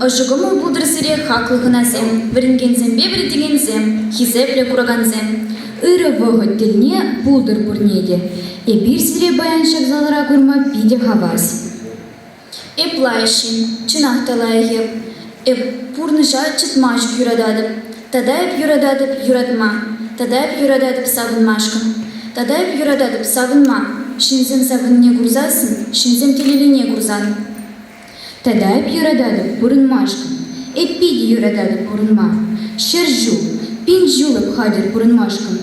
Ӑшӑ кӑмӑл пултӑр сире хаклӑ хӑнасем, вӗренекенсемпе вӗрентекенсем, хисеплӗ куракансем. Ырӑ вӑхӑт тӗлне пултӑр пурне те. Эпир сире паян ҫак залра курма питӗ хавас. Эп лайӑх ҫын, чӑнах та лайӑх эп. Эп пурнӑҫа чӑтма ҫук юрататӑп. Тата эп юрататӑп юратма. Тата эп юрататӑп савӑнмашкӑн. Тата эп юрататӑп савӑнма. Ҫынсем савӑннине курсассӑн, ҫынсем телейлине курсан. Тата эп юрататӑп пурӑнмашкӑн. Эп питӗ юрататӑп пурӑнма. 100 ҫул, 1000 ҫул эп хатӗр пурӑнмашкӑн.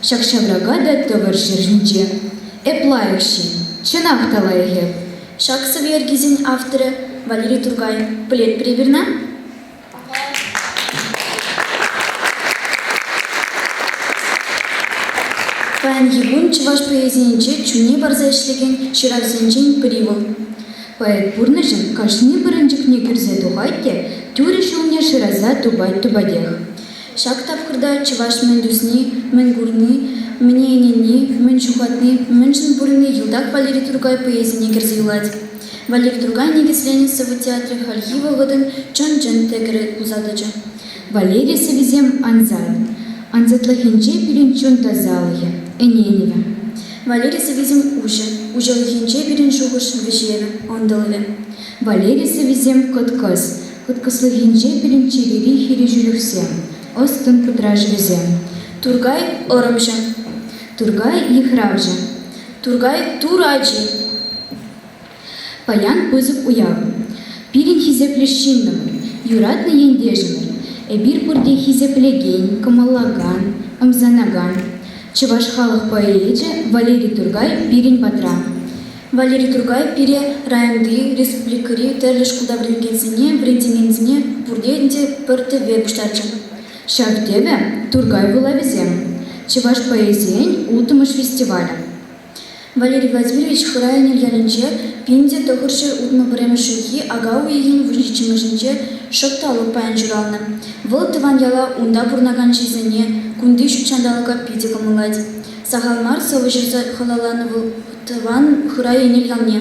Ҫак ҫаврака та тӑвӑр ҫӗр ҫинче. Эп лайӑх ҫын, чӑнах та лайӑх эп. Ҫак сӑвӑ йӗркисен авторӗ Валерий Туркай. Пӗлетпӗр эпир ӑна? Паянхи кун чӑваш поэзийӗнче чунне парса ӗҫлекен ҫыравҫӑсенчен пӗри вӑл. Поэт пурнӑҫӑн кашни пӑрӑнчӑкне кӳрсе тухать те тӳрӗ ҫулне шыраса тупать-тупатех. Ҫак тапхӑрта чӑваш мӗн тӳсни, мӗн курни, мӗне ӗненни, мӗн ҫухатни, мӗншӗн пурӑнни йӑлтах Валерий Туркай поэзине кӗрсе юлать. Валерий Туркай никӗсленӗ сӑвӑ театрӗ хальхи вӑхӑтӑн чӑн-чӑн тӗкӗрӗ пулса тӑчӗ. Валерий сӑввисем ансат. Ансатлӑхӗнче пирӗн чун тасалӑхӗ, ӗненӗвӗ. Валерий сӑввисем уҫӑ, уҫӑлӑхӗнче пирӗн шухӑш вӗҫевӗ, ӑнтӑлӑвӗ. Валерий сӑввисем кӑткӑс, кӑткӑслӑхӗнче пирӗн чӗрери хирӗҫӳлӗхсем, ӑс-тӑн пӑтрашӑвӗсем. Туркай ӑрӑмҫӑ. Туркай йыхравҫӑ. Туркай Тур ачи. Паян пысӑк уяв. Пирӗн хисеплӗ ҫыннӑмӑр, юратнӑ ентешӗмӗр. Эпир пурте хисеплекен, кӑмӑллакан, ӑмсанакан. Чӑваш халӑх поэчӗ Валерий Туркай пирӗн патра. Валерий Туркай пире районти, республикӑри тӗрлӗ шкулта вӗренекенсене, вӗрентекенсене пурте ӗнтӗ пӗр тӗвве пуҫтарчӗ. Ҫав тӗвӗ Туркай вулавӗсем, чӑваш поэзийӗн улттӑмӗш фестивалӗ. Валерий Владимирович Хырай Ӗнел ялӗнче 1961 ҫулхи ака уйӑхӗн 17-мӗшӗнче шӑп та лӑп паян ҫуралнӑ. Вӑл тӑван яла, унта пурӑнакан ҫынсене, кунти ҫут ҫанталӑка питӗ кӑмӑллать. Сахал мар сӑвӑ ҫырса халалланӑ вӑл тӑван Хырай Ӗнел ялне.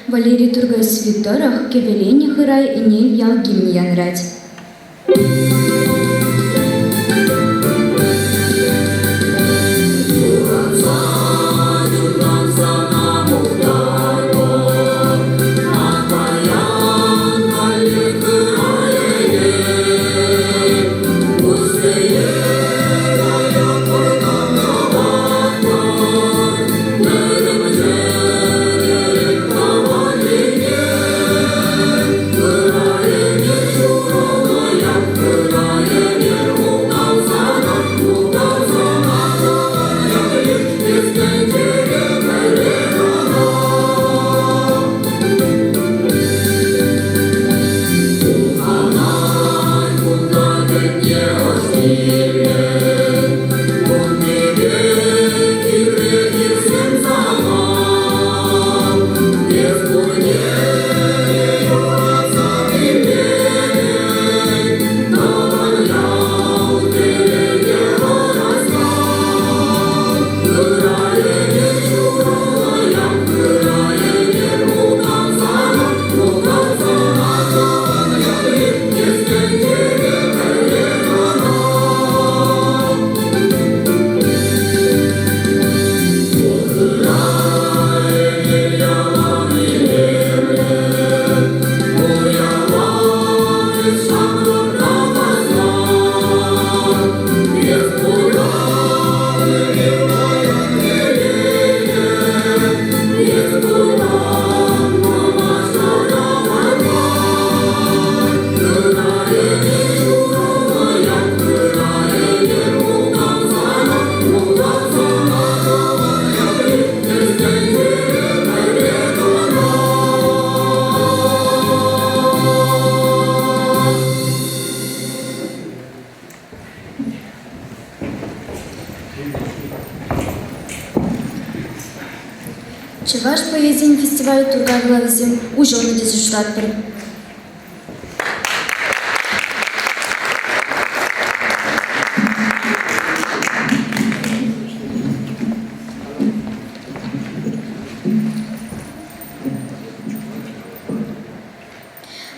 Валерий Туркай сӑвви тӑрӑх кӗвӗленӗ Хырай Ӗнел ял гимнӗ янӑрать. Чӑваш поэзийӗн фестивалӗ Туркай вулавӗсем уҫӑлнӑ тесе шутлатпӑр.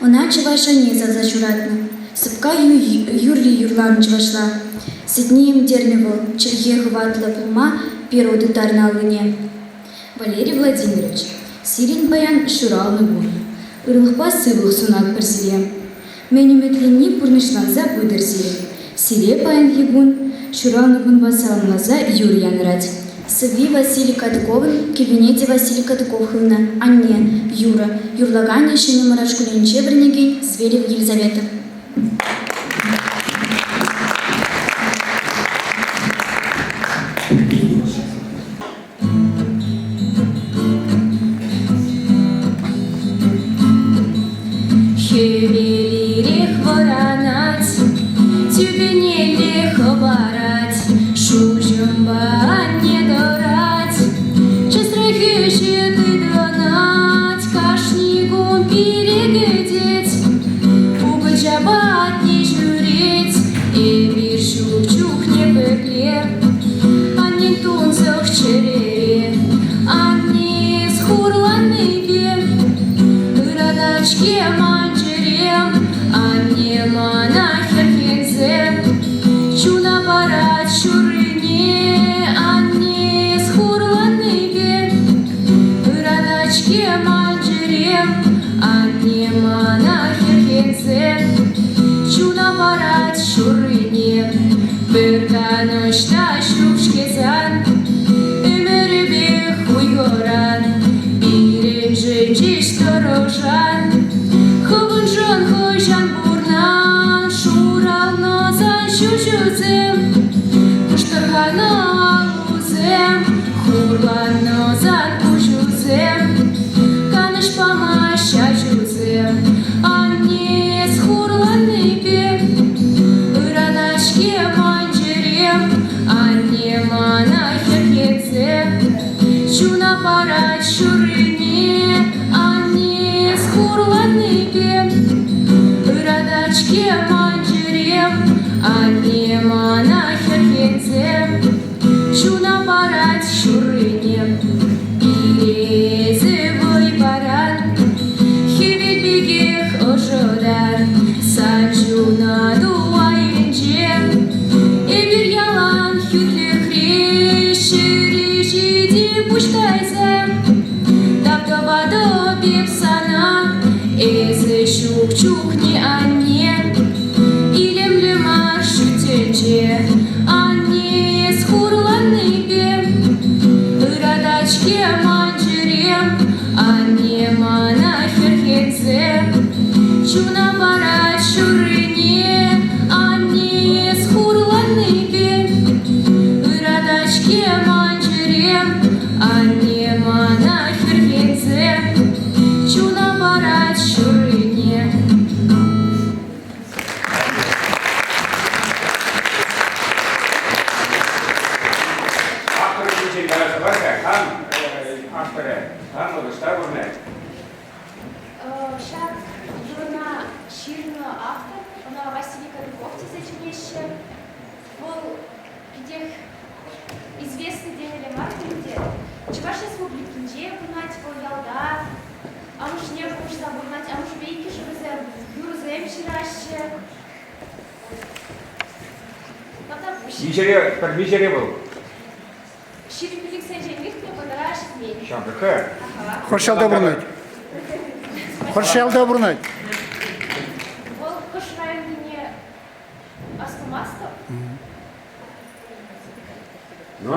Ӑна чӑваш анне савса ҫуратнӑ. Сӑпка юрри юрланӑ чӑвашла. Сӗтне ӗмтернӗ вӑл, чӗлхе хӑватлӑ пулма перо тыттарнӑ аллине. Валерий Владимирович, сирӗн паян ҫуралнӑ кун. Ырлӑхпа сывлӑх сунатпӑр сире. Мӗн ӗмӗтленни пурнӑҫланса пытӑр сирӗн. Сире паянхи кун ҫуралнӑ кунпа саламласа юр янӑрать. Сӑвви Василий Катковӑн, кӗввине те Василий Катков хывнӑ. Анне, юрӑ, юрлаканӗ Ҫӗнӗ Мӑрат шкулӗнче вӗренекен Зверева Елизавета. Хӗвел ирех вӑранать, тӳпенелле хӑпарать, шуҫӑмпа анне тӑрать, чысрах ӗҫе тытӑнать, кашни кун пире кӗтет, укӑлчапа атне ҫӳрет, эпир ҫук чухне пӗрле. Аннен тунсӑх чӗрере, анне эс хурланнипе ыратать-ҫке ман чӗрем, анне мана хӗрхенсе чуна парать ҫуррине, анне эс хурланнипе ыратать-ҫке ман чӗрем, анне мана хӗрхенсе чуна парать ҫуррине. Пӗр канӑҫ та ҫук-ҫке сан, ӗмӗрӗпех хуйхӑран, пирӗншӗн ҫеҫ тӑрӑшан. Хӑвӑншӑн хӑҫан пурнан, шуралнӑ сан ҫӳҫӳсем, кӑштӑрханӑ аллусем, хурланнӑ сан куҫусем, канӑҫ памасть ачусем. Анне, эс хурланнипе ыратать-ҫке ман чӗрем, анне мана хӗрхенсе чуна парать ҫуррине. Анне, эс хурланнипе ыратать-ҫке ман чӗрем, анне мана хӗрхенсе чуна парать ҫуррине. Пире эсӗ вӑй паран, хӗвел пекех ӑшӑтан, сан ҫунату айӗнче эпир ялан хӳтлӗхре, ҫӗре ҫити пуҫ тайса тав тӑватӑп эп сана, эсӗ ҫук чухне анне, илемлӗ мар ҫут тӗнче, анне эс хурланнипе ыратать-ҫке ман чӗрем, анне мана хӗрхенсе чуна парать ҫуррине, анне эс хурланнипе ыратать-ҫке ман чӗрем, анне мана хӗрхенсе чуна парать ҫуррине. Авторӗ ҫинчен каласа пар-ха, кам авторӗ, кам вӑл, ӑҫта пурӑнать? Ҫак юрӑна ҫырнӑ автор, ӑна Василий Кадыков тесе чӗнеҫҫӗ. Вӑл питех известный темелле мар ӗнтӗ. Чӑваш Республикинче пурӑнать вӑл ялта. Амӑшне пулӑшса пурӑнать. Амӑшӗпе иккӗшӗ вӗсем юрӑсем ҫыраҫҫӗ. Тата пуҫ. Миҫере, пӗр миҫере вӑл? 20 пиллӗксенчен иртнӗ, вӑтӑра ҫитмен. Ҫамрӑк-ха. Хӑш ялта пурӑнать? Хӑш ялта пурӑнать? Вӑл хӑш районтине астумастӑп. Ну,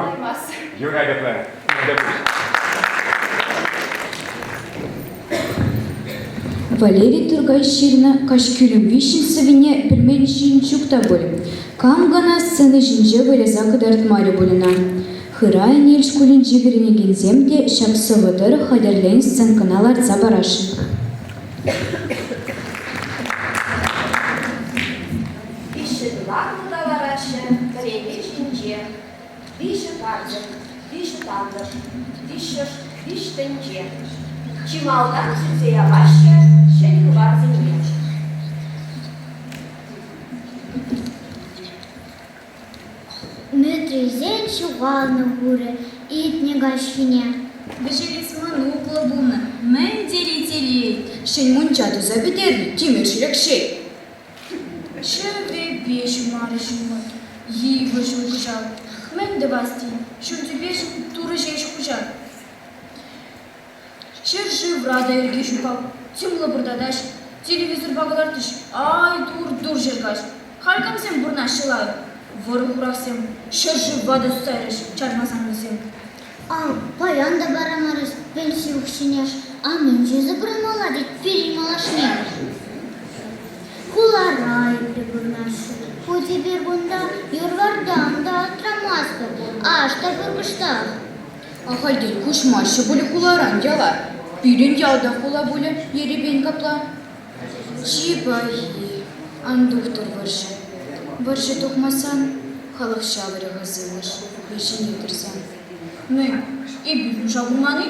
юрать апла. Валерий Туркай ҫырнӑ «Каҫкӳлӗм виҫҫӗн» сӑввине пӗлмен ҫын ҫук та пуль. Кам кӑна сцена ҫинче выляса кӑтартмарӗ пуль ӑна. Хырай Ӗнел шкулӗнчи вӗренекенсем те ҫак сӑвӑ тӑрӑх хатӗрленӗ сценкӑна лартса парасшӑн. Виҫҫӗн ларнӑ та лараҫҫӗ вӗрене ҫинче. Виҫӗ карчӑк, виҫӗ тантӑш, виҫҫӗш виҫ тӗнче. Чи малтан сӳтсе яваҫҫӗ ҫӗн хыпарсене. Мӗтрисен ҫухалнӑ хурӗ иртнӗ каҫхине. Вӗҫелес мӑнуклӑ пулнӑ. Мӗн тери телей! Ҫӗн мунча туса пӗтернӗ тимӗр ҫӗлӗкҫей. Ҫӗвӗпе ҫумарӗ ҫумӑр, йывӑр ҫул кӑҫал. Мӗн тӑвас тен, ҫур тӳпешӗн Турӑ ҫеҫ хуҫа. Ҫӗршывра та йӗрке ҫук-ав, тем лӑпӑртатаҫ, телевизорпа кӑтартрӗҫ, ай тур-тур ҫӗркаҫ. Халь камсем пурӑнаҫҫӗ лайӑх? Вӑрӑ-хурахсем ҫӗршыва та сутайрӗҫ чармасан вӗсем. Ав, паян та парамарӗҫ пенси укҫине. А мӗншӗн пурӑнмалла тет пирӗн малашне? Хулара епле пурӑнаҫҫӗ. Хуть эпир кунта юр-вартан та аптрамастпӑр, аш та пур кӑштах. Ахальтен куҫмаҫҫӗ пуль хуларан яла. Пирӗн ял та хула пулӗ ерипен капла. Чи пахи, ан тухтӑр вӑрҫӑ. Вӑрҫӑ тухмасан халӑх ҫавӑрӗ-ха сывлӑш хӑй ҫине тӑрсан. Мӗн, эпир нуша курман-и?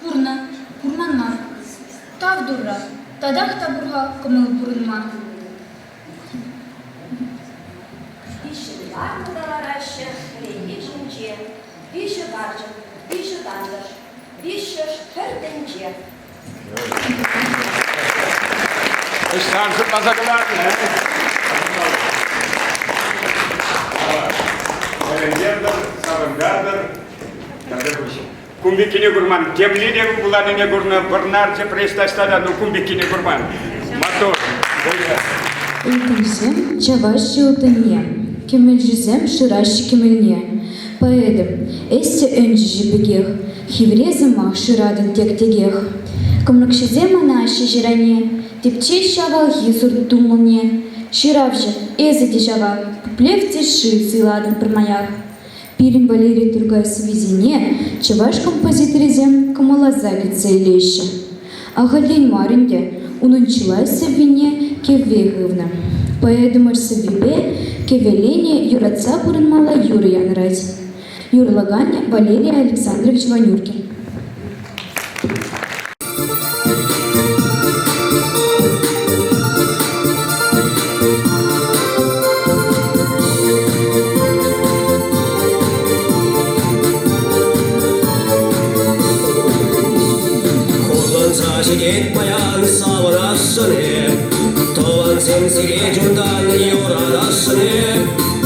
Курнӑ, курман мар. Тав Турра, татах та пур-ха кӑмӑл пурӑнма. Виҫҫӗн ларнӑ та лараҫҫӗ вӗренӳ ҫинче. Виҫӗ карчӑк, виҫӗ тантӑш, виҫҫӗш пӗр тӗнче. Ӑҫтан шутласа кӑларнӑ? Тӗлӗнтертӗр, савӑнтартӑр. Кун пеккине курман. Темле те вуланине курнӑ, Вӑрнар тепре таҫта та, ну кун пеккине курман. Маттур. Ылтӑнсем чаваҫҫӗ ылтӑнне, кӗмӗлҫӗсем шыраҫҫӗ кӗмӗлне. Поэтӑм, эс те ӗнчӗҫӗ пекех, хивре сӑмах шыратӑн тек-текех. Кӑмрӑкҫӑсем анаҫҫӗ ҫыране, тӗпчеҫҫӗ авалхи сурт тумлӑмне. Ҫыравҫӑ, эсӗ те ҫавах, пуплев те шыв суйлатӑн пӗрмаях. Пирӗн Валерий Туркай сӑввисене чӑваш композиторӗсем кӑмӑлласа кӗтсе илеҫҫӗ. Ахальтен мар ӗнтӗ унӑн чылай сӑввине кӗвве хывнӑ. Поэтӑмӑр сӑввипе кӗвӗленӗ юратса пурӑнмалла юрӑ янӑрать. Юрлаканӗ Валерий Александрович Ванюркин. Хурланса ҫитет паян савӑнасшӑн эп, Тӑвансем сире чунтан юратасшӑн эп.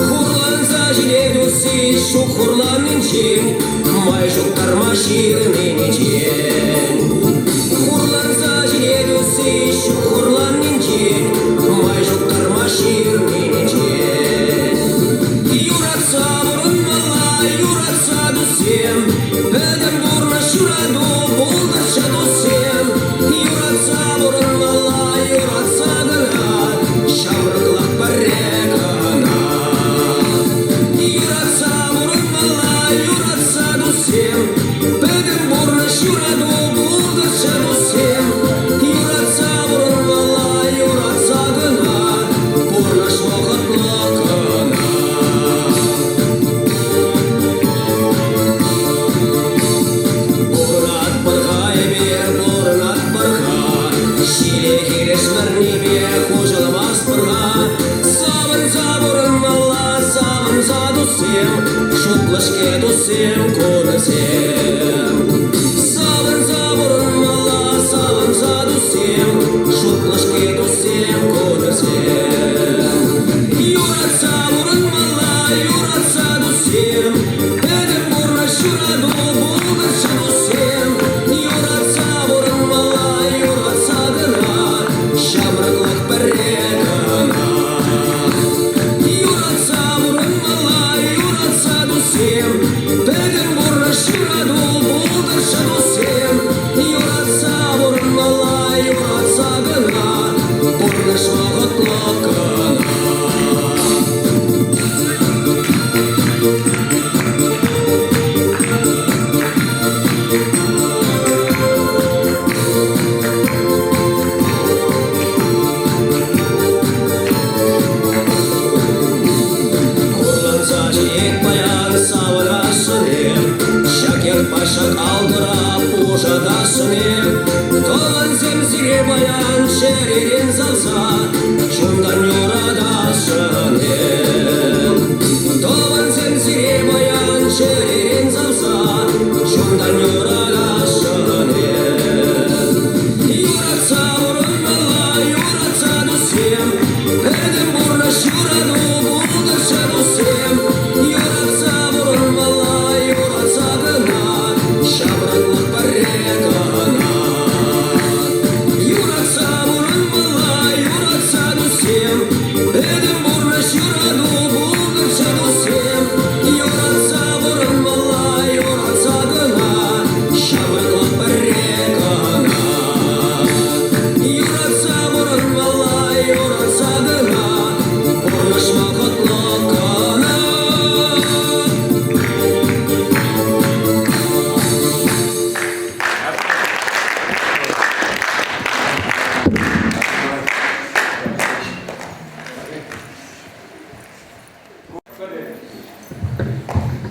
Хурланса ҫитет усси ҫук хурланнинчен, Май ҫук тарма ҫырнинчен. Хурланса ҫитет усси ҫук хурланнинчен, Май ҫук тарма ҫырнинчен. Юратса пурӑнмалла, юратса туссем, Пӗтӗм пурнӑҫ юрату пултӑрччӗ туссем. Юратса пурӑнмалла, юратса кӑна, Ҫамрӑклӑх пӗрре кӑна. Юратса пурӑнмалла, юратса туссем, Пӗтӗм пурнӑҫ юрату пултӑрччӗ туссем. Юратса пурӑнмалла, юратса кӑна, Пурнӑҫ вӑхӑтлӑ кӑна. Пурӑнатпӑр-ха эпир, пурӑнатпӑр-ха, Ҫиле хирӗҫ вӗрнипе хуҫӑлмастпӑр-ха. Савӑнса пурӑнмалла, савӑнса туссем, Шутлӑ-ҫке туссем, кунӗсем. Савӑнса пурӑнмалла, савӑнса туссем, Шутлӑ-ҫке туссем, кунӗсем. Юратса пурӑнмалла, юратса туссем, Пӗтӗм пурнӑҫ юрату пултӑрччӗ туссем. Юратса пурӑнмалла, юратса кӑна, Ҫамрӑклӑх пӗрре кӑна. Юратса пурӑнмалла, юратса туссем, Пӗтӗм пурнӑҫ юрату пултӑрччӗ туссем. Юратса пурӑнмалла, юратса кӑна, Пурнӑҫ вӑхӑтлӑх кӑна. Хурланса ҫитет паян савӑнасшӑн эп, Ҫак ятпа ҫак алтӑра пушатасшӑн эп. Тӑвансем сире паян чӗререн савса, Чунтан юратса.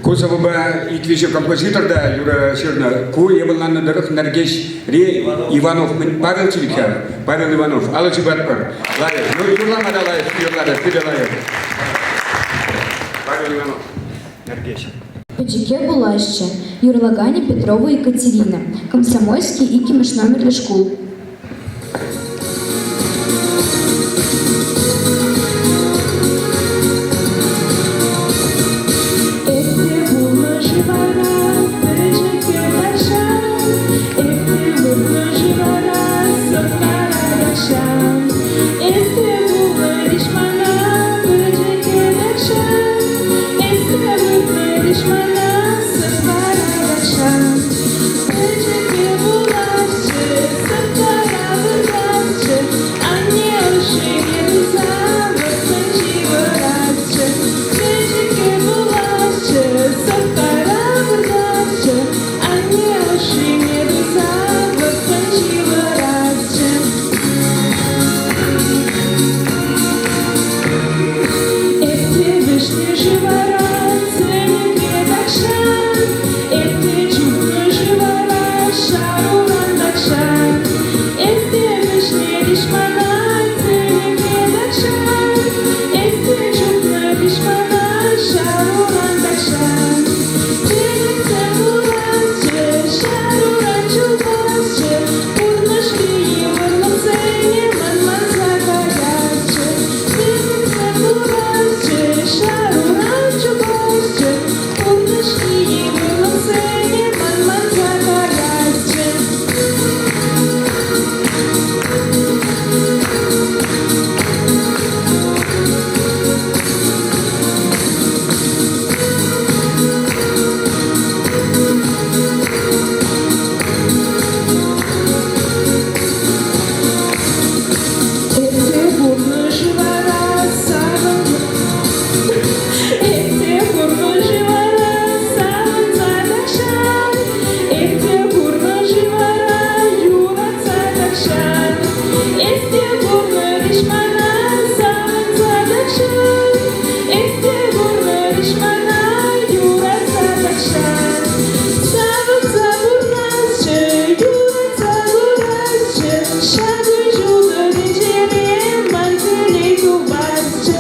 Ку сӑвӑпа ик-виҫӗ композитор та юрӑ ҫырнӑ. Ку эп ӑнланнӑ тӑрӑх Нӗркеҫри Иванов Павел Чиликян, Павел Иванов. Алӑ ҫупатпӑр. Лайӑх. Ну, юрлама та лайӑх юрларӗ, питӗ лайӑх. Павел Иванов, Нӗркеҫ. Пӗчӗкке пуласчӗ, юрлаканӗ Петрова Екатерина, Комсомольски иккӗмӗш номерлӗ шкул. Эсӗ пулнӑ-ши вара пӗчӗккӗ тахҫан? Эсӗ выртнӑ-ши вара сӑпкара тахҫан? Эсӗ пулнӑ-иҫ мана пӗчӗккӗ тахҫан? Эсӗ выртнӑ-иҫ мана сӑпкара тахҫан? Пӗчӗккӗ пуласчӗ, сӑпкара выртасчӗ, анне ӑшшине туйса вӑрттӑн ҫывӑрасчӗ. Пӗчӗккӗ пуласчӗ, сӑпкара выртасчӗ, анне ӑшшине туйса вӑрттӑн ҫывӑрасчӗ. Эп те вӗҫнӗ-ши вара тӗлӗкре тахҫан, Эп те чупнӑ-ши вара шаруран тахҫан. Эс те вӗҫнӗ-иҫ мана тӗлӗкре тахҫан, Эс те чупнӑ-иҫ мана шаруран тахҫан. Тӗлӗксе курасчӗ, шаруран чупасчӗ, Пурнӑҫри йывӑрлӑхсене манманса каясчӗ. Тӗлӗксе курасчӗ, шаруран чупасчӗ, Пурнӑҫри йывӑрлӑхсене манманса каясчӗ. Эсӗ пурнӑҫ вара савӑн Эсӗ пурнӑҫ вара савӑнса тахҫан, Эсӗ пурнӑҫ вара юратса тахҫан. Эсӗ пурнӑҫ мана савӑнса тахҫан, Эсӗ пурнӑҫ мана юратса тахҫан. Савӑнса пурнасчӗ, юратса курасчӗ, Ҫакӑ ҫутӑ тӗнчере ман телей тупасчӗ.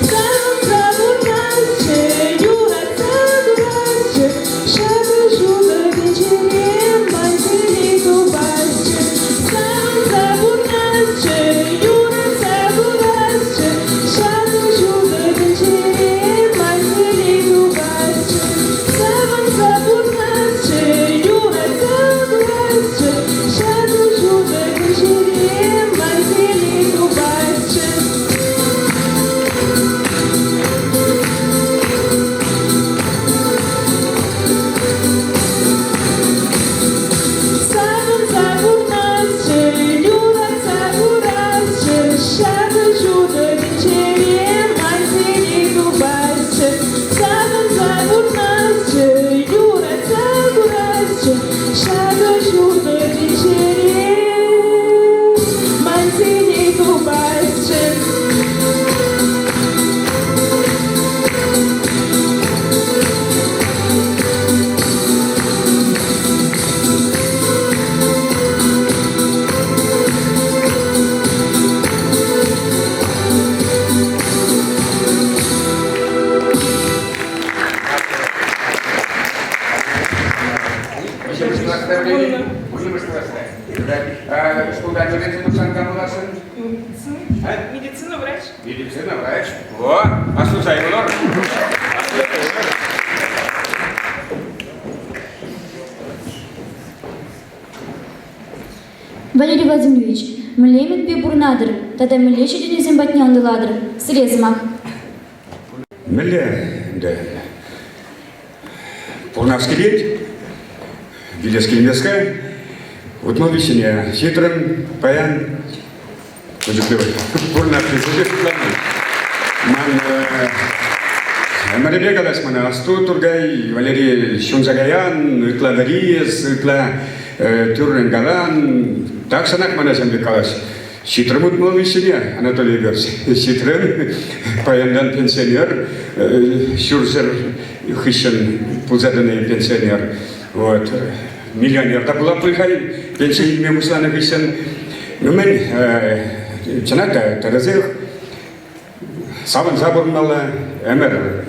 Савӑнса пурнасчӗ, юратса курасчӗ, Ҫакӑ ҫутӑ тӗнчере ман телей тупасчӗ. Савӑнса пурнасчӗ, юратса курасчӗ, Ҫакӑ ҫутӑ тӗнчере ман телей тупасчӗ. Савӑнса пурнасчӗ, юратса курасчӗ, Ҫакӑ ҫутӑ тӗнчере ман телей тупасчӗ. Савӑнса пурнасчӗ, юратса курасчӗ, ҫакӑ ҫутӑ тӗнчере ман телей тупасчӗ. Савӑнса пурнасчӗ, юратса курасчӗ, ҫакӑ ҫутӑ тӗнчере ман телей тупасчӗ. Вуннӑмӗш класра вӗренет. Вуннӑмӗш класра. Шкулта вӗренсе тухсан кам пуласшӑн? Медицина. Медицина врач. Медицина врач. О, послушай, Егор. Валерий Владимирович, мӗнле ӗмӗтпе пурӑнатӑр тата мӗнле ҫитӗнӳсем патне ӑнтӑлатӑр? Сире сӑмах. Мӗнле ӗнтӗ? Пурӑнас килет, вилес килмест-ха. Утмӑл виҫҫӗне ҫитрӗм паян. Ун чухне пурӑнас тесе те шутламан. Ман ӗмӗрӗпе калас мана асту, Туркай, Валерий ҫунса каян, ытла вӗри эс, ытла тӳррӗн калан. Тахҫанах мана ҫавӑн пек калаҫ. Ҫитрӗм 63-ҫӗне, Анатолий Егорович. Ҫитрӗм. Паянтан пенсионер, ҫурҫӗр хыҫҫӑн пулса тӑнӑ пенсионер. Вот. Миллионер та пулап пуль халь, пенси илме пуҫланӑ хыҫҫӑн. Ну мӗн, чӑнах та, тӗрӗсех савӑнса пурӑнмалла, ӗмӗр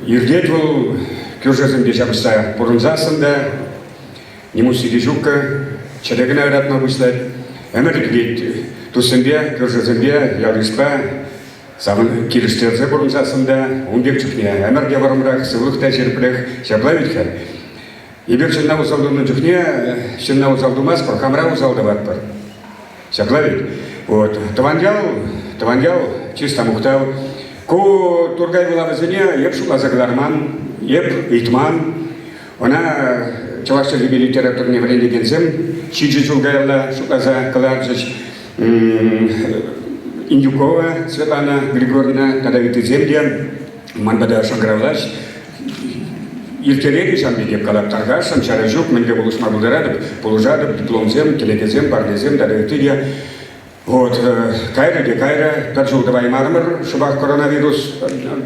иртет вӑл, кӳршӗсемпе ҫапӑҫса пурӑнсассӑн та ним усси те ҫуккӑ, чӗре кӑна ыратма пуҫлать. Ӗмӗр килет туссемпе, кӳршӗсемпе, ял-йышпа савӑн килӗштерсе пурӑнсассӑн та ун пек чухне ӗмӗр те вӑрӑмрах, сывлӑх та ҫирӗпрех. Ҫапла вӗт-ха. Эпир ҫынна усал тунӑ чухне ҫынна усал тумастпӑр, хамӑра усал тӑватпӑр. Ҫапла вӗт. Вот. Тӑван ял, тӑван ял, чыс та мухтав. Ку Туркай вулавӗсене эп шутласа кӑларман, эп ыйтман. Ӑна чӑваш чӗлхипе литературине вӗрентекенсем ҫичӗ ҫул каялла шутласа кӑларчӗҫ. Индюкова Светлана Григорьевна тата ыттисем те ман пата шӑнкӑравлаҫ. Ирттерет-и ҫав пекех калап тархасшӑн, чара ҫук, мӗнле пулӑшма пултаратӑп, пулӑшатӑп, дипломсем, кӗнекесем, парнесем тата ытти те. Вот, кайрӗ те кайрӗ, пӗр ҫул тӑваймарӑмӑр, шӑпах коронавирус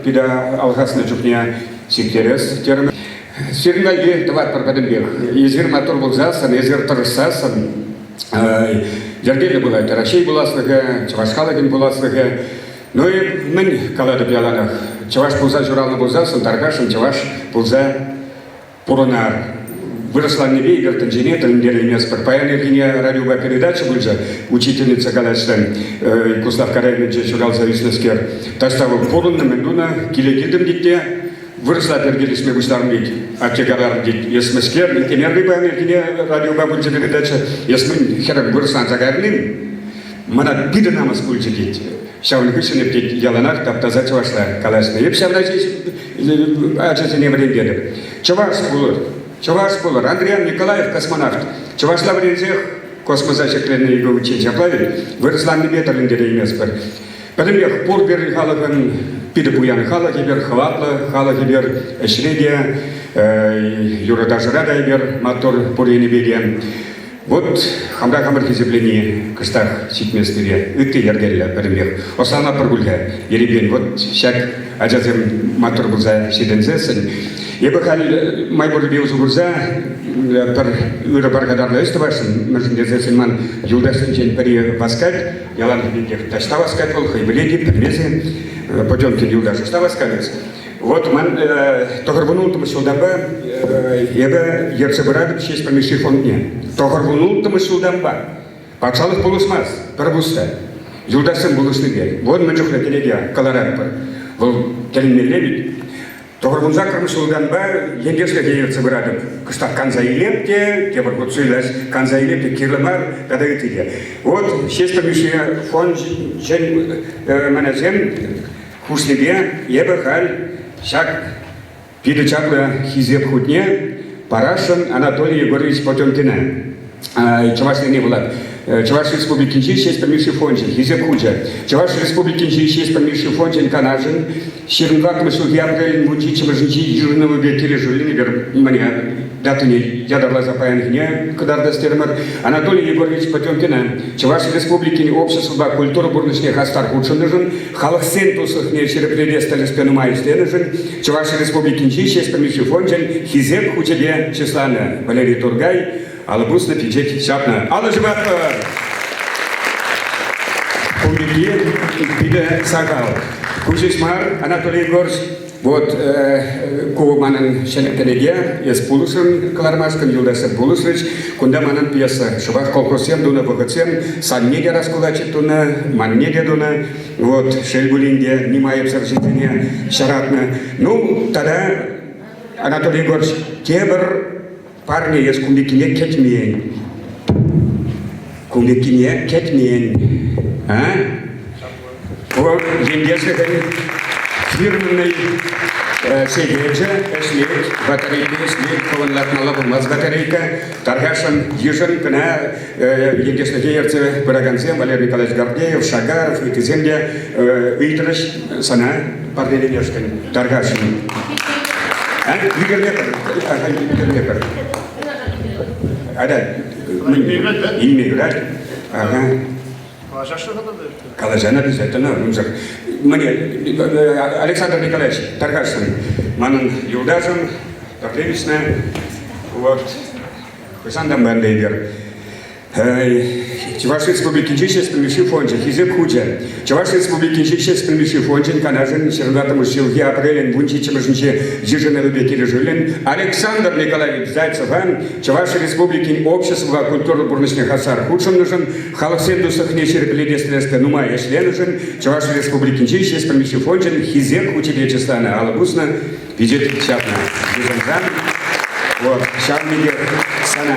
питӗ алхаснӑ чухне сиктерес терӗмӗр. Сирӗн валли тӑватпӑр пӗтӗмпех. Эсир маттур пулсассӑн, эсир тӑрӑшсассӑн йӗркеллӗ пулать Раҫҫей пуласлӑхӗ, чӑваш халӑхӗн пуласлӑхӗ. Ну и мӗн калатӑп яланах, чӑваш пулса ҫуралнӑ пулсассӑн тархасшӑн чӑваш пулса пурӑнар. Вырӑсланнипе эпир тӗнчене тӗлӗнтерейместпӗр. Паян ирхине радиопа передача пулчӗ, учительница калаҫрӗ, Куславкка районӗнче ҫуралса ӳснӗскер. Таҫта вӑл пурӑннӑ, мӗн тунӑ, киле килтӗм тет те, вырӑсла перкелешме пуҫларӑм тет. Атте каларӑм тет, эс мӗскер, итлемерӗн паян ирхине радиопа пулчӗ передача, эс мӗн, хӗрӗм, вырӑсланса кайрӑн-им? Мана питӗ намӑс пулчӗ тет. Ҫавӑн хыҫҫӑн эп тет яланах таптаса чӑвашла калаҫнӑ. Эп ҫавна ҫеҫ ачасене вӗрентетӗп. Чӑваш пулӑр, чӑваш пулӑр. Андриян Николаев космонавт. Чӑвашла вӗренсех космоса ҫӗкленнӗ икӗ хутчен ҫапла вӗт. Вырӑсланнипе тӗлӗнтерейместпӗр. Пӗтӗмпех пур пирӗн халӑхӑн питӗ пуян халӑх эпир, хӑватлӑ халӑх эпир, ӗҫре те, юрӑ-ташӑра та эпир маттур пур енӗпе те. Вот хамра хамӑр хисеплени кӑштах ҫитмест пире. Ытти йӗркеллӗ пӗтӗмпех. Ӑсланатпӑр пуль-ха ерипен. Вот ҫак ачасем маттур пулса ҫитӗнсессӗн. Эпӗ халь май пуррипе усӑ курса пӗр ырӑ пархатарлӑ ӗҫ тӑвасшӑн. Мӗншӗн тесессӗн ман юлташсенчен пӗри васкать. Яланхи пекех таҫта васкать вӑл, хӑй пӗлет-и, пӗлмесен. Потемкин юлташ ӑҫта васкать? Вот ман 96-мӗш ҫултанпа эпӗ ертсе пыратӑп Ҫеҫпӗл Мишши фондне. 96-мӗш ҫултанпа патшалӑх пулӑшмасть пӗр пус та. Юлташсем пулӑшнипе. Вот мӗн чухлӗ кӗнеке кӑларатпӑр. Вӑл тӗлӗнмелле ведь. 98-мӗш ҫултанпа ентешлӗхе ертсе пыратӑп. Кӑштах канса илеп те, тепӗр хут суйлас, канса илеп те кирлӗ мар тата ытти те. Вот Ҫеҫпӗл Мишши фончӗн мӗнӗсем Хушнипе эпӗ халь ҫак питӗ чаплӑ хисеп хутне парасшӑн Анатолий Егорович Потемкина. Чӑваш Ене пулать. Чӑваш Республикинчи Ҫеҫпӗл Мишши фончӗн Хисеп хучӗ. Чӑваш Республикинчи Ҫеҫпӗл Мишши фончӗн Канашӗн 24-мӗш ҫулхи апрелӗн 17-мӗшӗнчи йышӑнӑвӗпе килӗшӳллӗн эпир мӗне датине ятарласа паянхине кӑтартас терӗмӗр. Анатолий Егорович Потемкина Чӑваш Республикин обществӑпа культура пурнӑҫне хастар хутшӑннӑшӑн, халӑхсен туслӑхне ҫирӗплетес тӗлӗшпе нумай ӗҫленӗшӗн Чӑваш Республикинчи Ҫеҫпӗл Мишши фончӗн Хисеп хучӗпе чысланӑ. Валерий Туркай алӑ пуснӑ, пичет ҫапнӑ. Алӑ ҫупатпӑр! Кун пирки питӗ сахал. Ку ҫеҫ мар, Анатолий Егорович, Вот ку манӑн ҫӗнӗ кӗнеке, эс пулӑшрӑн кӑлармашкӑн, юлташсем пулӑшрӗҫ. Кунта манӑн пьеса. Шӑпах колхозсем тунӑ вӑхӑтсем санне те раскулачить тунӑ, манне те тунӑ. Вот, шел пулин те, ним айӑпсӑр ҫынсене ҫаратнӑ. Ну, тата Анатолий Егорович тепӗр парне эс кун пеккине кӗтмен. Кун пеккине кӗтмен. А? Вӑл ентешлӗхӗн фирменный сехечӗ ӗҫлет, батарейка ӗҫлет, хӑвӑнлатмалла пулмасть батарейка. Тархасшӑн йышӑн кӑна ентешлӗхе ертсе пыракансем Валерий Николаевич Гордеев, Шагаров, ыттисем те ыйтрӗҫ сана парнеленешкӗн тархасшӑн. Ӳкермепӗр, ӳкермепӗр. Ата, илме юрать. Ага. Калаҫан обязательно, унсӑр. Мӗне, Александр Николаевич, тархасшӑн, манӑн юлташӑм, пӗрле вот, хӑҫан та мӗнле эпир. Чӑваш Республикинчи Ҫеҫпӗл Мишши фончӗ Хисеп хучӗ. Чӑваш Республикинчи Ҫеҫпӗл Мишши фончӗн Канашӗн ҫӗртӑваттӑмӗш ҫулхи апрелӗн вунҫиччӗмӗшӗнче йышӑнӑвӗпе килӗшӳллӗн Александр Николаевич Зайцева Чӑваш Республикин обществӑпа культура пурнӑҫне хастар хутшӑннӑшӑн, халӑхсен туслӑхне ҫирӗплетес тӗлӗшпе нумай ӗҫленӗшӗн Чӑваш Республикинчи Ҫеҫпӗл Мишши фончӗн Хисеп хучӗпе чысланӑ, алӑ пуснӑ, пичет ҫапнӑ. Йышӑнсан, вот, ҫавӑн пекех сана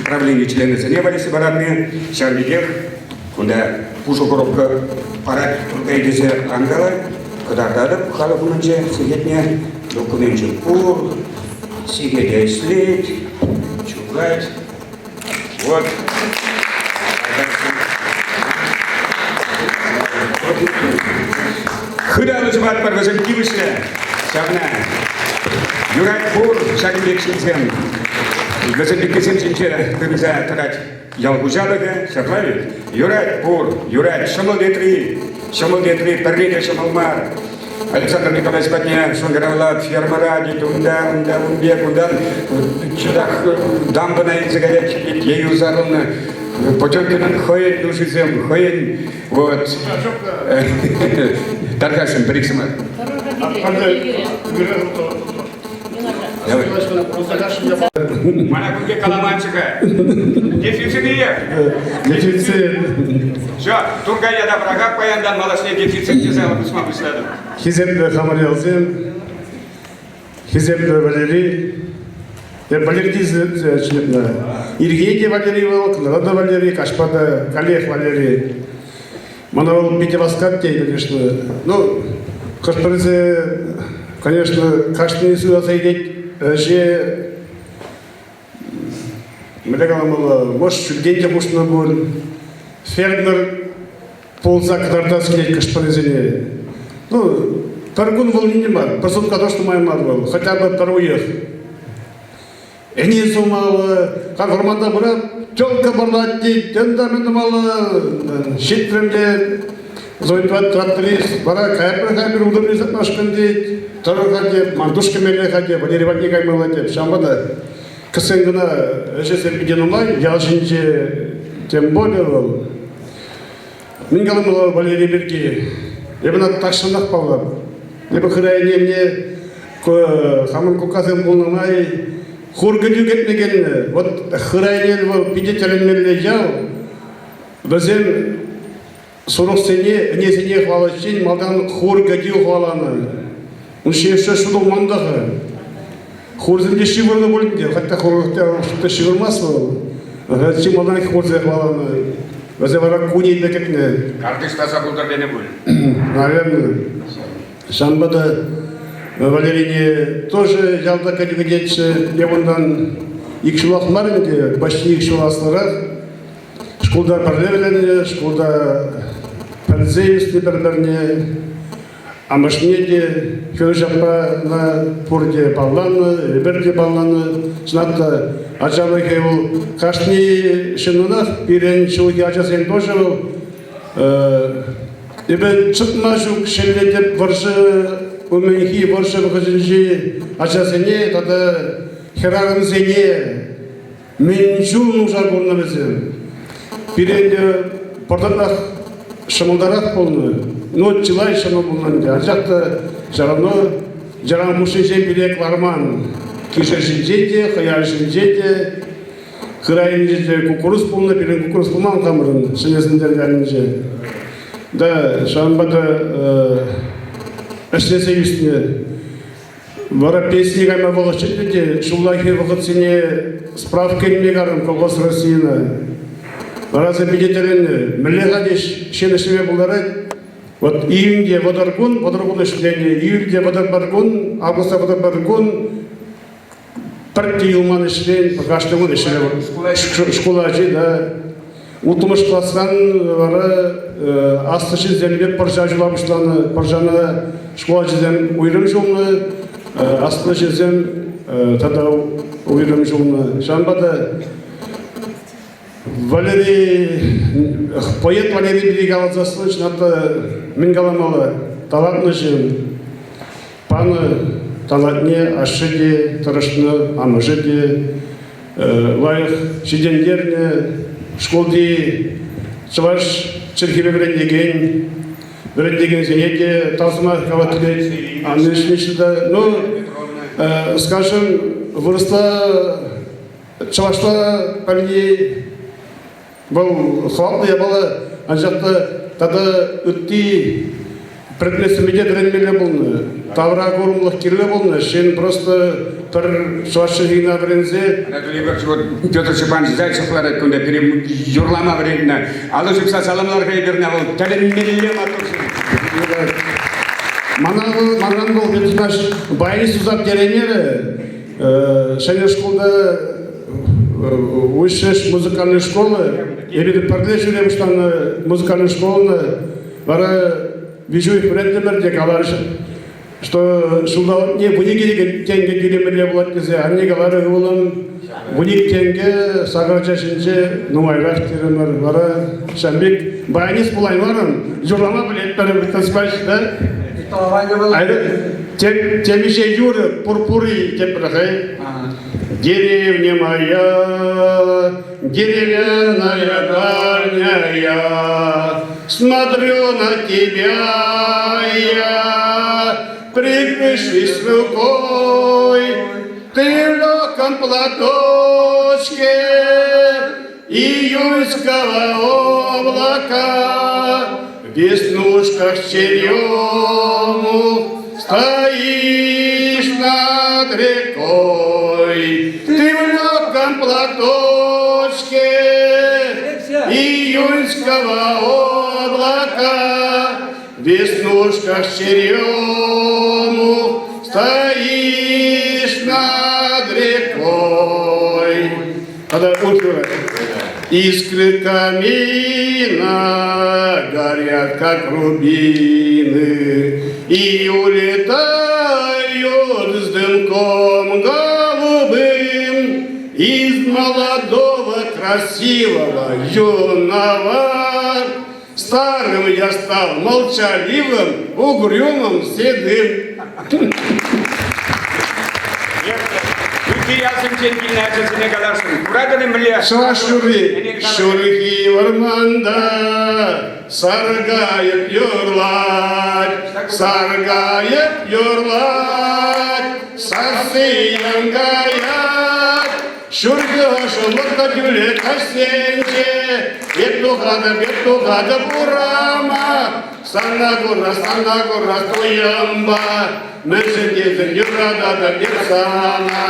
правлени членӗсене валеҫсе паратни, ҫавӑн пекех кунта пушӑ коробка парать туртай тесе ан кала, кӑтартатӑп халӑх умӗнче сехетне, докуменчӗ пур, сехете ӗҫлет, чухлать. Вот. Хытӑ чӑватпӑр вӗсем тивӗҫлӗ ҫавна. Юрать пур ҫакӑн пек ҫынсем. Вӗсем пеккисем ҫинче тытӑнса тӑрать ял хуҫалӑхӗ, ҫапла ведь? Юрать пур, юрать. Ҫӑмӑл тетри, ҫӑмӑл тетри пӗрре те ҫӑмӑл мар. Александр Николаевич патне шӑнкӑравлать, фермӑра тет, унта, унта, ун пек, унтан чутах дамбӑна илсе каять, е юсарӑлнӑ. Потемкинӑн хӑйӗн нушисем, хӑйӗн вот тархасшӑн пӗр-ик сӑмах. Мана кун пек каламанччӗ-ха. Дефицит-и? Дефицит. Все, Тургай ята пӑрахап паянтан малашне дефицит тесе алӑ пусма пуҫлатӑп. Хисеплӗ хамӑрьялсем, хисеплӗ Валерий, Валерий чӗнетнӗ. Ирхи те Валерий вӑл, кӑнтӑрла та Валерий, каҫпа та каллех Валерий. Мана вӑл питӗ васкать те, конечно. Ну, хӑш-пӗрисем, конечно, кашни суйласа илет ӗҫе мӗнле каламалла, может, ҫӳлтен те хушнӑ пуль. Фермер пулса кӑтартас килет хӑш-пӗрисене. Ну, пӗр кун вӑл нине мар, пӗр сутка тоже нумай мар вӑл, хотя бы пӗр уйӑх. Ӗне сумаллӑ, как вӑрманта пырать, телка пӑрлать тет, тен та мӗн тумалла, ҫитрӗм те, зонтват тракторист, вара кайпӗр-кайпӗр удобрени сатмашкӑн тет, тӑрӑр-ха теп, мантуш кӗмелле-ха теп, Валерий патне каймалла теп. Ҫавӑнпа та кӗскен кӑна ӗҫӗсем питӗ нумай, ял ҫинче тем более вӑл. Мӗн каламалла Валерий пирки? Эпӗ ӑна тахҫанах паллап. Эпӗ хырай ӗненне хамӑн куккасем пулнӑ май хур кӗтӳ кӗтнӗ килнӗ. Вот Хырай ӗнен вӑл питӗ тӗлӗнмелле ял. Вӗсем сурӑхсене, ӗнесене хӑваличчен малтан хур кӗтӳ хӑваланӑ. Ун ҫинче ҫутӑлман та-ха. Хурсем те ҫывӑрнӑ пулин те, хотя хур ҫывӑрмасть вӑл. Чи малтан хурсем хӑваланӑ. Вӗсем вара кунӗпе кӗтнӗ. Картиш таса пултӑр тенӗ пуль. Наверное. Ҫавӑнпа та Валерине тоже ялта кӗтӳ кӗтетчӗ. Эп унтан ик ҫулах мар ӗнтӗ, почти ик ҫул аслӑрах. Шкулта пӗрле вӗреннӗ, шкулта пӗлсе ӳснӗ пӗр-пӗрне. Амӑшне те, Хӗрӳ аппана пурте палланӑ, эпир те палланӑ. Чӑнах та, ачалӑхӗ вӑл кашни ҫыннӑнах, пирӗн ҫулхи ачасен тоже вӑл эпӗ чӑтма ҫук шеллетӗп вӑрҫӑ умӗнхи вӑрҫӑ вӑхӑтӗнчи ачасене тата хӗрарӑмсене Мӗн чул нуша курнӑ вӗсем. Пире ӗнтӗ пӑртакрах ҫӑмӑлтарах пулнӑ. Ну, чылай ҫӑмӑл пулнӑ ӗнтӗ. Анчах та все равно йӑран хушшинчен пире кӑларман. Кишӗр ҫинче те, хӑяр ҫинче те, хырайӗнче те куккурус пулнӑ. Пирӗн куккурус пулман хамӑрӑн Ҫӗнӗ Сӗнтӗр ялӗнче. Да, ҫавӑнпа та ӗҫлесе ӳснӗ. Вара пенсие кайма вӑхӑт ҫитнӗ те ҫуллахи вӑхӑтсене справка илме карӑм колхоз Российӑна. Вара сен питӗ тӗлӗннӗ. Мӗнле-ха ҫын ӗҫлеме пултарать? Вот июньте 30 кун, 30 кун ӗҫленӗ, июльте 31 кун, августра 31 кун пӗртте юлман ӗҫрен, кашни кун ӗҫре шкул ачи, да. Улттӑмӗш класран вара аслӑ ҫынсемпе пӑрҫа ҫула пуҫланӑ. Пӑрҫана шкул ачисем уйрӑм ҫулнӑ, аслӑ ҫынсем тата уйрӑм ҫулнӑ. Ҫавӑнпа та. Валерий, поэт Валерий пирки каласассӑн чӑнах та мӗн каламалла, талантлӑ ҫын. Панӑ талантне ашшӗ те тӑрӑшнӑ, амӑшӗ те лайӑх ҫитӗнтернӗ. Шкулти чӑваш чӗлхипе вӗрентекен вӗрентекенсене те тав сӑмах калас килет. Анна Ильинична, ну, скажем, вырӑсла чӑвашла пӗлни вӑл хӑватлӑ япала, анчах та тата ытти предметсемпе те вӗренмелле пулнӑ. Тавра курӑмлӑх кирлӗ пулнӑ. Ҫын просто пӗр чӑваш чӗлхине вӗренсе... Анатолий Егорович, вот Петр Степанович Зайцев ларать кунта, пире юрлама вӗрентнӗ. Алӑ ҫупса саламлар-ха эпир вӑл тӗлӗнмелле маттур ҫын. Мана вӑл, манран вӑл Петр Степанович баянист туса пӗтереймерӗ. Ҫӗнӗ шкулта высшая музыкальная школа, эпир пӗрле ҫӳре пуҫланӑ музыкальная школӑна вара виҫ уйӑх вӗрентӗмӗр те каларӗҫ, что ҫулталӑкне 12 тенкӗ тӳлемелле пулать тесе. Анне каларӗ, ывӑлӑм, 12 тенкӗ сакӑр ача ҫинче нумайрах терӗмӗр. Вара ҫавӑн пек баянист пулаймарӑм, юрлама пӗлетпӗр, танцпаҫ, да? Темиҫе юрӑ пур-пур-и тепӗр-хай. Деревня моя, деревянная дальняя, Смотрю на тебя я, прикрывшись рукой, Ты в легком платочке июньского облака, В веснушках черемух стоишь над рекой. Ты в легком платочке июньского облака, В веснушках черемух стоишь над рекой. Тата утюрӗ. Искры камина горят, как рубины, И улетают с дымком голубым Из молодого красивого юного Старым я стал молчаливым, угрюмым, седым. Ытти ялсенчен килнӗ ачасене каласшӑн. Куратӑр-и мӗнле? Чӑваш юрри ҫурхи вӑрманта саркайӑк юрлать, саркайӑк юрлать, сасси янкаять. Ҫурхи ӑшӑлӑх та тӳлек каҫсенче эп тухатӑп, эп тухатӑп урама. Сана курас, сана курас туйӑмпа, мӗншӗн тесен юрататӑп эп сана.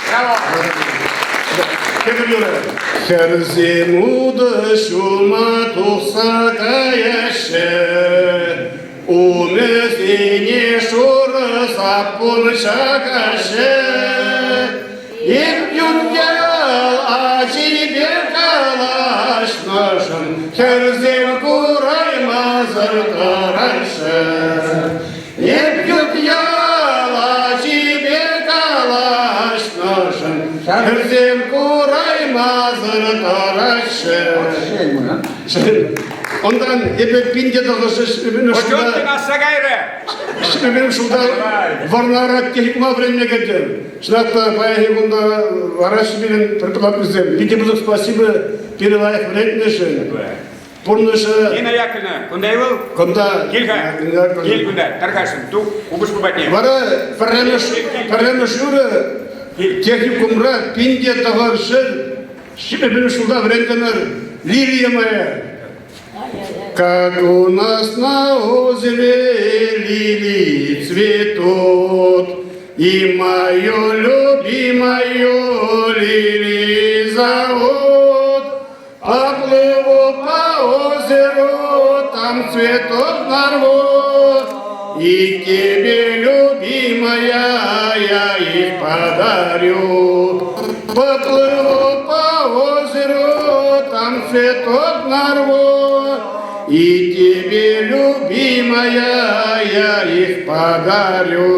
Браво! Тепӗр юрӑ. Хӗрсем утӑ ҫулма тухса каяҫҫӗ, умӗсене шурӑ саппун ҫакаҫҫӗ. Эп ют ял ачипе калаҫнӑшӑн хӗрсем кураймасӑр тӑраҫҫӗ. Эп ют ял ачипе калаҫнӑшӑн хӗрсем кураймасӑр тӑраҫҫӗ. Унтан эпӗ пин те тӑхӑршӗ Почеткин асса кайрӗ. Ҫӗпӗр шулта Вӑрнара техникума вӗренме кӗтӗм. Чӑнах та паянхи кунта вараҫҫӗ пирӗн преподавательсем. Питӗ пысӑк спасибо пире лайӑх вӗрентнӗшӗн. Пурнӑҫӗ... Нина Яковлевна, кунта-и вӑл? Кунта. Кил-ха. Кил кунта, тархасшӑн. Тух, упӑшку патне. Вара пӗрремӗш, пӗрремӗш юрӑ техникумра 1900 ҫирӗм ҫулта вӗрентӗмӗр. Лилия моя. Как у нас на озере лилии цветут, И мою любимую лилии зовут. Поплыву по озеру, там цветов нарву, И тебе, любимая, я их подарю. Поплыву по озеру, там цветок нарву, И тебе, любимая, я их подарю.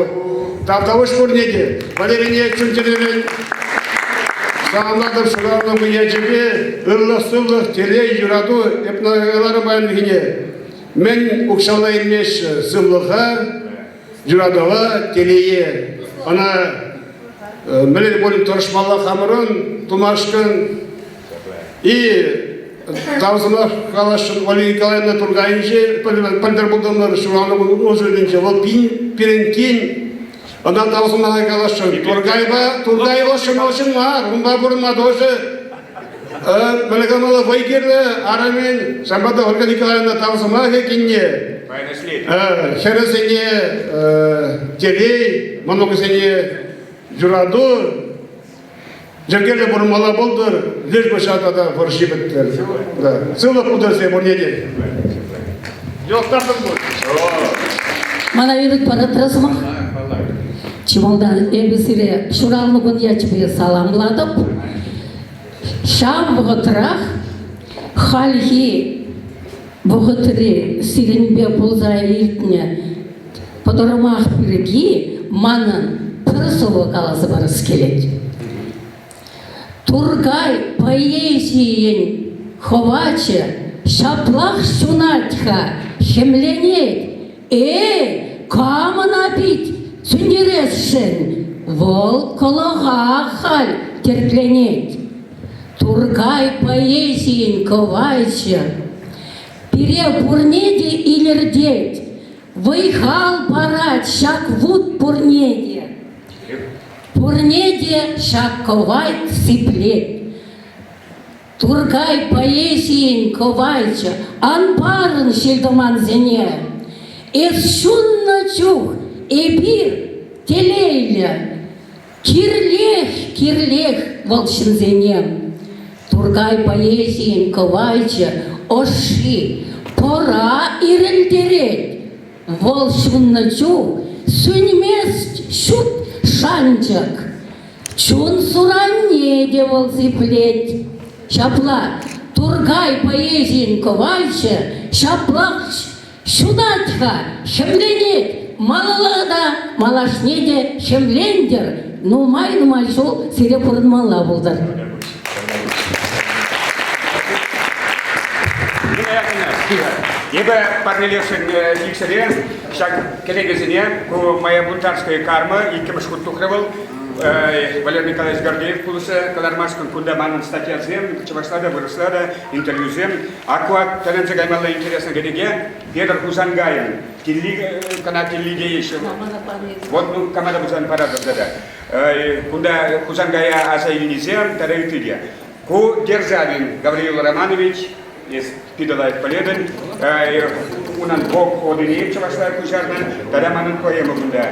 Тавтапуҫ пурне те. Валерине чун-чӗререн. Саламлатӑп ҫуралнӑ кун ячӗпе ырлӑх-сывлӑх, телей, юрату эп каларӑм паянхине. Мӗн укҫалла илмеҫҫӗ сывлӑха, юратӑва, телее. Ӑна мӗнле пулин тӑрӑшмалла хамӑрӑн тумашкӑн. И тав сӑмах каласшӑн Ольга Николаевна Тургайӗнче пӗлтӗр пултӑмӑр ҫуралнӑ кун ушкӑнӗнче. Вӑл пирӗн кин Ӑна тав сӑмаха каласшӑн. Тургайпа Тургай вӑл ҫӑмӑл ҫын мар, унпа пурӑнма тоже мӗнле калама вӑй кирлӗ арӑмӗн. Ҫавӑнпа та Ольга Николаевна тав сӑмахӗ кинне. Хӗрӗсене телей, мӑнукӗсене юрату, йӗркеллӗ пурӑнмалла пултӑр, леш пуҫа тата вӑрҫи пӗттӗр. Сывлӑх пултӑр сире пурне те. Йӑлтахӑн пуль. Мана ирӗк паратра сӑмах. Чи малтан эпӗ сире ҫуралнӑ кун ячӗпе саламлатӑп. Ҫав вӑхӑтрах хальхи вӑхӑтри сирӗнпе пулса иртнӗ пӑтӑрмах пирки манӑн пӗр сӑвӑ каласа парас килет. Туркай поэзийӗн хӑвачӗ ҫаплах ҫунать-ха, хӗмленет. Эй, кам ӑна пит сӳнтересшӗн? Вӑл кӑлӑхах халь тертленет. Туркай поэзийӗн кӑвайчӗ пире пурне те илӗртет, вӑй-хал парать ҫак вут пурне те. Пурне те ҫак кӑвайт сиплет. Туркай поэзийӗн кӑвайчӗ ан парӑн ҫил-тӑмансене. Эс ҫуннӑ чух эпир телейлӗ. Кирлех, кирлех вӑл ҫынсене. Туркай поэзийӗн кӑвайчӗ ӑшши пӑра ирӗлтерет. Вӑл ҫуннӑ чух сӳнмест ҫут шанчӑк. Чун суранне те вӑл сиплет. Ҫапла Туркай поэзийӗн кӑвайчӗ ҫаплах ҫунать-ха, хӗмленет, малалла та, малашне те хӗмлентӗр, нумай-нумай ҫул сире пурӑнмалла пултӑр. Эпӗ парнелесшӗн иксӗре ҫак кӗнекесене, ку «Моя бунтарская карма», иккӗмӗш хут тухрӗ вӑл. Валерий Николаевич Гордеев пулӑшрӗ кӑлармашкӑн. Кунта манӑн статьясем, чӑвашла та, вырӑсла та, интервьюсем. Аква тӗлӗнсе каймалла интереслӗ кӗнеке Петр Хусанкайӑн Тилли кӑна тилли тееҫҫӗ. Вот ну кама та пулсан паратӑр тата. Кунта Хусанкая аса илнисем тата ытти те. Ку Державин Гавриил Романович, эс питӗ лайӑх пӗлетӗн, унӑн Бог одине чӑвашла куҫарнӑ, тата манӑн поэма кунта.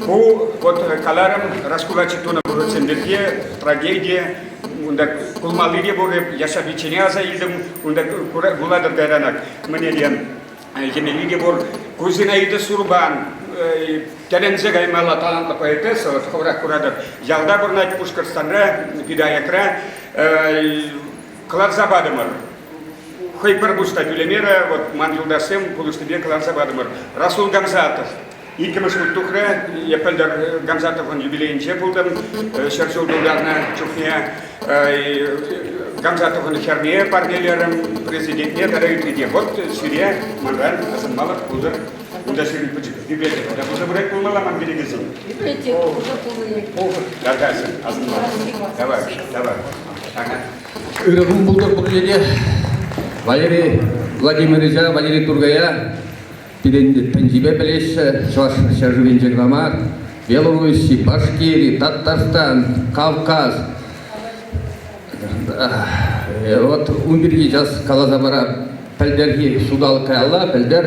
Ку вот каларӑм, раскулачить тунӑ вӑхӑтсем пирки трагедия, унта кулмалли те пур, Яша пиччене аса илтӗм, унта вулатӑр кайранах мӗне те йӗмелли те пур. Ку Зинаида Сурбан тӗлӗнсе каймалла талантлӑ поэтесса, вот хӑвӑрах куратӑр, ялта пурӑнать Пушкӑртстанра, питӗ аякра, кӑларса патӑмӑр. Хӑй пӗр пус та тӳлемерӗ, вот ман юлташсем пулӑшнипе кӑларса патӑмӑр. Расул Гамзатов иккӗмӗш хут тухрӗ, эп пӗлтӗр Гамзатовӑн юбилейӗнче пултӑм, ҫӗршыв тултарнӑ чухне Гамзатовӑн хӗрне парнелерӗм, президентне тата ытти те. Вот сире манран асӑнмалӑх пултӑр. Унта сирӗн пӗчӗк библиотека та пулса пырать пулмалла ман кӗнекесен. Библиотека уже пулнӑ. Тархасшӑн, асӑнмалӑх. Давай, давай. Ага. Ырӑ кун пултӑр пурне те. Валерий Владимировича, Валерий Тургая пирӗн тӗнчипе пӗлеҫҫӗ. Чӑваш ҫӗршывӗнче кӑна мар, Белоруссии, Башкири, Татарстан, Кавказ. Вот ун пирки сейчас каласа парам. Пӗлтӗрхи ҫулталӑк каялла, пӗлтӗр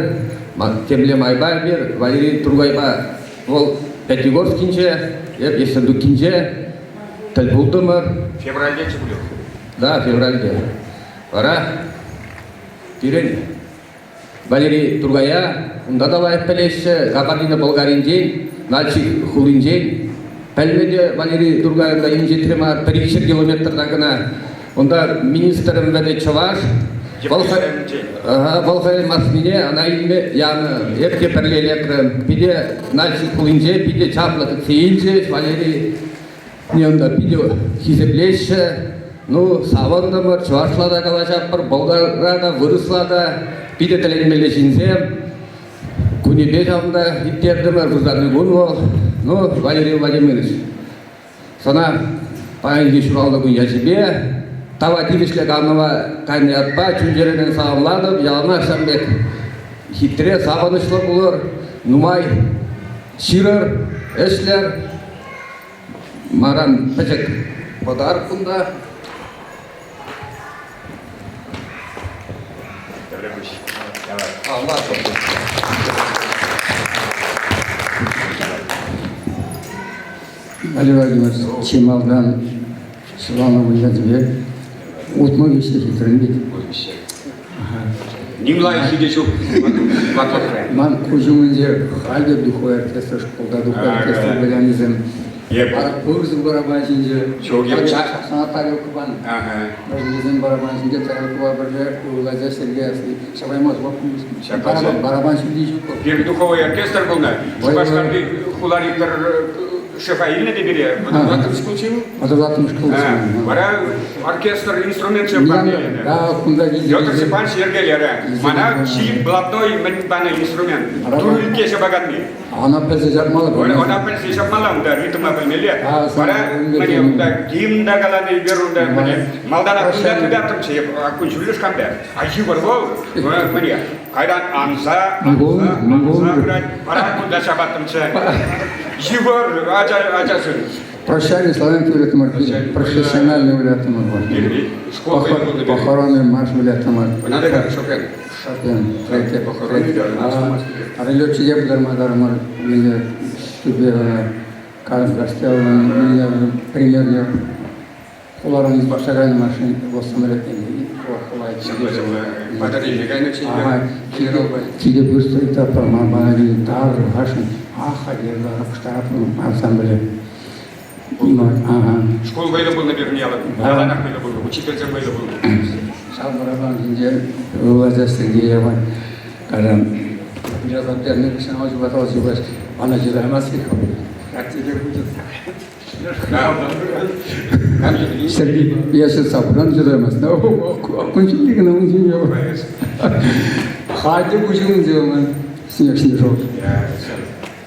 темле майпа эпир Валерий Тургайпа вӑл Пятигорскинче, эп Ессентуккинче тӗл пултӑмӑр. Февральте пулӗ. Да, февральте. Вара пирӗн Валерий Тургая унта та лайӑх пӗлеҫҫӗ. Кабардино-Балкаринчен, Нальчик хулинчен пӗлнӗ те Валерий Тургай унта инҫетре мар, пӗр икҫӗр километрта кӑна. Унта министр МВД чӑваш. Вӑл, вӑл хӑйӗн машинине ӑна илме янӑ. Эп те пӗрле лекрӗм. Питӗ Нальчик хулинче питӗ чаплӑ кӗтсе илчӗҫ Валерий. Унта питӗ хисеплеҫҫӗ. Ну, савӑнтӑмӑр, чӑвашла та калаҫатпӑр, болгарла та, вырӑсла та. Питӗ тӗлӗнмелле ҫынсем. Кунӗпе ҫавӑнта ирттертӗмӗр, вырсарни кун вӑл. Ну, Валерий Владимирович, сана паянхи ҫуралнӑ кун ячӗпе тава тивӗҫлӗ канӑва кайнӑ ятпа чун-чӗререн саламлатӑп. Яланах ҫавӑн пек хитре, савӑнӑҫлӑ пулӑр, нумай ҫырӑр, ӗҫлӗр. Манран пӗчӗк подарок кунта. Валерий Владимирович, чи малтан Светлана ячӗпе 63 ҫитрӗм бит. Ним лайӑххи те ҫук ватлӑхра. Ман куҫ умӗнче халь те духовой оркестр, шкулта духовой оркестр вылянисем. Пырсӑм барабан ҫинче. Ҫук, Сана тарелка панӑ. Вӗсем барабан ҫинче тарелкӑпа пӗрле Владя Сергеев ҫапаймасть. Барабан ҫинче ҫук. Пирӗн духовой оркестр пулнӑ. Шупашкарти хулари пӗр шефа илнӗ те пире. Вӑтӑртӑм шкул Вӑтӑртӑм шкул. Вара оркестр инструментсем парнеленӗ. Да, кунта килсе. Петр Степанович йӗркелерӗ. Мана чи блатной мӗн панӑ инструмент. Турилкке ҫапаканни. Ӑна пӗлсе ҫапмалла. Ӑна пӗлсе ҫапмалла унта, ритма пӗлмелле. Вара мӗне унта гимн та калани вер унта мӗне. Малтанах кунта тытаттӑмччӗ эп кун ҫӳллӗш кампе. А йывӑр вӑл, мӗне, кайран анса, анса, анса пырать. Вара кунта ҫапаттӑмччӗ. Йывӑр ача ачашӑн. Прощальный славян вылятӑмӑр, профессиональный вылятӑмӑр. Похоронный марш вылятӑмӑр. Ӑна та Шопен. Шопен, третье Летчике пытарма тарӑмӑр, мӗнле тӳпе Гастеллӑн примерне хуларан башта кайнӑ машин вӑл самолетне Патӑрьеле кайнӑччӗ. Киле быстро та пама мана тар хашӑн аха пуҫтарап ансамбле. Ага. Шкул вӑйлӑ пулнӑ пирӗн ялӑн. Яланах вӑйлӑ пулнӑ, учительсем вӑйлӑ пулнӑ. Ҫав барабан ҫинче Владя Сергеева кайран Ана чытаймасть Сергей, я сейчас сапран чытаймасть. Кун кӑна ун ҫинче. Хатӗ пуҫ снег снежок.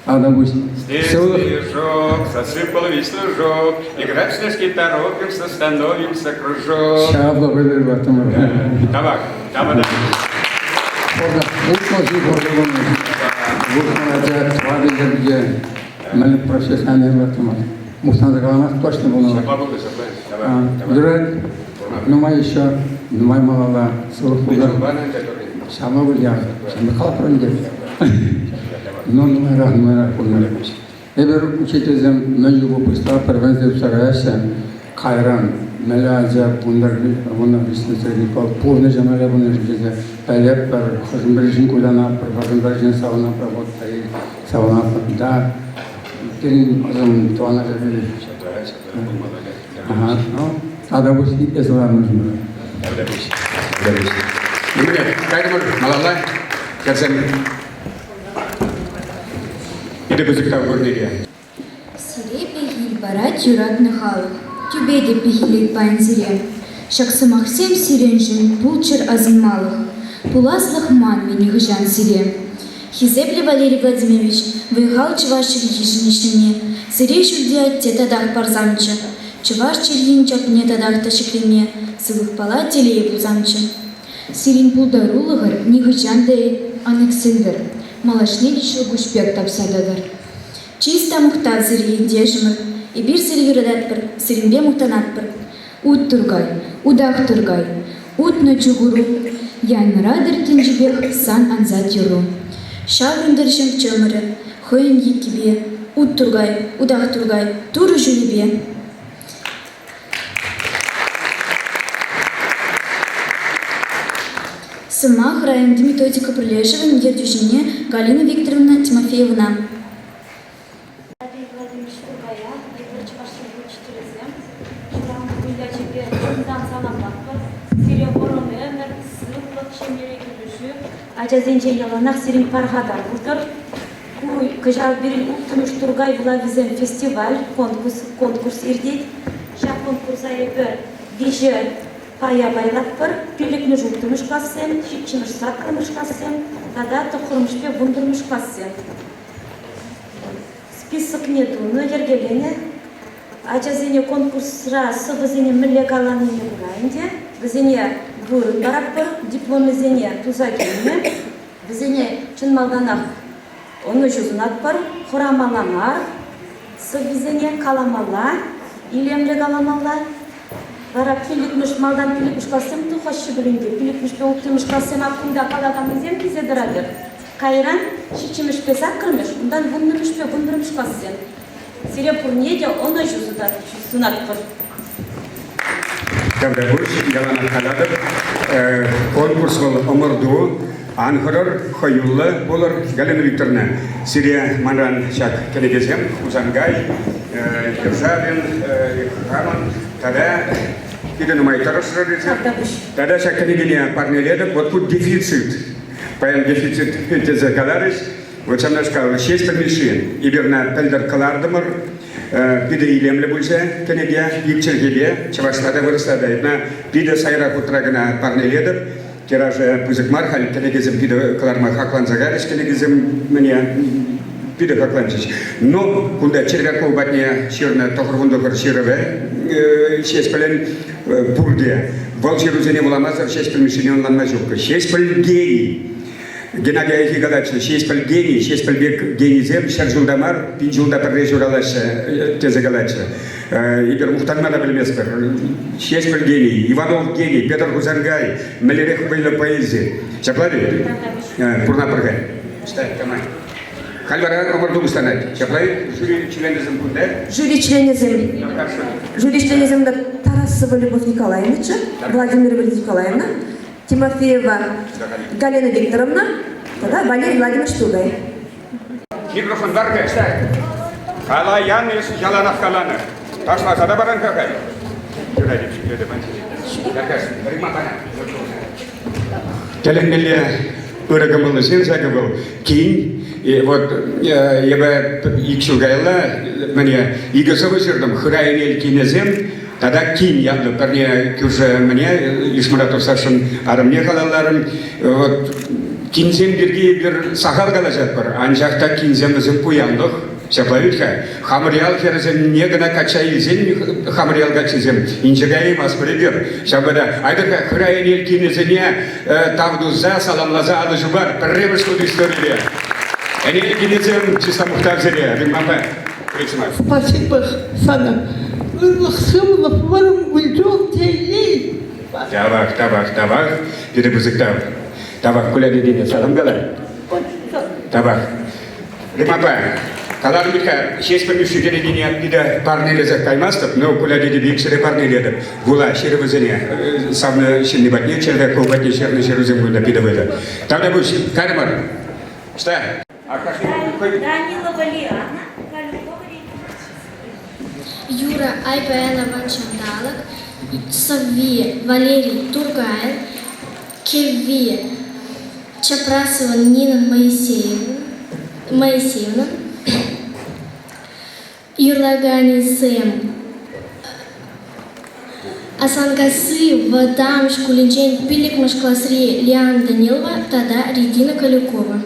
Ана пуҫ. Снег, снежок, засыпал весь лужок, Играть снежки торопимся, становимся кружок. Ҫапла выльӑх Табак, табак. Мӗн профессиональный Мухтанса каламах точно пулнӑ. Ҫапла пулнӑ, ҫапла. Юрать, нумай еще, нумай малалла сывлӑх пултӑр. Ҫавна вылья, ҫавна калапӑр ӗнтӗ. Но нумайрах, нумайрах пулнӑ. Эпир учительсем мӗн юпа пуҫлатпӑр, вӗренсе тухса каяҫҫӗ. Кайран мӗнле ача вуннӑ виҫҫӗн пурнӑҫӗ мӗнле пулнӑ тесе пӗлетпӗр, хӑшӗн-пӗрин кулянатпӑр, хӑшӗн-пӗрин савӑнатпӑр, вот савӑнатпӑр. Да, пирӗн ӑсӑм тӑван ачасем. Ага, ну, тата пуҫ итлесе ларнӑ. Кайтӑмӑр малалла. Хӗрсем Питӗ пысӑк тав пурне Сире пехил парать юратнӑ халӑх, тӳпе те пехилет паян сире. Ҫак сӑмахсем сирӗншӗн пулччӑр асӑнмалӑх, пуласлӑх манмӗ нихӑҫан сире. Хисеплӗ Валерий Владимирович, вӑй-хал чӑваш чӗлхишӗн ӗҫлеме, сире ҫӳлти атте татах парсамччӗ, чӑваш чӗлхин чапне татах та ҫӗклеме сывлӑхпала телей пулсамччӗ. Сирӗн пултарулӑхӑр нихӑҫан та ан иксӗлтӗр, малашне те ҫӑлкуҫ пек тапса тӑтӑр. Чыс та мухтав сире, ентешӗмӗр! Эпир сире юрататпӑр, сирӗнпе мухтанатпӑр. Ут Туркай, утах Туркай, утнӑ чух уру, янӑратӑр тӗнчипех сан ансат юрру. Ҫаврӑнтӑр ҫын чӑмӑрӗ хӑйӗн еккипе, ут Туркай, утах Туркай, Турӑ ҫулӗпе. Сӑмах районти методика пӗрлешӗвӗн ертӳҫине Галина Викторовна Тимофеевӑна. Валерий Владимирович Туркая, эпир чӑваш чӗлхи учителӗсем, ҫуралнӑ кун ячӗпе чунтан саламлатпӑр. Сире вӑрӑм ӗмӗр, сывлӑх, ҫемьере килӗшӳ, ачасенчен яланах сирӗн пархатар пултӑр. Ку кӑҫал пирӗн улттӑмӗш Туркай вулавӗсем фестиваль, конкурс, конкурс иртет. Ҫак конкурса эпир виҫӗ пая пайлатпӑр. Пиллӗкмӗш, улттӑмӗш классем, ҫиччӗмӗш, саккӑрмӗш классем тата тӑххӑрмӗшпе вунпӗрмӗш классем. Списокне тунӑ, йӗркеленӗ. Ачасене конкурсра сӑвӑсене мӗнле каланине кура ӗнтӗ. Вӗсене вырӑн паратпӑр, дипломӗсене туса килнӗ. Вӗсене чӑн малтанах ӑнӑҫу сунатпӑр, хӑрамалла мар, сӑввисене каламалла, илемлӗ каламалла. Вара пиллӗкмӗш, малтан пиллӗкмӗш классем тухаҫҫӗ пулин те, пиллӗкмӗшпе улттӑмӗш классем ак кунта калаканнисем килсе тӑратӑр. Кайран ҫиччӗмӗшпе саккӑрмӗш, унтан вуннӑмӗшпе вунпӗрмӗш классем. Сире пурне те ӑнӑҫу сунатпӑр. Тавтапуҫ, яланах калатӑп, конкурс вӑл ӑмӑрту. Ан хӑрӑр, хӑюллӑ пулӑр. Галина Викторовна, сире манран ҫак кӗнекесем Хусанкай, Державин, хамӑн тата питӗ нумай тӑрӑшрӑр эсир. Тата ҫак кӗнекене парнелетӗп. Вот ку дефицит. Паян дефицит тесе каларӗҫ. Вот ҫавнашкал Ҫеҫпӗл Мишши эпир ӑна пӗлтӗр кӑлартӑмӑр. Питӗ илемлӗ пулчӗ кӗнеке, ик чӗлхепе, чӑвашла та вырӑсла та. Ӑна питӗ сайра хутра кӑна парнелетӗп. Тиражӗ пысӑк мар, халь кӗнекесем питӗ кӑларма хакланса кайрӗҫ кӗнекесем мӗне питӗ хакланчӗҫ. Но кунта Червяков патне ҫырнӑ 99 ҫырӑвӗ Ҫеҫпӗлӗн пурте. Вӑл ҫырусене вуламасӑр Ҫеҫпӗл Мишшине ӑнланма ҫук. Ҫеҫпӗл гений. Геннадий Айхи калатчӗ, Ҫеҫпӗл гений, Ҫеҫпӗл пек генисем 100 ҫулта мар, пин ҫулта пӗрре ҫуралаҫҫӗ, тесе калатчӗ. Эпир мухтанма та пӗлместпӗр. Ҫеҫпӗл гений, Иванов гений, Петр Хусанкай, мӗнлерех вӑйлӑ поэзи. Ҫапла ведь? Пурнатпӑр-ха. Читай, камай. Халь вара ӑмӑрту пуҫланать. Ҫапла-и? Жюри членӗсем кунта? Жюри членӗсем. Жюри членӗсем Тарасова Любовь Николаевначчӗ, Владимир Николаевна, Тимофеева Галина Викторовна тата Валерий Владимирович Тукай. Микрофон бар-ха, Калаян эс яланах каланӑ. Ташласа та паран-ха халь. Тӗлӗнмелле ырӑ кӑмӑллӑ ҫын ҫакӑ вӑл. Кин, вот эпӗ ик ҫул каялла мӗне икӗ сӑвӑ ҫыртӑм. Хырай Ӗнел кинӗсем Тата кин ятлӑ пӗрне кӳршӗ мӗне Ишмуратов Сашӑн арӑмне халалларӑм. Вот кинсем пирки эпир сахал калаҫатпӑр, анчах та кинсем вӗсем пуянлӑх. Ҫапла вӗт-ха. Хамӑр ял хӗрӗсемне кӑна качча илсен хамӑр ял каччисем инҫе каяймастпӑр эпир. Ҫавӑнпа та айтӑр-ха Хырай Ӗнел кинӗсене тав туса саламласа алӑ ҫупар пӗрремӗш хут историре. Ӗнел кинӗсем чыста мухтав сире, Риммапа. Спасибо сана. Ырлӑх-сывлӑх, вӑрӑм кун-ҫул телей. Тавах, тавах, тавах. Питӗ пысӑк тав. Тавах, Куля тетене салам кала. Тавах. Римапа, каларӑм вӗт-ха, Ҫеҫпӗл Мишши кӗнекине питӗ парнелесех каймастӑп, но Куля тетепе иксӗре парнелетӗп. Вула ҫырӑвӗсене савнӑ ҫынни патне, Червяков патне ҫырнӑ ҫырусем кунта питӗ вӑйлӑ. Тавтапуҫ, кайрӑмӑр. Что? Данилова Лиана, Калюкова Юра ай паян аван ҫанталӑк, сӑвви Валерий Туркайӑн, кӗвви Чапрасовӑн Нина Моисеевнӑн, юрлаканӗсем Асанкасси вӑтам шкулӗнчен пиллӗкмӗш класри Лиана Данилова тата Регина Калюкова.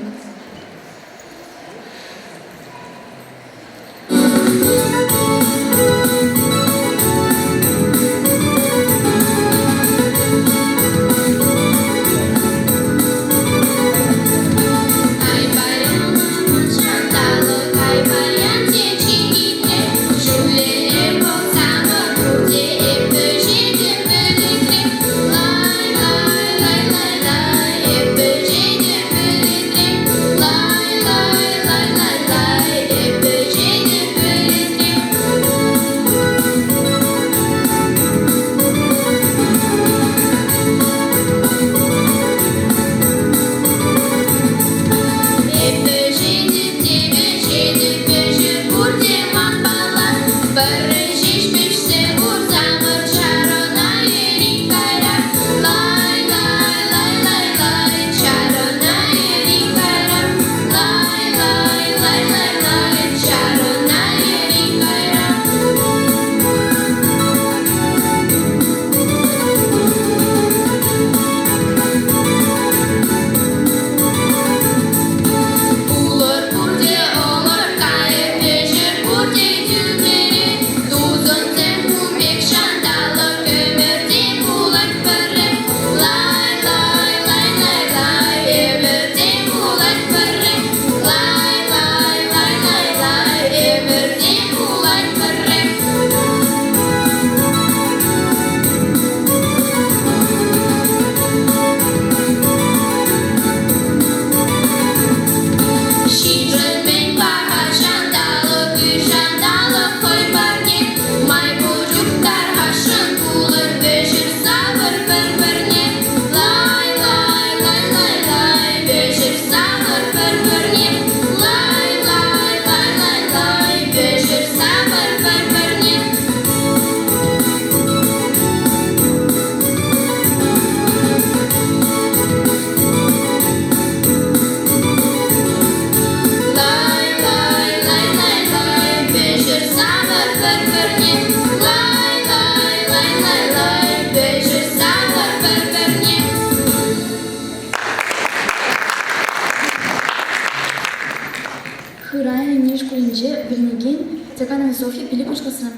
Хырай Ӗнел шкулӗнче вӗренекен Тяканова Софья пиллӗкмӗш класра.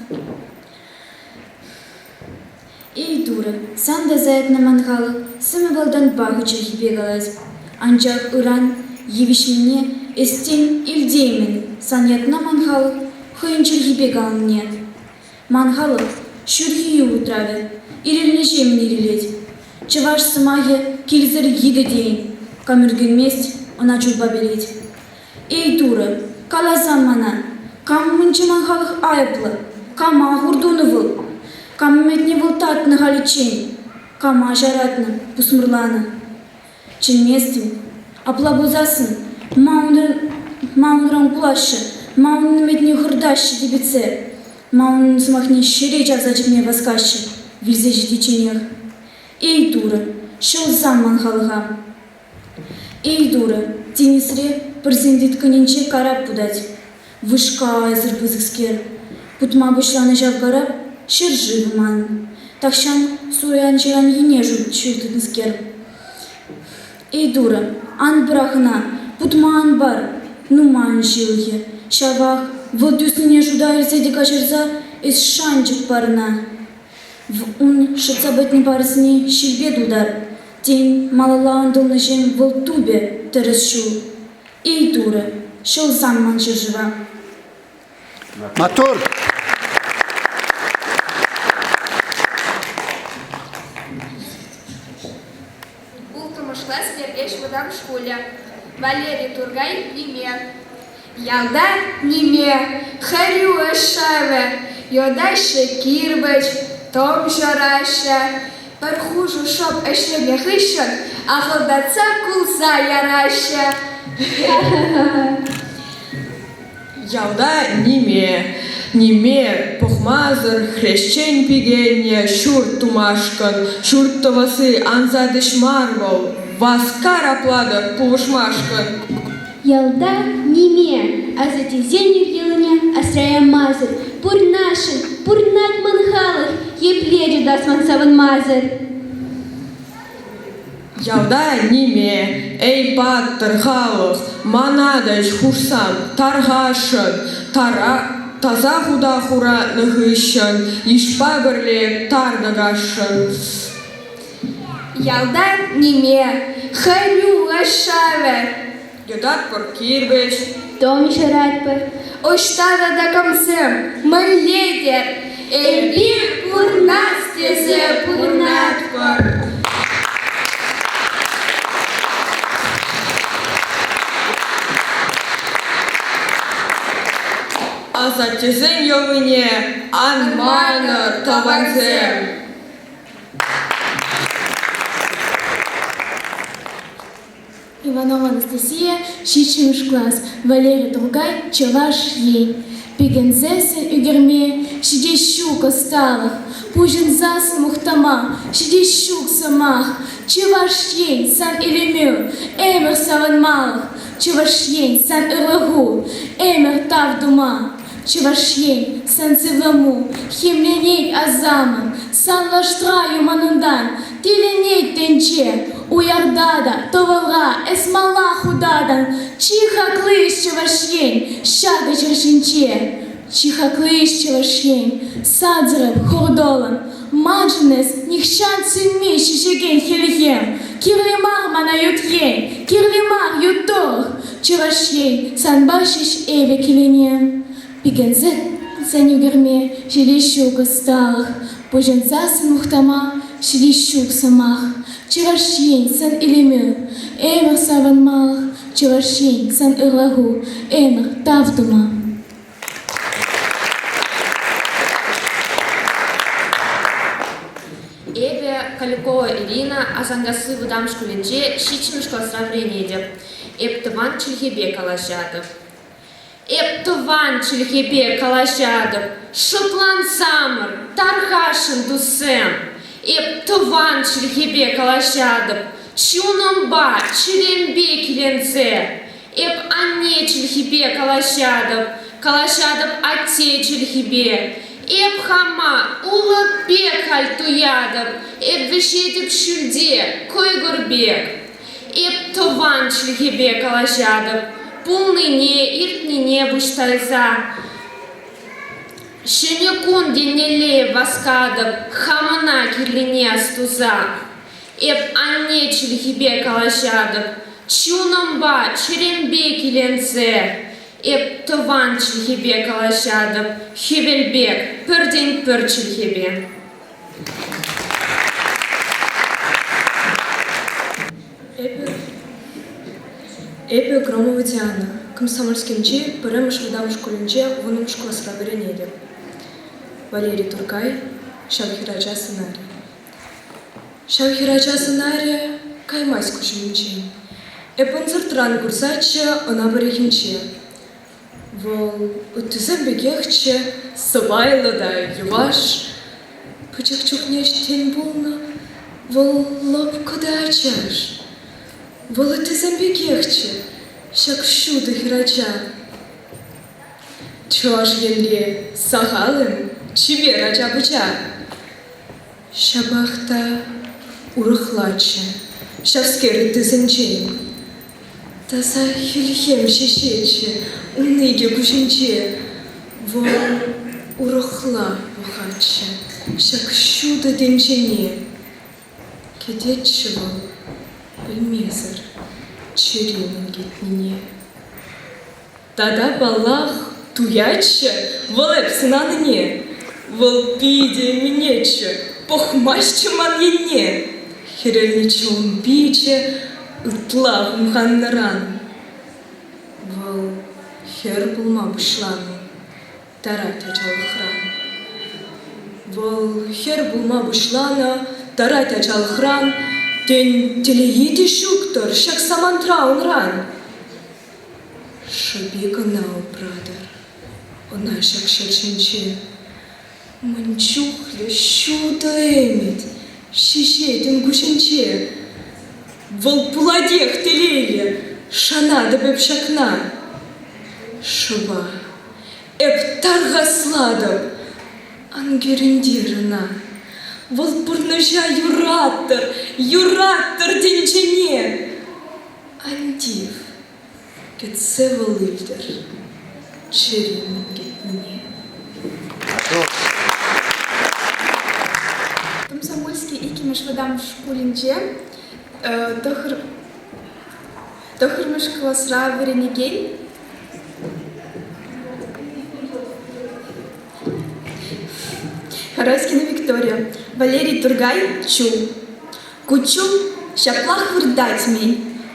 Эй, Турӑ, сан та заятна ман халӑх сӗмӗ вӑлтанпа чӗлхипе калать. Анчах ыран е виҫмине эс, тен, илтеймӗн сан ятна ман халӑх хӑйӗн чӗлхипе каланине. Ман халӑх ҫурхи утравӗ, ирӗлнӗҫемӗн ирӗлет. Чӑваш сӑмахӗ килсӗр йытӑ тейӗн, кам ӳркенмест, ӑна чулпа перет. Эй, Турӑ, каласам мана, кам умӗнче ман халӑх айӑплӑ, кама хур тунӑ вӑл? Кам ӗмӗтне вӑл татнӑ халиччен? Кама ҫаратнӑ, пусмӑрланӑ? Чӗнместӗн. Апла пулсассӑн, ма унран, ма унран кулаҫҫӗ, ма унӑн ӗмӗтне хӑртаҫҫӗ типӗтсе? Ма унӑн сӑмахне ҫӗре чавса чикме васкаҫҫӗ вилсе ҫитичченех? Эй, Турӑ, ҫӑлсам ман халӑха! Эй, Турӑ, тинӗсре пӗрсен тыткӑнӗнче карап путать. Вышка айсӑр пысӑкскер. Путма пуҫланӑ ҫав карап ҫӗршывӗ ман. Тахҫан суян ҫыран ене ҫул тытнӑскер. Эй, Турӑ, ан пӑрах ӑна, путма ан пар. Нумайӑн ҫылӑхӗ. Ҫавах вӑл тӳснине шута илсе те каҫарса эс шанчӑк пар ӑна. Ун шӑтса пӗтнӗ парӑсне ҫилпе тултар. Тен, малалла ӑнтӑлнӑҫем вӑл тупӗ тӗрӗс ҫул. Эй, Турӑ, ҫӑлсам ман ҫӗршыва! Маттур! Улттӑмӗш класс Нӗркеҫ вӑтам шкулӗ. Валерий Тургай ниме. Ялта ниме, хӗрӳ ӗҫ шавӗ, йӑтаҫҫӗ кирпӗч, тӑм ҫӑраҫҫӗ. Пӗр хушӑ шӑп ӗҫленӗ хыҫҫӑн ахӑлтатса кулса яраҫҫӗ. Ялта ниме, ниме пӑхмасӑр хресчен пикеннӗ ҫурт тумашкӑн. Ҫурт тӑвасси ансат ӗҫ мар вӑл, васкар апла-тӑк пулӑшмашкӑн. Ялта ниме, асаттесен йӑлине асра ямасӑр, пурнасшӑн, пурнать ман халӑх, епле чӑтас ман савӑнмасӑр. Ялта ниме, эй паттӑр халӑх, мана та ӗҫ хушсан, тархасшӑн, тара, таса хута хуратнӑ хыҫҫӑн йышпа пӗрле тар тӑкасшӑн. Ялта ниме, хӗрӳ шавӗ. Йӑтатпӑр кирпӗч. Тӑм ҫӑратпӑр. Ӑҫта тата камсем, мӗнле те эпир пурнас тесе пурӑнатпӑр. Асаттесен йӑлине ан манӑр, тӑвансем! Иванова Анастасия, ҫиччӗмӗш класс, Валерий Туркай, Чӑваш Ен. Пикенсессӗн ӳкерме ҫитес ҫук ӑсталӑх, пуҫӑнсассӑн мухтама ҫитес ҫук сӑмах. Чӑваш Ен, сан илемӳ, ӗмӗр савӑнмалӑх, Чӑваш Ен, сан ырлӑху, ӗмӗр тав тума. Чӑваш Ен, сан сывлӑму, хӗмленет асамӑм, сан лаштра юманунтан тӗлӗнет тӗнче. Уярта та, тӑвӑлра эс мала хутатӑн, чи хакли Чӑваш Ен ҫакӑ ҫӗр ҫинче. Чи хакли Чӑваш Ен, сансӑрӑн хуртолӑн, маншӑн эс нихҫан сӳнми ҫиҫекен хӗлхем. Кирлӗ мар мана ют ен, кирлӗ мар ют тӑрӑх, Чӑваш Ен, санпа ҫеҫ эпӗ киленем. Пикенсе сӗн ӳкерме ҫитес ҫук ӑсталӑх, пуҫӑнсассӑн мухтама ҫитес ҫук сӑмах. Чӑваш Ен, сан илемӳ, ӗмӗр савӑнмалӑх, Чӑваш Ен, сан ырлӑху, ӗмӗр тав тума. Эпӗ Калюкова Ирина Асанкасси вӑтам шкулӗнче ҫиччӗмӗш класра вӗренетӗп. Эп тӑван чӗлхепе калаҫатӑп. Эп тӑван чӗлхепе калаҫатӑп, шӑплансамӑр, тархасшӑн, туссем. Эп тӑван чӗлхепе калаҫатӑп, чунӑмпа, чӗремпе киленсе. Эп анне чӗлхипе калаҫатӑп, калаҫатӑп атте чӗлхипе. Эп хама улӑп пек халь туятӑп, эп вӗҫетӗп ҫӳлте кӑйкӑр пек. Эп тӑван чӗлхепе калаҫатӑп. Пулнине, иртнине пуҫтарса. Ҫӗнӗ кун еннелле васкатӑп, хамӑна кирлине астуса. Эп анне чӗлхипе калаҫатӑп, чунӑмпа, чӗремпе киленсе. Эп тӑван чӗлхепе калаҫатӑп, хӗвел пек, пӗртен-пӗр чӗлхепе. Эпӗ, эпӗ Громова Диана, Комсомольскинчи пӗрремӗш вӑтам шкулӗнче вуннӑмӗш класра вӗренетӗп. Валерий Туркай ҫав хӗрача сӑнарӗ. Ҫав хӗрача сӑнарӗ каймасть куҫ умӗнчен. Эп ӑнсӑртран курсаччӗ ӑна пӗррехинче. Вӑл ыттисем пекехчӗ, сӑпайлӑ та йӑваш. Пӗчӗк чухне тен пулнӑ, вӑл лӑпкӑ та ачаш. Вӑл ыттисем пекехчӗ, ҫак ҫутӑ хӗрача. Чӑваш Енре сахал-им чипер ача-пӑча? Ҫапах та урӑхлаччӗ ҫавскер ыттисенчен. Таса хӗлхем ҫиҫетчӗ ун икӗ куҫӗнче. Вӑл урӑхла пӑхатчӗ ҫак ҫутӑ тӗнчене. Кӗтетчӗ вӑл пӗлмесӗр чӗри мӗн кӗтнине. Тата, паллах, туятчӗ вӑл эп сӑнанине. Вӑл питӗ именетчӗ, пӑхмастчӗ ман енне. Хӗрелнӗччӗ ун пичӗ ытла хумханнӑран. Вӑл хӗр пулма пуҫланӑ, тарать ачалӑхран. Вӑл хӗр пулма пуҫланӑ, тарать ачалӑхран. Тен, телейи те ҫук-тӑр ҫак самантра унран. Шӑпи кӑна упратӑр ӑна ҫак ҫӗр ҫинче. Мӗн чухлӗ ҫутӑ ӗмӗт ҫиҫет ун куҫӗнче. Вӑл пулатех телейлӗ, шанатӑп эп ҫакна. Шӑпа, эп тархаслатӑп, ан кӳрентер ӑна. Вӑл пурнӑҫа юраттӑр, юраттӑр тӗнчене. Ан тив, кӗтсе вӑл илтӗр чӗри мӗн кӗтнине. Комсомольски иккӗмӗш вӑтам шкулӗнче тӑххӑрмӗш класра вӗренекен Хораськина Виктория, Валерий Тургай, Чул. Ку чул ҫаплах выртать-мӗн,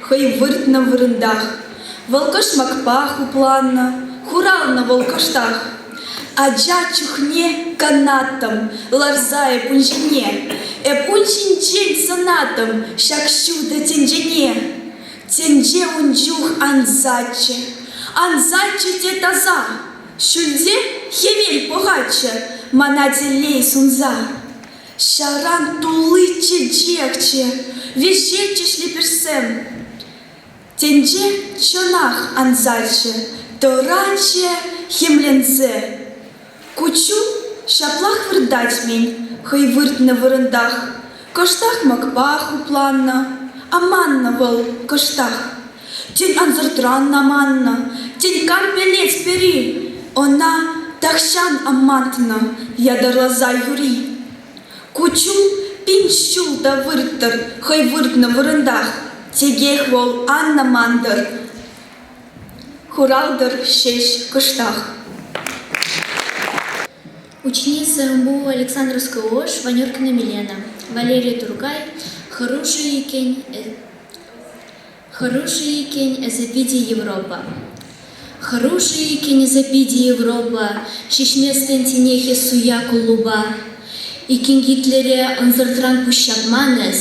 хӑй выртнӑ вырӑнтах. Вӑл кӑшмакпа хупланнӑ, хуралнӑ вӑл кӑштах. Ача чухне канаттӑм, ларса эп ун ҫине. Эп ун ҫинчен сӑнаттӑм ҫак ҫутӑ тӗнчене. Тӗнче ун чух ансатчӗ, ансатчӗ те таса. Ҫӳлте хӗвел пӑхатчӗ мана телей сунса. Ҫаран тулли чечекчӗ, вӗҫетчӗҫ лӗпӗшсем. Тӗнче чӑнах ансатчӗ, тӑратчӗ хӗмленсе. Ку чул ҫаплах выртать-мӗн хӑй выртнӑ вырӑнтах. Кӑштах мӑкпа хупланнӑ, аманнӑ вӑл кӑштах. Тен, ӑнсӑртран аманнӑ, тен, кам пӗлет пӗри, ӑна тахҫан амантнӑ ятарласа юри. Ку чул пин ҫул та вырттӑр хӑй выртнӑ вырӑнтах, текех вӑл ан амантӑр, хуралтӑр ҫеҫ кӑштах. Ученица МБУ Александровской ОШ Ванюркина Милена, Валерий Туркай хӑрушӑ иккен Хӑрушӑ иккен эсӗ питӗ Европа. Хӑрушӑ иккен эсӗ питӗ Европа, ҫиҫместӗн тинех эс суя куллупа. Иккен Гитлере ӑнсӑртран пуҫҫапман эс,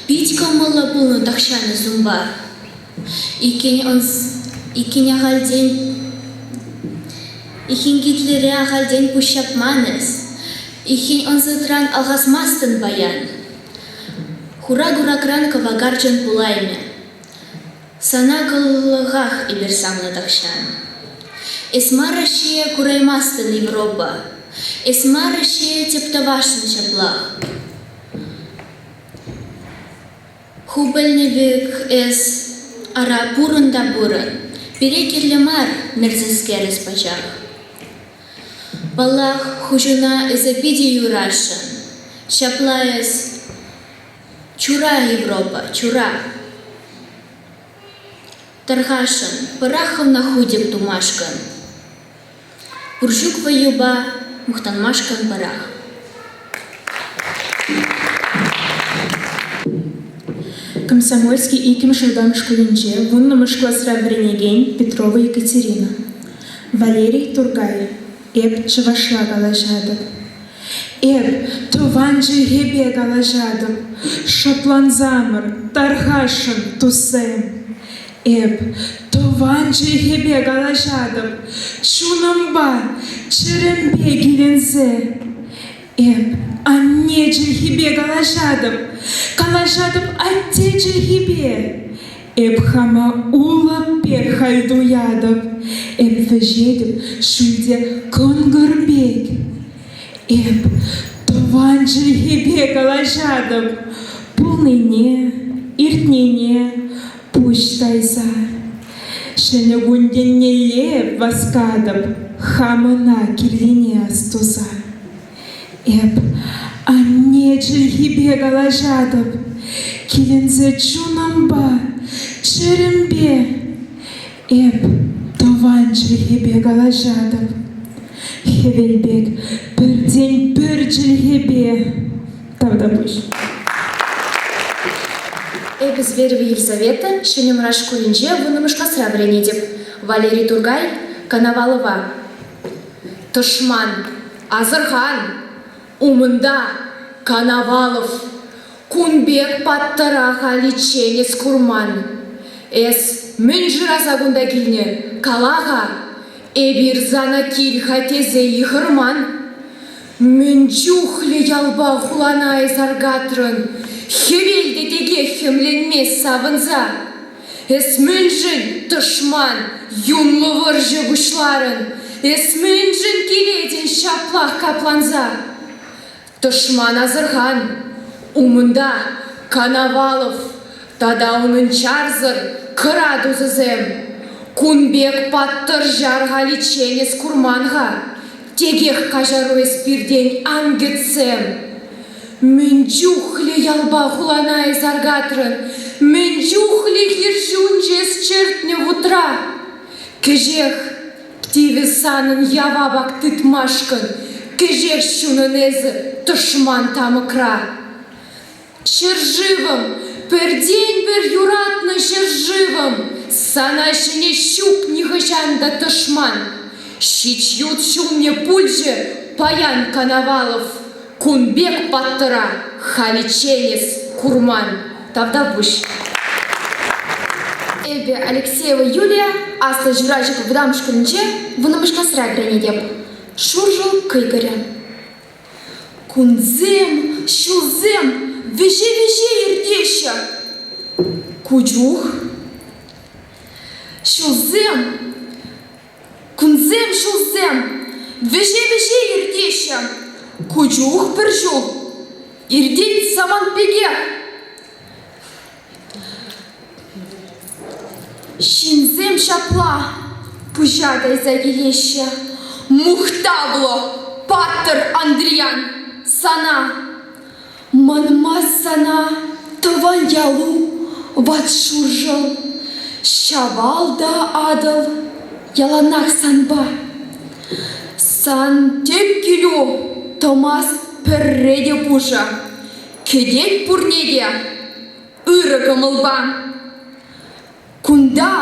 пит кӑмӑллӑ пулнӑ тахҫан эс унпа. Иккен иккен ахальтен иккен Гитлере ахальтен пуҫҫапман эс, иккен ӑнсӑртран алхасмастӑн паян. Хура куракран кӑвакарчӑн пулаймӗ. Сана кӑлӑхах эпир савнӑ тахҫан. Эс мар Раҫҫее кураймастӑн Европа. Эс мар Раҫҫее тӗп тӑвасшӑн ҫаплах. Ху пӗлнӗ пек эс, ара, пурӑн та пурӑн. Пире кирлӗ мар нӗрсӗрскер эс пачах. Паллах, хуҫуна эсӗ питӗ юрасшӑн. Ҫапла эс, чура Европа, чура. Тархасшӑн, пӑрах хӑвна ху тӗп тумашкӑн. Пур-ҫук вӑйӑпа мухтанмашкӑн пӑрах. Комсомольски иккӗмӗш вӑтам шкулӗнче вуннӑмӗш класра вӗренекен Петрова Екатерина. Валерий Туркай. Эп чӑвашла калаҫатӑп. Эп тӑван чӗлхепе калаҫатӑп. Шӑплансамӑр, тархасшӑн, туссем. Эп тӑван чӗлхепе калаҫатӑп, чунӑмпа, чӗремпе киленсе. Эп анне чӗлхипе калаҫатӑп, калаҫатӑп атте чӗлхипе. Эп хама улӑп пек халь туятӑп, эп вӗҫетӗп ҫӳлте кӑнкӑр пек. Эп тӑван чӗлхепе калаҫатӑп, пулнине, иртнине пуҫ тайса. Ҫӗнӗ кун еннелле васкатӑп, хамӑна кирлине астуса. Эп анне чӗлхипе калаҫатӑп, киленсе чунӑмпа, чӗремпе. Эп тӑван чӗлхепе калаҫатӑп, хӗвел пек пӗртен-пӗр чӗлхепе. Тавтапуҫ. Эпӗ Зверева Елизавета Ҫӗнӗ Мӑрат шкулӗнче вуннӑмӗш класра вӗренетӗп. Валерий Туркай, Коновалова. Тӑшман, асӑрхан! Умӑнта Коновалов. Кун пек паттӑра халиччен эс курман. Эс мӗн шыраса кунта килнӗ, кала-ха. Эпир сана кил-ха тесе йыхӑрман. Мӗн чухлӗ ялпа хулана эс аркатрӑн, хӗвел те текех хӗмленмест савӑнса. Эс мӗншӗн, тӑшман, юнлӑ вӑрҫӑ пуҫларӑн? Эс мӗншӗн килетӗн ҫаплах капланса? Тӑшман асӑрхан, умӑнта Коновалов тата унӑн чарсӑр кӑра тусӗсем. Кун пек паттӑр ҫар халиччен эс курман-ха. Текех каҫару эс пиртен ан кӗтсем. Мӗн чухлӗ ялпа хулана эс аркатрӑн, мӗн чухлӗ хир ҫунчӗ эс чӗртнӗ вутра. Кӗҫех тивӗ санӑн явап тытмашкӑн, кӗҫех ҫунӑн эсӗ тӑшман тамӑкра. Ҫӗршывӑм, пӗртен-пӗр юратнӑ ҫӗршывӑм, сана ҫӗнӗ ҫук нихӑҫан та тӑшман. Ҫич ют ҫумне пулчӗ паян Коновалов, кун пек паттӑра халиччен эс курман. Тавтапуҫ. Эпӗ Алексеева Юлия Аслӑ Чурачӑк вӑтам шкулӗнче вуннӑмӗш класра вӗренетӗп. Шуршӑл кӑйкӑрӗ. Кунсем, ҫулсем вӗҫе-вӗҫе иртеҫҫӗ. Ку чух ҫулсем, кунсем, ҫулсем вӗҫе-вӗҫе иртеҫҫӗ. Ку чух пӗр ҫул иртет самант пекех. Ҫынсем ҫапла пуҫа кайса килеҫҫӗ. Мухтавлӑ паттӑр Андриян сана! Манмасть сана тӑван ялу ват Шуршӑл. Ҫавал та Атӑл яланах санпа. Сан тӗп килӳ тӑмасть пӗрре те пушӑ. Кӗтет пурне те ырӑ кӑмӑлпа. Кунта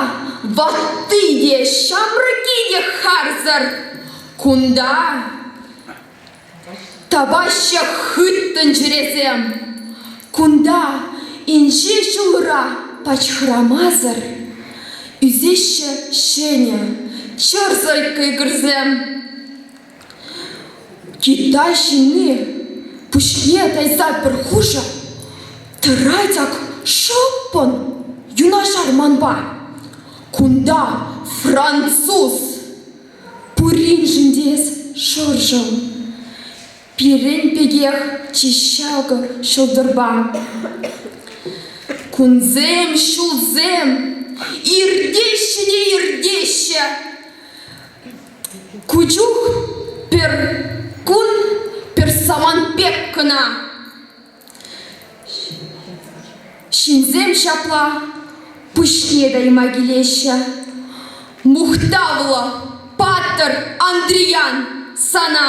ватти те, ҫамрӑкки те харсӑр. Кунта тапаҫҫӗ хыттӑн чӗресем. Кунта инҫе ҫулра пач хӑрамасӑр ӳсеҫҫӗ ҫӗнӗ чӑрсӑр кӑйкӑрсем. Китай ҫынни пуҫне тайса пӗр хушӑ тӑрать ак шӑппӑн юнашар манпа. Кунта француз! Пуриншӗн те эс шӑршӑл. Пирӗн пекех чи ҫакӑ ҫӑлтӑрпа. Кунсем, ҫулсем иртеҫҫӗ те иртеҫҫӗ. Ҫынсем ҫапла пуҫне тайма килеҫҫӗ. Мухтавлӑ, паттӑр Андриян сана!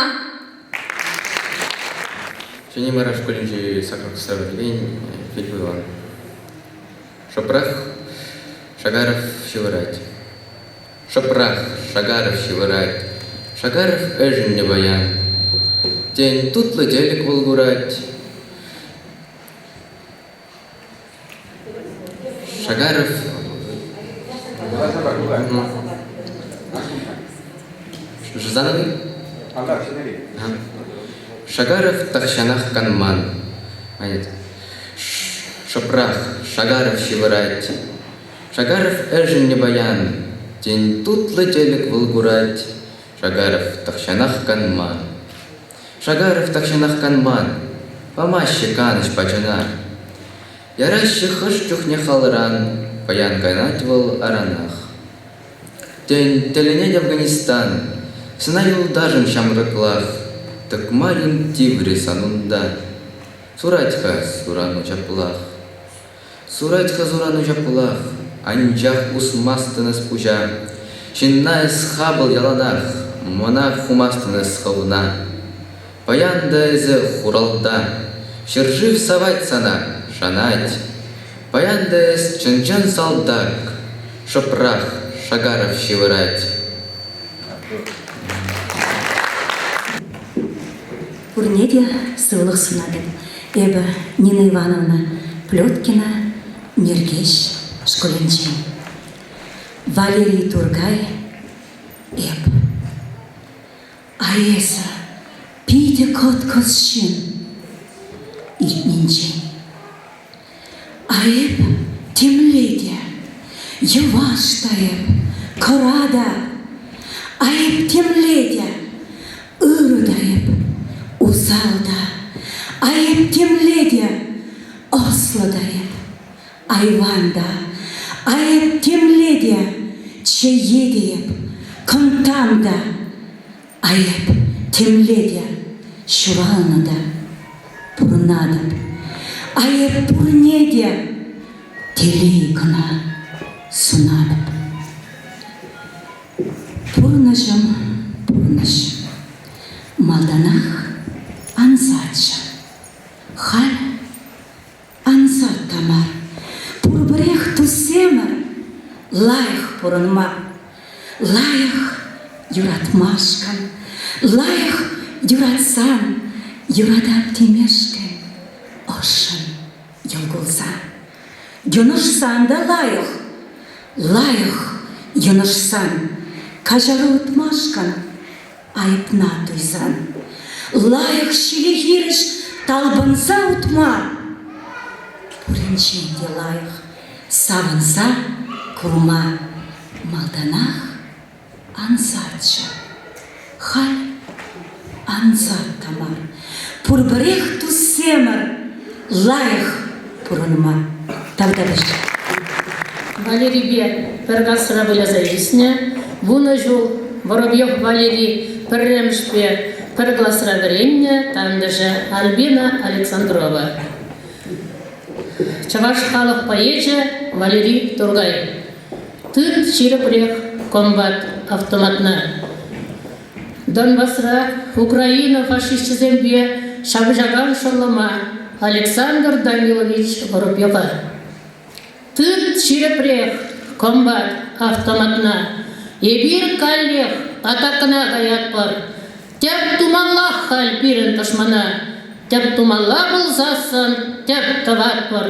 Ҫӗнӗ Мӑрат шкулӗнчи саккӑркӑсра вӗренекен Филипп Иванов. Шӑпрах Шагаров ҫывӑрать. Шӑпрах Шагаров ҫывӑрать. Шагаров ӗшеннӗ паян. Тен, тутлӑ тӗлӗк вӑл курать. Шагаров Жзановый? Шагаров тахҫанах канман. Шӑпрах Шагаров ҫывӑрать. Шагаров ӗшеннӗ паян. Тен, тутлӑ тӗлӗк вӑл курать. Шагаров тахҫанах канман. Шагаров тахҫанах канман, памаҫҫӗ канӑҫ пачана. Яраҫҫӗ хӑш чухне халран, паян канать вӑл аранах. Тен, тӗлӗнет Афганистан, сана юлташӑм ҫамрӑклах, тӑкма юн тиврӗ сан унта. Сурать-ха сурану ҫаплах. Сурать-ха сурану ҫаплах, анчах усмастӑн эс пуҫа. Ҫынна эс хапӑл яланах, мана хумастӑн эс хӑвна. Паян та эсӗ хуралта, ҫӗршыв савать сана, шанать. Паян та эс чӑн-чӑн салтак, шӑпрах Шагаров ҫывӑрать. Пурне те сывлӑх сунатӑп. Эпӗ Нина Ивановна Плеткина Нӗркеҫ шкулӗнчен. Валерий Туркай эп. А эсӗ питӗ кӑткӑс ҫын иртнинчен. А эп темле те, йӑваш та эп, кӑра та. А эп темле те, ырӑ та эп, усал та. А эп темле те, ӑслӑ та эп, айван та. А эп темле те, чее те эп, кӑнттам та. А эп темле те ҫуралнӑ та пурӑнатӑп. А эп пурне те телей кӑна сунатӑп. Пурнӑҫӑм пурнӑҫ. Малтанах ансатчӗ. Халь ансат та мар. Пурпӗрех туссемӗр лайӑх пурӑнма, лайӑх юратмашкӑн, лайӑх юратсан юратап темешкӗн ӑшшӑн йӑл кулса. Йӑнӑшсан та лайӑх, лайӑх йӑнӑшсан каҫару ыйтмашкӑн айӑпна туйсан. Лайӑх ҫиле хирӗҫ талпӑнса утма пуринчен те лайӑх савӑнса курма малтанах ансатчӗ. Халь ансат та мар, пурпӗрех туссемӗр лайӑх пурӑнма. Тавтапуҫ. Валерипе пӗр касра выляса ӳснӗ. Вунӑ ҫул Воробьев Валерий пӗрремӗшпе пӗр класра вӗреннӗ тантӑшӗ Альбина Александрова. Чӑваш халӑх поэчӗ Валерий Тургай. Тыт ҫирӗпрех комбат автоматна. Донбасра Украина фашисчӗсемпе ҫапӑҫакан шӑллӑма Александр Данилович Воробьева. Тыт ҫирӗпрех, комбат, автоматна. Эпир каллех атакӑна каятпӑр. Тӗп тумаллах халь пирӗн тӑшмана. Тӗп тумалла пулсассӑн тӗп тӑватпӑр.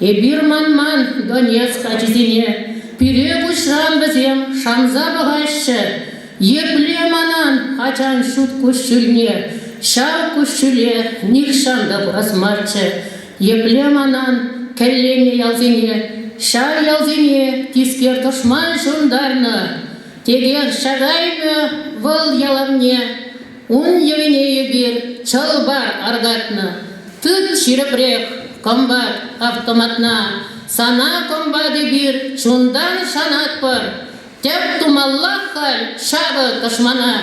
Эпир манман Донецк ачисене. Пире куҫран вӗсем шанса пӑхаҫҫӗ. Епле манан ачан ҫут куҫҫульне, ҫав куҫҫуле нихҫан та курас марччӗ. Епле манан кӗлленнӗ ялсене, ҫав ялсене тискер тӑшман ҫунтарнӑ. Текех ҫакаймӗ вӑл ялавне, ун йӑвине эпир чӑл-пар аркатнӑ. Тыт ҫирӗпрех, комбат, автоматна, сана, комбат, эпир чунтан шанатпӑр. Тӗп тумалла халь ҫакӑ тӑшмана,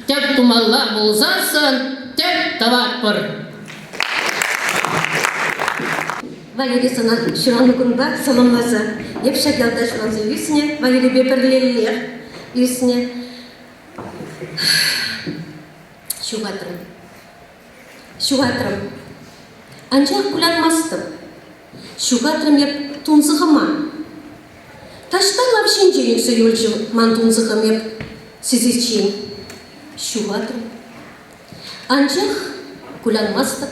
тӗп тумалла пулсассӑн тӗп тӑватпӑр. Валерий сана ҫуралнӑ кунпа саламласа. Эп ҫак ялта ҫуралса ӳснӗ, Валерипе пӗрлеллех ӳснӗ. Ҫухатрӑм. Ҫухатрӑм. Анчах кулянмастӑп. Ҫухатрӑм эп тунсӑхӑма. Таҫта лав ҫинчен ӳксе юлчӗ ман тунсӑхӑм эп сисиччен. Ҫухатрӑм. Анчах кулянмастӑп.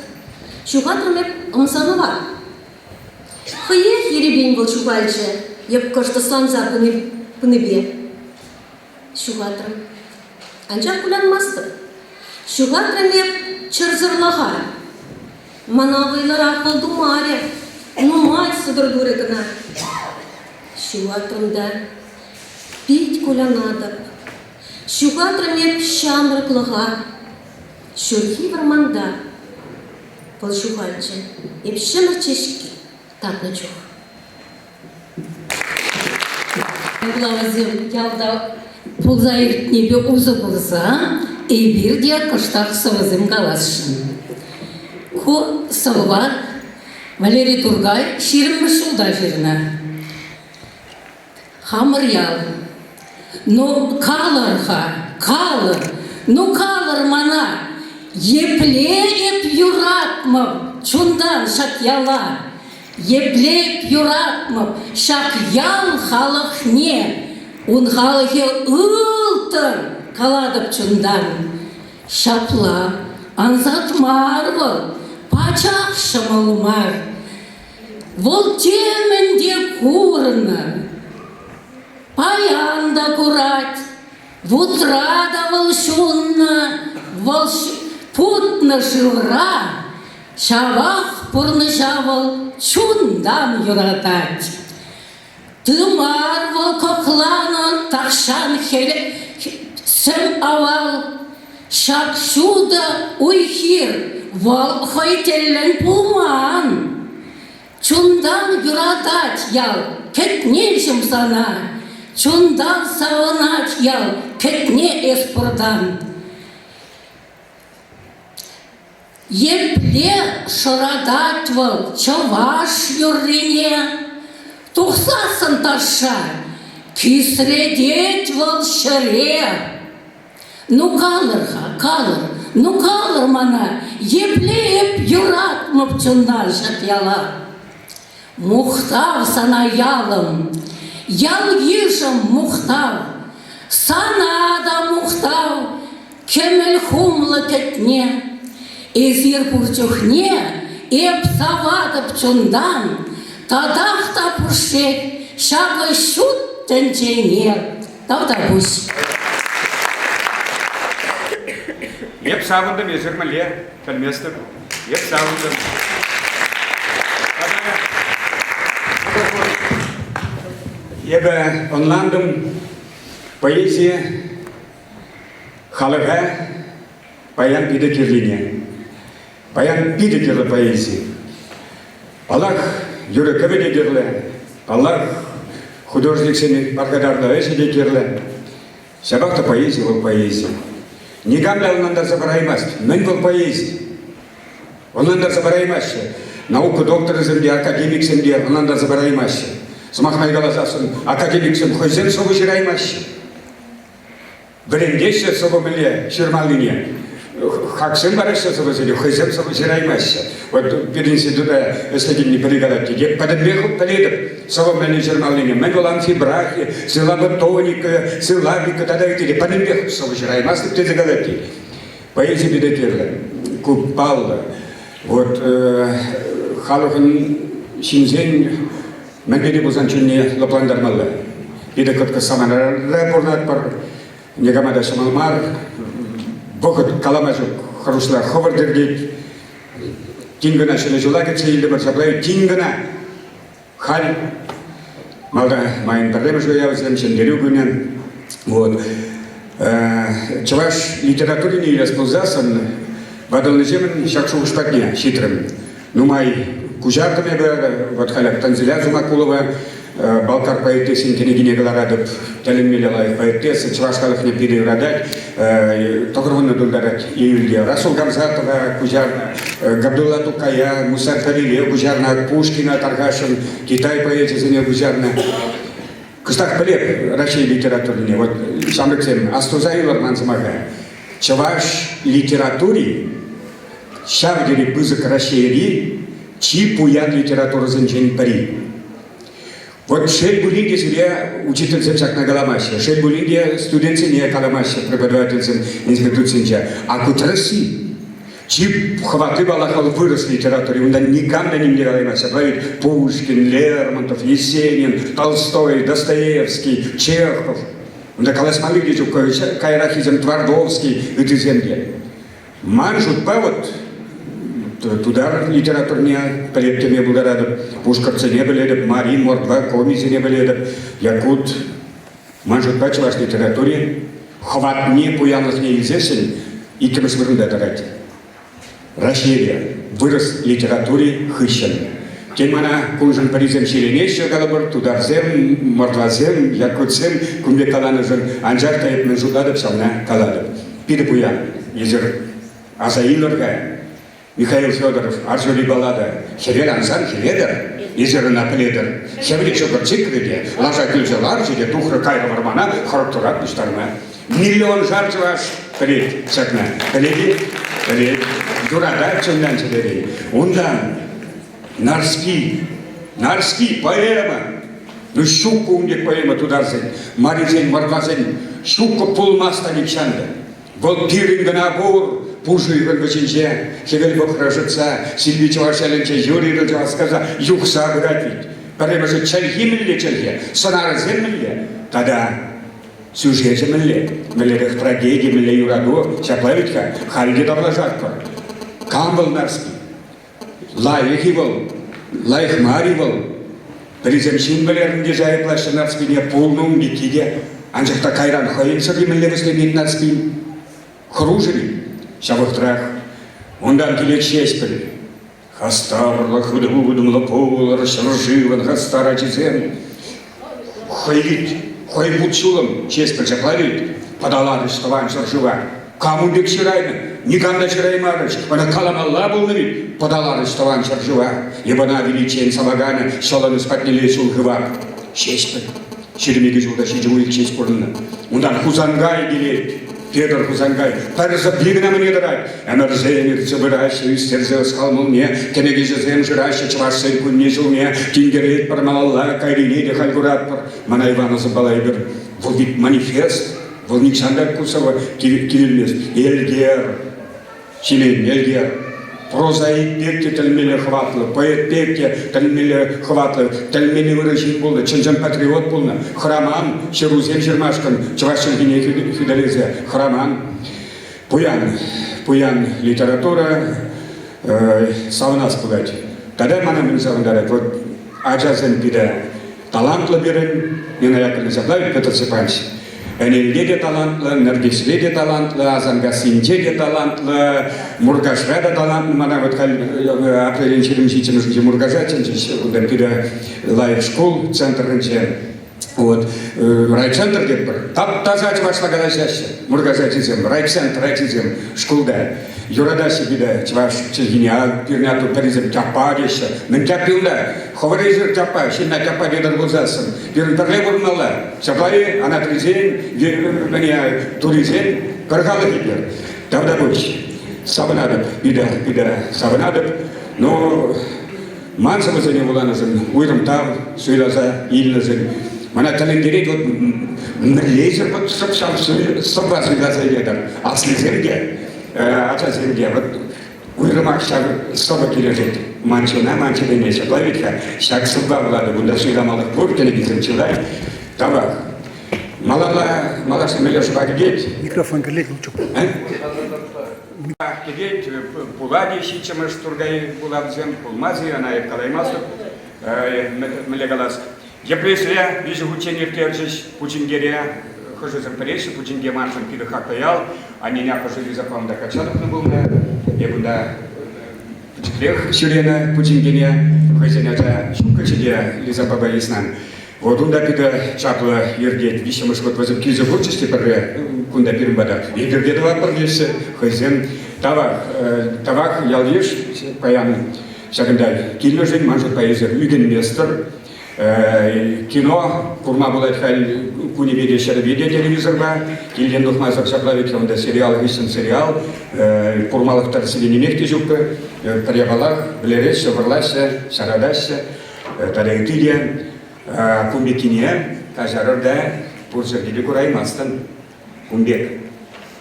Ҫухатрӑм эп ӑмсанӑва. Хӑех ерипен вӑл ҫухалчӗ, эп кӑшт ӑсланса пынипе. Ҫухатрӑм. Анчах кулянмастӑп. Ҫухатрӑм эп чӑрсӑрлӑха. Мана вӑйлӑрах вӑл тумарӗ, нумай сӑтӑр турӗ кӑна. Ҫухатрӑм та пит кулянатӑп. Ҫухатрӑм эп ҫамрӑклӑха. Ҫурхи вӑрманта вӑл ҫухалчӗ, эп ҫӗмӗрт ҫеҫки татнӑ чух. Вулавсем ялта пулса иртнипе усӑ курса эпир те кӑштах сӑвӑсем каласшӑн. Ку сӑвва Валерий Туркай ҫирӗммӗш ҫулта ҫырнӑ. Хамӑр ял. Ну, калӑр-ха, калӑр, ну калӑр мана, епле эп юратмӑп чунтан ҫак яла, епле эп юратмӑп ҫак ял халӑхне, ун халӑхӗ ылтӑн, калатӑп чунтан. Ҫапла, ансат мар вӑл, пачах ҫӑмӑл мар. Вӑл темӗн те курнӑ, паян та курать, вутра та вӑл ҫуннӑ, вӑл путнӑ шывра, ҫавах пурнӑҫа вӑл чунтан юратать. Тымар вӑл кӑкланӑ тахҫан сӗм авал. Ҫак ҫутӑ уй-хир вӑл хӑй тӗллӗн пулман. Чунтан юратать ял, кӗтнеҫӗм сана. Чунтан савӑнать ял, кӗтне эс пуртан. Епле шӑратать вӑл чӑваш юррине, Тухсассӑн ташша, кисретет вӑл ҫӗре. Ну калӑр-ха, калӑр, ну калӑр мана, епле эп юратмӑп чунтан ҫак яла. Мухтав сана, ялӑм, ял-йышӑм мухтав, сана та мухтав, кӗмӗл хумлӑ кӗтне. Эсир пур чухне эп саватӑп чунтан, татах та пушшех ҫакӑ ҫут тӗнчене. Тавтапуҫ. Эп савӑнтӑм, эсир мӗнле? Пӗлместӗп. Эп савӑнтӑм. Эпӗ ӑнлантӑм, поэзи халӑха паян питӗ кирлине. Паян питӗ кирлӗ поэзи. Паллах, юрӑ-кӗвӗ те кирлӗ, паллах, художниксен пархатарлӑ ӗҫӗ те кирлӗ. Ҫапах та поэзи вӑл поэзи. Никам та ӑнлантарса параймасть, мӗн вӑл поэзи. Ӑнлантарса параймаҫҫӗ. Наука докторӗсем те, академиксем те ӑнлантарса параймаҫҫӗ. Сӑмах май каласассӑн, академиксем хӑйсем сӑвӑ ҫыраймаҫҫӗ. Вӗрентеҫҫӗ сӑвӑ мӗнле ҫырмаллине. Хаксем параҫҫӗ сӑвӑсене, хӑйсем сӑвӑ ҫыраймаҫҫӗ. Вот пирӗн института ӗҫлекенни пӗри калать, тет, пӗтӗмпех пӗлетӗп сӑвӑ мӗнле ҫырмаллине. Мӗн вӑл амфибрахи, силлаботоника, силлабика тата ытти те пӗтӗмпех сӑвӑ ҫыраймастӑп тесе калать тет. Поэзи питӗ кирлӗ. Ку паллӑ. Вот халӑхӑн ҫынсен Мӗнпе те пулсан чунне лӑплантармалла. Питӗ кӑткӑс саманара пурӑнатпӑр. Никама та ҫӑмӑл мар. Вӑхӑт калама ҫук хӑрушла хӑвӑрт иртет. Тин кӑна ҫӗнӗ ҫула кӗтсе илтӗмӗр ҫапла тин кӑна. Халь малта майӑн пӗрремӗш уявсем, Ҫӗнтерӳ кунӗ. Вот. Чӑваш литературине илес пулсассӑн ватӑлнӑҫемӗн ҫак шухӑш патне ҫитрӗм. Нумай куҫартӑм эпӗ, вот халь Танзиля Зумакулова. Балкар поэтессин кӗнекине кӑларатӑп. Тӗлӗнмелле лайӑх поэтесса, чӑваш халӑхне питӗ юратать. 90 тултарать июльте. Расул Гамзатова куҫарнӑ, Габдулла Тукая, Муса Халиле куҫарнӑ, Пушкина тархасшӑн Китай поэчӗсене куҫарнӑ. Кӑштах пӗлеп Раҫҫей литературине. Вот ҫамрӑксем, астуса юлӑр ман сӑмаха. Чӑваш литератури ҫав тери пысӑк Раҫҫейри чи пуян литературӑсенчен пӗри. Вот шел пулин те сире учительсем ҫакна каламаҫҫӗ, шел пулин те студентсене каламаҫҫӗ преподавательсем институтсенче. А ку тӗрӗсси. Чи хӑватли паллах вӑл вырӑс литератури. Унта никам та ним те калаймасть. Ҫапла ведь Пушкин, Лермонтов, Есенин, Толстой, Достоевский, Чехов. Унта калаҫмалли те ҫук. Каяраххисем Твардовский, ыттисем те. Ман шутпа вот тутар литературине пӗлеп теме пултаратӑп, пушкӑртсене пӗлетӗп, мари, мордва, комисене пӗлетӗп, якут. Ман шутпа чӑваш литератури хӑватне, пуянлӑхне илсессӗн иккӗмӗш вырӑнта тӑрать. Раҫҫейре вырӑс литератури хыҫҫӑн. Тен, мана куншӑн пӗрисем ҫиленеҫҫӗ, калӑпӑр, тутарсем, мордвасем, якутсем кун пек каланӑшӑн, анчах та эп мӗн шутлатӑп, ҫавна калатӑп. Питӗ пуян. Эсир аса илӗр-ха, Михаил Федоров Арҫури баллада «Хӗвел ансан хӗветӗр», эсир ӑна пӗлетӗр. Хӗвле ҫӑкӑр чикрӗ те, лаша кӳлсе ларчӗ те тухрӗ кайрӗ вӑрмана хӑрӑк турат пуҫтарма. Миллионшар чӑваш пӗлет ҫакна. Пӗлет-и? Пӗлет. Юратать чунтан чӗререн. Унтан Нарспи. Нарспи поэма. Ну ҫуккӑ ун пек поэма тутарсен, марисен, мордвасен ҫуккӑ пулмасть та нихҫан та. Вӑл пирӗн кӑна пур, пушӑ уйӑхӑн вӗҫӗнче хӗвел пӑхрӗ шӑтса, Сильви чӑваш ялӗнче юр ирӗлсе васкаса юхса пырать вӗт. Пӗрремӗшӗ чӗлхи мӗнле чӗлхе, сӑнарӗсем мӗнле тата сюжечӗ мӗнле, мӗнлерех трагеди, мӗнле юрату, ҫапла вӗт-ха, халь те тавлашатпӑр. Кам вӑл Нарспи? Лайӑх-и вӑл, лайӑх мар-и вӑл? Пӗрисем ҫын вӗлернӗ тесе айӑплаҫҫӗ Нарспине, пулнӑ ун пекки те. Анчах та кайран хӑйӗн шӑпи мӗнле вӗҫленет Нарспин? Хӑрушӑ-и? Ҫав вӑхӑтрах унтан килет Ҫеҫпӗл. Хастарлӑ, хытӑ-утӑмлӑ пулӑр ҫӗршывӑн хастар ачисем. Хӑй вит, хӑй вут-ҫулӑм Ҫеҫпӗл ҫапла вит, пӑталарӗҫ тӑван ҫӗршыва. Кам ун пек ҫыраймӗ? Никам та ҫыраймарӗҫ. Ӑна каламалла пулнӑ вит, пӑталарӗҫ тӑван ҫӗршыва. Эп ӑна виличчен саваканӗ ҫӑлӑнӑҫ патнелле ҫул хывап. Ҫеҫпӗл. 22 ҫулта ҫичӗ уйӑх ҫеҫ пурӑннӑ. Унтан Хусанкай килет. Петр Хусанкай пӗр сӑпли кӑна мӗне тӑрать. Ӗмӗрсем иртсе пыраҫҫӗ, ӳстерсе ӑс-хал мулне, кӗнекеҫӗсем шыраҫҫӗ чӑвашсен кунне-ҫулне, тинкеретпӗр малалла, кайрине те халь куратпӑр. Мана Иван Осипала эпир вӑл вит манифест, вӑл нихҫан та ку сӑвӑ кивелмест. Элкер, Ҫимен Элкер, прозаик пек те тӗлӗнмелле хӑватлӑ, поэт пек те тӗлӗнмелле хӑватлӑ, тӗлӗнмелле ырӑ ҫын пулнӑ, чӑн-чӑн патриот пулнӑ, хӑраман ҫырусем ҫырмашкӑн чӑваш чӗлхине хӳтӗлесе хӑраман. Пуян, пуян литература, савӑнас пулать. Тата мана мӗн савӑнтарать, вот ачасем питӗ талантлӑ пирӗн, Нина Яковлевна ҫапла Петр Степанович. Ӗнелте те талантлӑ, Нӗркеҫре те талантлӑ, Асанкассинче те талантлӑ, Муркашра та талантлӑ. Мана вот халь апрелӗн 27-мӗшӗнче Муркаша чӗнчӗҫ. Унта питӗ лайӑх шкул центрӗнче. Вот. Райцентр тетпӗр. Тап-таса чӑвашла калаҫаҫҫӗ Муркаш ачисем, райцентр ачисем шкулта. Юратаҫҫӗ питӗ чӑваш чӗлхине. А пирӗн атту пӗрисем тяппа теҫҫӗ. Мӗн тяппи унта? Хӑвӑр эсир тяппа, ҫынна тяппа тетӗр пулсассӑн. Пирӗн пӗрле пурӑнмалла. Ҫапла-и, анатрисен, мӗне, турисен пӗр халӑх эпир. Тавтапуҫ. Савӑнатӑп, питӗ, питӗ савӑнатӑп. Но Ман сӑвӑсене вуланӑшӑн уйрӑм тав суйласа илнӗшӗн мана тӗлӗнтерет вот мӗнлесӗр вот шӑп ҫав сӑвва суйласа илетӗр. Аслисем те, ачасем те вот уйрӑмах ҫав сӑвӑ килӗшет. Ман чуна, ман чӗрене ҫапла вӗт-ха. Ҫак сӑвва вулатӑп, унта суйламалӑх пур, кӗнекесем чылай. Тавах. Малалла малашне мӗнле шӑпа кӗтет? Микрофон кӗрлет, лучше. Кӗтет, пулать-и ҫиччӗмӗш Туркай вулавсем, пулмасть-и, ӑна эп калаймастӑп. Мӗнле калас, Йӗпреҫре виҫӗ хутчен ирттерчӗҫ Пучинкере. Хӑшӗсем пӗлеҫҫӗ, Пучинке маншӑн питӗ хаклӑ ял. Аннене аппӑшӗ Лиза Павловна качча тухнӑ пулнӑ. Эп унта пӗчӗклех ҫӳренӗ Пучинкене. Хӑйсен ача ҫуккӑччӗ те Лиза аппапа йыснан. Вот унта питӗ чаплӑ иртет. Виҫҫӗмӗш хут вӗсем килсе курчӗҫ те пӗрре кунта пирӗн пата. Эпир те тӑватпӑр теҫҫӗ хӑйсем. Тавах, тавах ял-йыш паян ҫакӑнта килнӗшӗн ман шутпа эсир ӳкӗнместӗр. Кино курма пулать халь кунӗпе те ҫӗрӗпе те телевизорпа. Килтен тухмасӑр ҫапла вӗт унта сериал хыҫҫӑн сериал. Курмалӑх тӑрӑссипе нимех те ҫуккӑ. Пӗр япалах вӗлереҫҫӗ, вӑрлаҫҫӗ, ҫаратаҫҫӗ. Тата ытти те. Кун пеккине каҫарӑр та пур ҫӗрте те кураймастӑн. Кун пек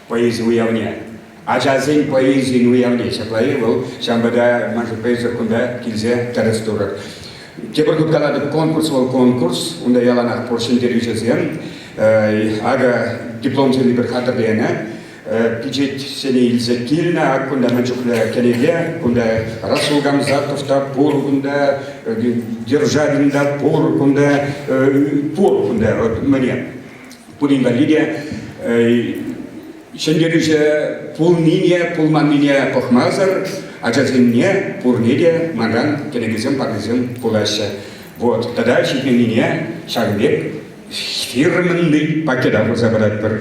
поэзи уявне. Ачасен поэзийӗн уявне ҫапла-и вӑл? Ҫавӑнпа та ман шутпа эсир кунта килсе тӗрӗс турӑр. Тепӗр хут калатӑп, конкурс вӑл конкурс, унта яланах пур ҫӗнтерӳҫӗсем. Акӑ дипломсем эпир хатӗрленӗ. Пичетсене илсе килнӗ, ак кунта мӗн чухлӗ кӗнеке, кунта Расул Гамзатов та пур, кунта Державин та пур, кунта пур, кунта вот мӗне. Пурин валли те ҫӗнтерӳҫӗ пулнине, пулманнине пӑхмасӑр ачасене пурне те манран кӗнекесем парнесем пулаҫҫӗ. Вот, тата ҫитменнине ҫакӑн пек фирменный пакета хурса паратпӑр.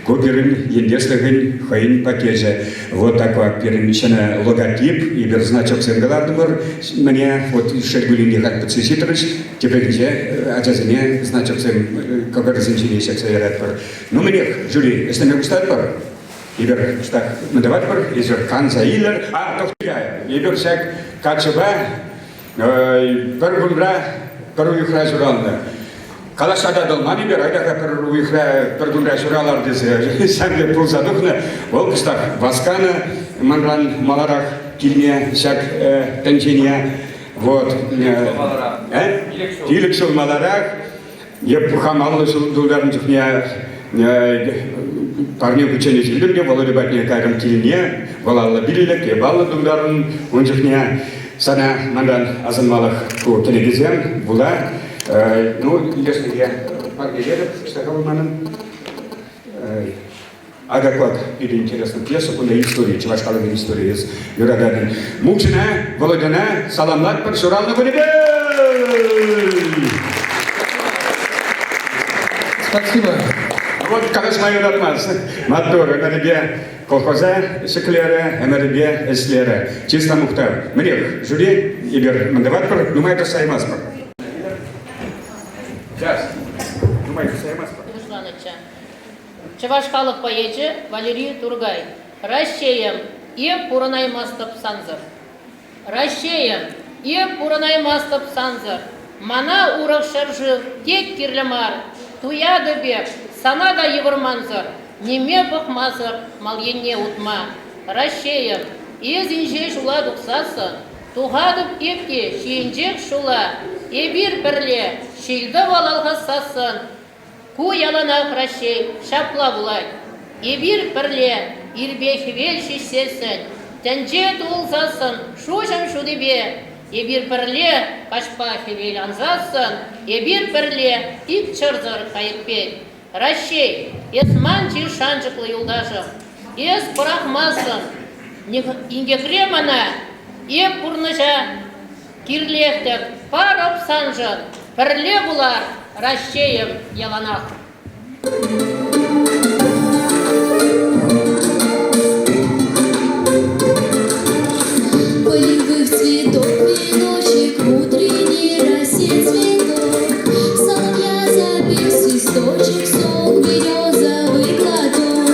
Ку пирӗн ентешлӗхӗн хӑйӗн пакечӗ. Вот такой пирӗн ҫӗнӗ логотип, эпир значоксем кӑлартӑмӑр. Мӗне, вот шел пулин те халь пӗтсе ҫитрӗҫ. Тепрехинче ачасене значоксем кӑкӑрӗсем ҫине ҫакса яратпӑр. Ну, мӗнех, жюри, ӗҫлеме пуҫлатпӑр. Эпир кӑштах мӗн тӑватпӑр, эсир канса илӗр. А, тӑхтӑр эпир ҫак каччӑпа пӗр кунра, пӗр уйӑхра ҫуралнӑ. Калаҫса татӑлман эпир, айта-ха пӗр уйӑхра, пӗр кунра ҫуралар тесе ҫав пек пулса тухнӑ. Вӑл кӑштах васканӑ манран маларах килме ҫак тӗнчене. Вот. Пилӗк ҫул маларах. Эп хам 50 ҫул тултарнӑ чухне парне кучченеҫ илтӗм те Володя патне кайрӑм килне. Вӑл 55, эп 50 тултарнӑ. Ун чухне сана манран асӑнмалӑх ку кӗнекесем вула. Ну, илеслӗхе парнелерӗп, ӑҫта вӑл манӑн. Акаклак питӗ интереслӗ пьеса, кунта истори, чӑваш халӑхӗн историйӗ юрататӑн. Мукшина, Володьӑна саламлатпӑр ҫуралнӑ кунӗпе! Спасибо. Вот калаҫма юратмасть. Маттур, ӗмӗрӗпе колхоза ҫӗклерӗ, ӗмӗрӗпе ӗҫлерӗ. Чыс та мухтав. Мӗнех, жюри эпир мӗн тӑватпӑр, нумай тӑсаймастпӑр. Сейчас. Нумай тӑсаймастпӑр. Пуҫланӑччӗ. Чӑваш халӑх поэчӗ Валерий Тургай. Раҫҫейӗм, эп пурӑнаймастӑп сансӑр. Раҫҫейӗм, эп пурӑнаймастӑп сансӑр. Мана урӑх ҫӗршыв тек кирлӗ мар. Туятӑп эп, сана та йывӑр мансӑр. Ниме пӑхмасӑр мал енне утма. Раҫҫейӗм, эс инҫе ҫула тухсассӑн, тухатӑп эп те ҫийӗнчех ҫула. Эпир пӗрле ҫил-тӑвӑл алхассассӑн, Ку яланах Раҫҫей ҫапла пулать. Эпир пӗрле ирпе хӗвел ҫиҫсессӗн, тӗнче тулсассӑн шуҫӑм ҫутипе, эпир пӗрле каҫпа хӗвел ансассӑн, эпир пӗрле ик чӑрсӑр кайӑк пек. Раҫҫей, эс ман чи шанчӑклӑ юлташӑм. Эс пӑрахмастӑн инкекре мана, эп пурнӑҫа Кирлех-тӗк, парӑп саншӑн, пӗрле пулар, Раҫҫейӗм яланах. Полевых цветов веночек, утренней росе цветок, Соловья запел свисточек, сок березовый глоток.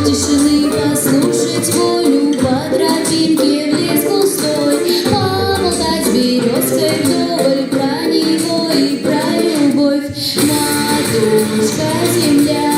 Тишины послушать волю по тропинке в лес густой, Поболтать с березкой вдоволь про него и про любовь. Матушка земля.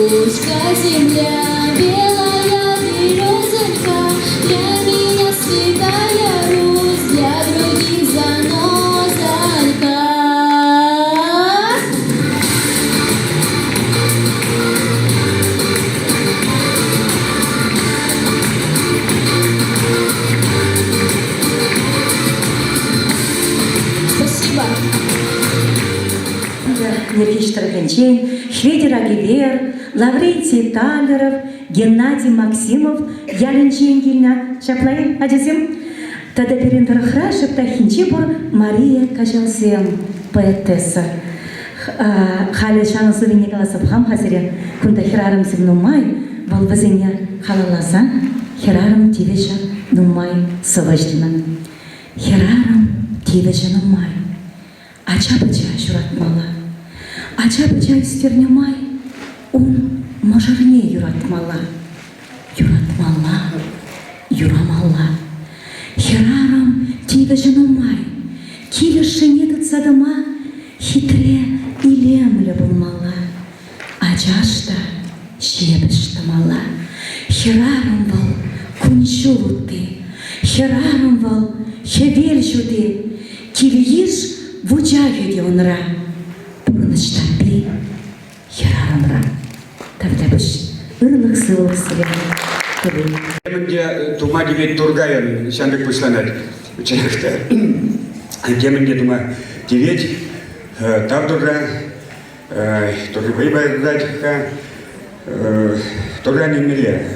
Матушка земля, белая березонька, Для меня святая Русь, для других занозонька. Спасибо. Нӗркеҫ тӑрӑхӗнчен Хветӗр Агивер, Лаврентий Таллеров, Геннадий Максимов ялӗнчен килнӗ. Ҫапла-и, ачасем? Тата пирӗн тӑрӑхра Шептаххинче пур Мария Каҫалсем поэтесса. Халӗ ҫавӑн сӑввине каласа пӑхам-ха сире. Кунта хӗрарӑмсем нумай, вӑл вӗсене халалласа хӗрарӑм тивӗҫӗ нумай сӑвӑ ҫырнӑ. Хӗрарӑм тивӗҫӗ нумай. Ача-пӑча ҫуратмалла. Ача-пӑча ӳстернӗ май ун мӑшӑрне юратмалла. Юратмалла, юрамалла. Хӗрарӑм тивӗҫӗ нумай, килӗшшине тытса тӑма хитре, илемлӗ пулмалла. Ачаш та ҫепӗҫ тӑмалла. Хӗрарӑм вӑл кун-ҫул утти, хӗрарӑм вӑл хӗвел ҫути, кил-йыш вучахӗ те унра, пурнӑҫ таппи хӗрарӑмра. Тавтапуҫ, ырлӑх-сывлӑх сире, телей. Темӗн те тума тивет Туркайӑн, ҫавӑн пек пуҫланать. Чӑнах та, темӗн те тума тивет. Тав Турра, Турри вӑй парать-ха. Турра ӗненмелле.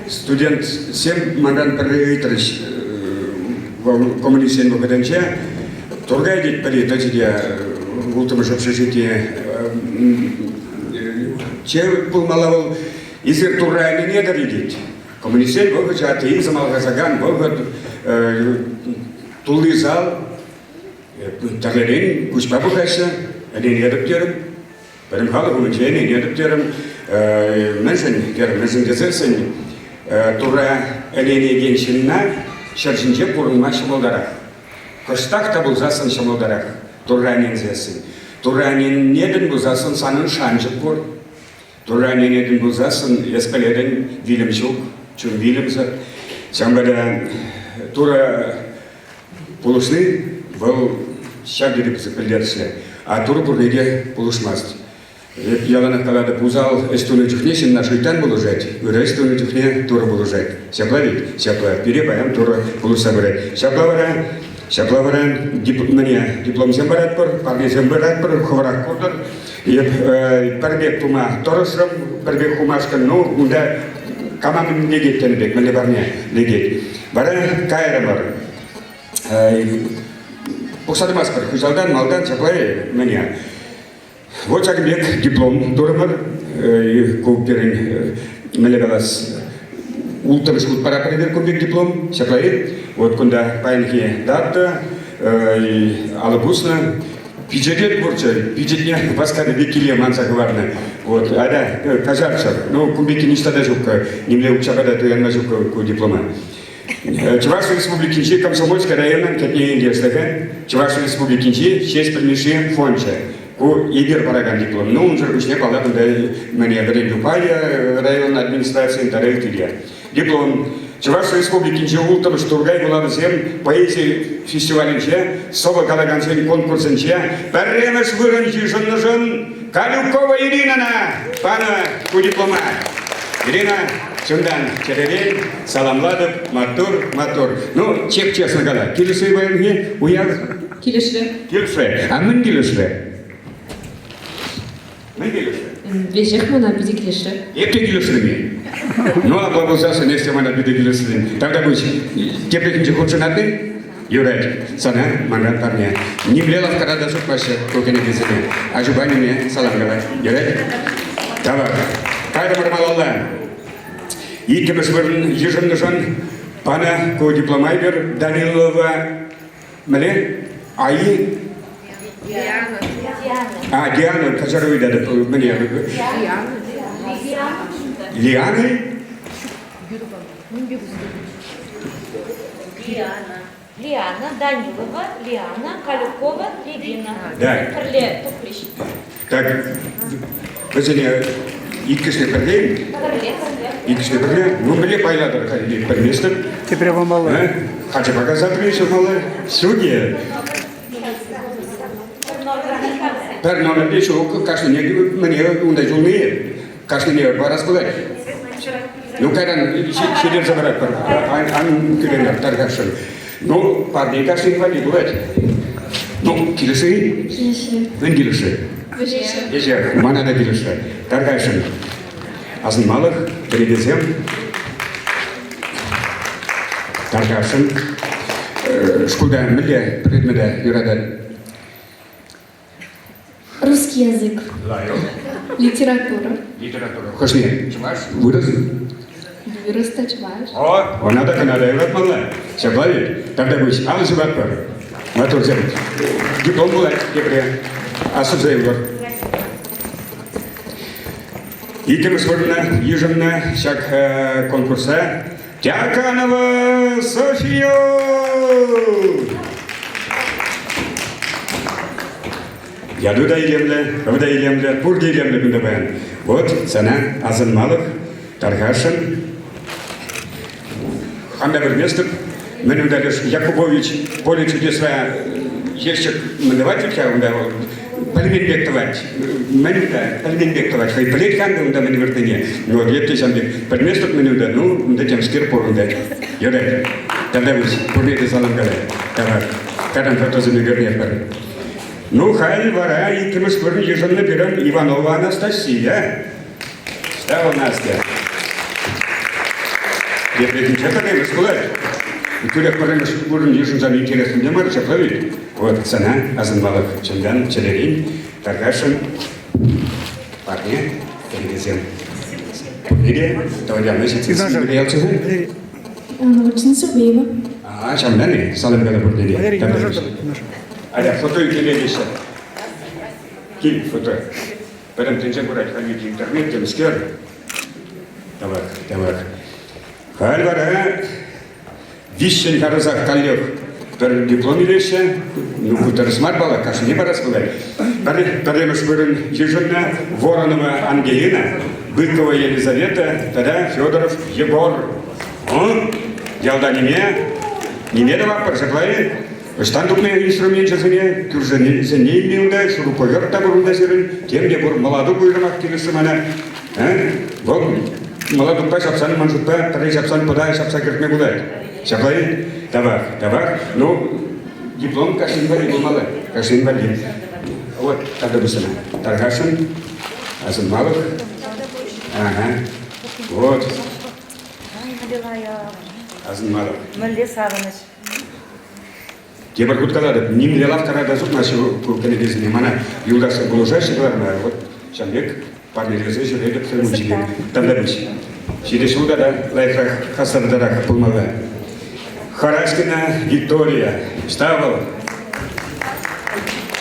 Студентсем манран пӗрре ыйтрӗҫ вӑл коммунистсен вӑхӑтӗнче. Туркай тет пӗри тӑчӗ те улттӑмӗш общежитие че пулмалла вӑл эсир Турра ӗненетӗр-и тет. Коммунистсен вӑхӑчӗ атеизм алхасакан вӑхӑт, тулли зал. Тӗрлӗрен куҫпа пӑхаҫҫӗ, ӗненетӗп терӗм. Пӗтӗм халӑх умӗнче ӗненетӗп терӗм. Мӗншӗн терӗм, мӗншӗн тесессӗн Турра ӗненекен ҫынна ҫӗр ҫинче пурӑнма ҫӑмӑлтарах. Кӑштах та пулсассӑн ҫӑмӑлтарах Турра ӗненсессӗн. Турра ӗненетӗн пулсассӑн санӑн шанчӑк пур. Турра ӗненетӗн пулсассӑн эс пӗлетӗн, вилӗм ҫук, чун вилӗмсӗр. Ҫавӑнпа та Турӑ пулӑшни вӑл ҫав тери пысӑк пӗлтерӗшлӗ. А Турӑ пурне те пулӑшмасть. Эп яланах калатӑп, усал ӗҫ тунӑ чухне ҫынна шуйттан пулӑшать, ырӑ ӗҫ тунӑ чухне Турӑ пулӑшать. Ҫапла ведь? Ҫапла. Пире паян Турӑ пулӑшса пырать. Ҫапла вара, ҫапла вара мӗне дипломсем паратпӑр, парнесем паратпӑр, хӑвӑрах куртӑр. Эп пӗр пек тума тӑрӑшрӑм, пӗр пек хумашкӑн, ну, унта кама мӗн лекет тенӗ пек, мӗнле парне лекет. Вара кайрӑмӑр. Пӑхса тӑмастпӑр, хыҫалтан, малтан ҫапла мӗне. Вот ҫакӑн пек диплом турӑмӑр. Ку пирӗн, мӗнле калас, улттӑмӗш хут паратпӑр эпир кун пек диплом, ҫапла-и? Вот кунта паянхи дата, алӑ пуснӑ. Пичете пурччӗ, пичетне васканипе киле манса хӑварнӑ. Вот, атя, каҫарччӑр. Ну, кун пекки ниҫта та ҫук, нимле укҫапа та туянма ҫук ку диплома. Чӑваш Республикинчи Комсомольски районӗн Кӗтне ентешлӗхӗ, Чӑваш Республикинчи Ҫеҫпӗл Мишши фончӗ. Ку эпир паракан диплом. Ну, унсӑр пуҫне, паллах, кунта мӗне вӗрентӳ пайӗ район администрацийӗн тата ытти те. Диплом Чӑваш Республикинчи улттӑмӗш Туркай вулавӗсем поэзи фестивалӗнче сӑвӑ калакансен конкурсӗнче пӗрремӗш вырӑн йышӑннӑшӑн Калюкова Иринӑна панӑ ку диплома. Ирина, чунтан чӗререн саламлатӑп, маттур, маттур. Ну, чеп-честно кала, килӗшрӗ паянхи уяв? Килӗшрӗ. Килӗшрӗ. А мӗн килӗшрӗ? Мӗн килӗшрӗ? Веҫех мана питӗ килӗшрӗ. Эп те килӗшрӗм-и? Ну, апла пулсассӑн эс те мана питӗ килӗшрӗн. Тавтапуҫ. Тепрехинче хутшӑнатӑн? Юрать. Сана манран парне. Нимле лавккара та сутмаҫҫӗ ку кӗнекесене. Аҫупа ниме салам калать. Юрать? Тавах. Кайрӑмӑр малалла. Иккӗмӗш вырӑн йышӑннӑшӑн панӑ ку диплома эпир Данилова мӗнле? Аи? Диана. А, Диана, каҫару ыйтатӑп. Мӗне? Диана. Лиана? Лиана. Лиана Данилова, Лиана Калюкова, Регина. Да. Пӗрле тухрӗҫ. Так, вӗсене Иккӗшне пӗрле? Иккӗшне пӗрле? Ну, мӗнле пайлатӑр халь пӗлместӗп. Тепре памалла. Хачӑпа касса пӗрле ҫырмалла. Ҫук-и? Пӗр номерте ҫук, кашнине мӗне унта юлни, кашнине парас пулать. Ну, кайран ҫитерсе паратпӑр, ан кӳренӗр тархасшӑн. Ну, парне кашнин валли пулать. Ну, килӗшӗ-и? Килӗшӗ. Мӗн килӗшӗ? Вӗҫеҫҫӗ. Веҫех, мана та килӗшрӗ. Тархасшӑн. Асӑнмалӑх, кӗнекесем. Тархасшӑн. Шкулта мӗнле предмета юратать? Русский язык. Лайӑх. Литература. Литература. Хӑшне? Чӑваш? Вырӑс? Вырӑс та чӑваш. О, ӑна та кӑна та юратмалла. Ҫапла ведь? Тавтапуҫ. Алӑ ҫупатпӑр. Маттурсем. Диплом пулать тепре. Асӑнса юлӑр. Иккӗмӗш вырӑна йышӑннӑ ҫак конкурса Дьяконова София! Яту та илемлӗ, хӑв та илемлӗ, пурте илемлӗ кунта паян. Вот сана асӑнмалӑх тархасшӑн. Хам та пӗлместӗп, мӗн унта леш Якубович поле чудесра ещӗк мӗн тӑвать вӗт-ха унта вӑл пӗлмен пек тӑвать. Мӗн унта пӗлмен пек тӑвать. Хӑй пӗлет-ха ӗнтӗ унта мӗн выртнине. Ну, вот эп те ҫавӑн пек пӗлместӗп мӗн унта, ну, унта темскер пур унта. Юрать. Тавтапуҫ, пурне те салам калать. Тавах. Кайран фотосем ӳкернетпӗр. Ну, халь вара иккӗмӗш вырӑн йышӑннӑ пирӗн Иванова Анастасия. Ӑҫта Настя? Тепрехинче пӗрремӗш пулать. Тӳрех пӗрремӗш вырӑн йышӑнсан интереслӗ те мар, ҫапла ведь? Вот сана асӑнмалӑх чӑнтан чӗререн тархасшӑн парне кӗнекесем. Пурне те тӑван ялне ҫитсе сисӗнмелле ялчӗсем. Валентина Сергеева. А, ҫавӑнтан-и? Салам кала пурне те. Валерий, Аля, фото ӳкермеллеҫҫӗ. Кил, фото. Пӗтӗм тӗнче пырать халь интернет темскер. Тавах, тавах. Халь вара виҫҫӗн харӑсах каллех пӗр диплом илеҫҫӗ. Ну, ку тӗрӗс мар паллах, кашнине парас пулать. Пӗрремӗш вырӑн йышӑннӑ Воронова Ангелина, Быкова Елизавета тата Федоров Егор. Ялта ниме, ниме тӑватпӑр, ҫапла-и? Ӑҫтан тупнӑ инструменчӗсене, кӳршӗсене илни унта, шуруповерт та пур унта сирӗн, тем те пур, мӑлатук уйрӑмах килӗшрӗ мана. Вӑл мӑлатукпа ҫапсан, ман шутпа, пӗрре ҫапсан пӑта ҫапса кӗртме пулать. Ҫапла-и? Тавах, тавах. Ну, диплом кашнин валли пулмалла, кашнин валли. Вот, тавтапуҫ сана. Тархасшӑн, асӑнмалӑх. Ага. Вот. Асӑнмалӑх. Мӗнле савӑнӑҫ. Тепӗр хут калатӑп, нимле лавккара та сутмаҫҫӗ ку кӗнекесене. Мана юлташсем пулӑшаҫҫӗ кӑларма. Вот ҫавӑн пек парнелесе ҫӳретӗп хӗл мучипе. Тавтапуҫ. Ҫитес ҫул тата лайӑхрах, хастартарах пулмалла. Хораськина Виктория. Ӑҫта вӑл?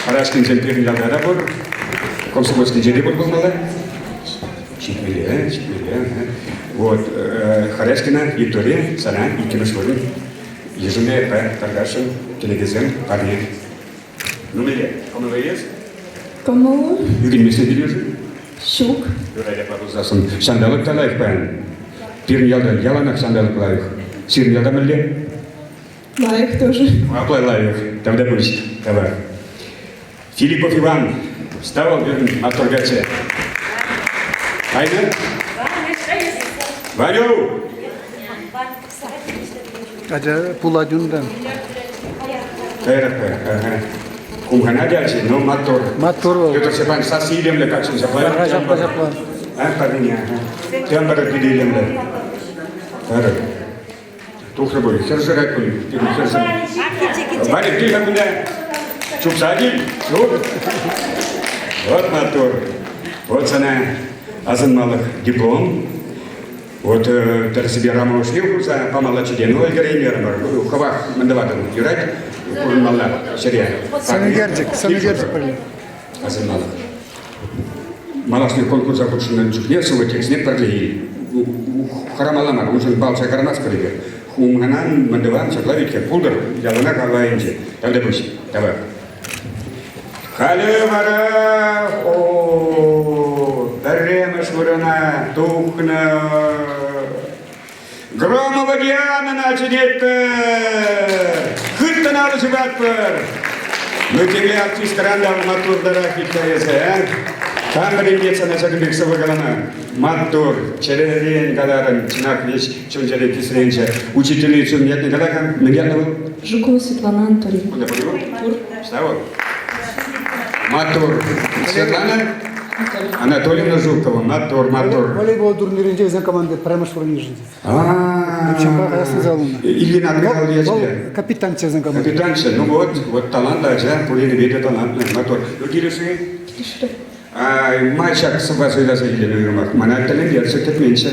Хораськинсем пирӗн ялта та пур. Комсомольскинче те пур пулмалла. Ҫитмелле, ҫитмелле. Вот, Хораськина Виктория сана иккӗмӗш вырӑн йышӑннӑ эпӗ тархасшӑн кӗнекесем парне. Ну мӗнле, кӑмӑллӑ эс? Кӑмӑллӑ. Ӳкӗнместӗн килӗшӳ? Ҫук. Юрать апла пулсассӑн. Ҫанталӑк та лайӑх паян. Пирӗн ялта яланах ҫанталӑк лайӑх. Сирӗн ялта мӗнле? Лайӑх тоже. Апла лайӑх. Тавтапуҫ. Тавах. Филиппов Иван вставал пирӗн маттур каччӑ. Кайнӑ? Ваню! Ача пулать унтан. Кайрах ага. Хумхана дядя, но маттур. Маттур вӑл. Петр Степанович сасси илемлӗ каччӑн ҫапла. Ага, ҫапла, ҫапла. А, парнине, ага. Тембр питӗ илемлӗ. Тарӑк. Тухрӗ пуль, хӗр шырать пуль. Хӗр шырать. Ваня, кил-ха кунта. Чупса кил. Чуп. Вот маттур. Вот сана асӑнмалӑх диплом. Вот тӗрӗссипе рама ӑшне хурса памаллаччӗ те, ну ӗлкӗреймерӗмӗр. Хӑвах мӗн тӑватӑн, юрать курӑнмалла ҫӗре. Сӑнӳкерчӗк, сӑнӳкерчӗк пӗрле. Асӑнмалӑх. Малашне конкурса хутшӑннӑ чухне сӑвӑ текстне пӗрле ил. Хӑрамалла мар, уншӑн бал чакармастпӑр эпир. Хумханан, мӗн тӑван, ҫапла витке пултӑр, яланах алла айӗнче. Тавтапуҫ, тавах. Халӗ вара о, пӗрремӗш. вырӑна тухнӑ. Громова Дианӑна чӗнетпӗр! Хыттӑн алӑ ҫупатпӑр! Ну, темле артистран та маттуртарах витка эсӗ, а? Кам вӗрентет сана ҫакӑн пек сӑвӑ калама? Маттур, чӗререн каларӑн, чӑнах веҫ чун-чӗре кисренчӗ. Учительницӑн ятне кала-ха, мӗн ятлӑ вӑл? Жукова Светлана Анатольевна. Кунта пур-и Пур. Ӑҫта вӑл? Маттур. Светлана Анатольевна Жукова. Маттур, маттур. Волейбол турнирӗнче вӗсен команди пӗрремӗш вырӑн йышӑнчӗ. Ильина Адмирал ячӗпе. Капитанччӗ вӗсен команди. Капитанччӗ. Ну вот, вот талантлӑ ача, пур енӗпе те талантлӑ, маттур. Ну, килӗшӳ? Килӗшрӗ. Ма ҫак сӑвва суйласа илнӗ уйрӑмах? Мана тӗлӗнтерчӗ, кӗтменччӗ.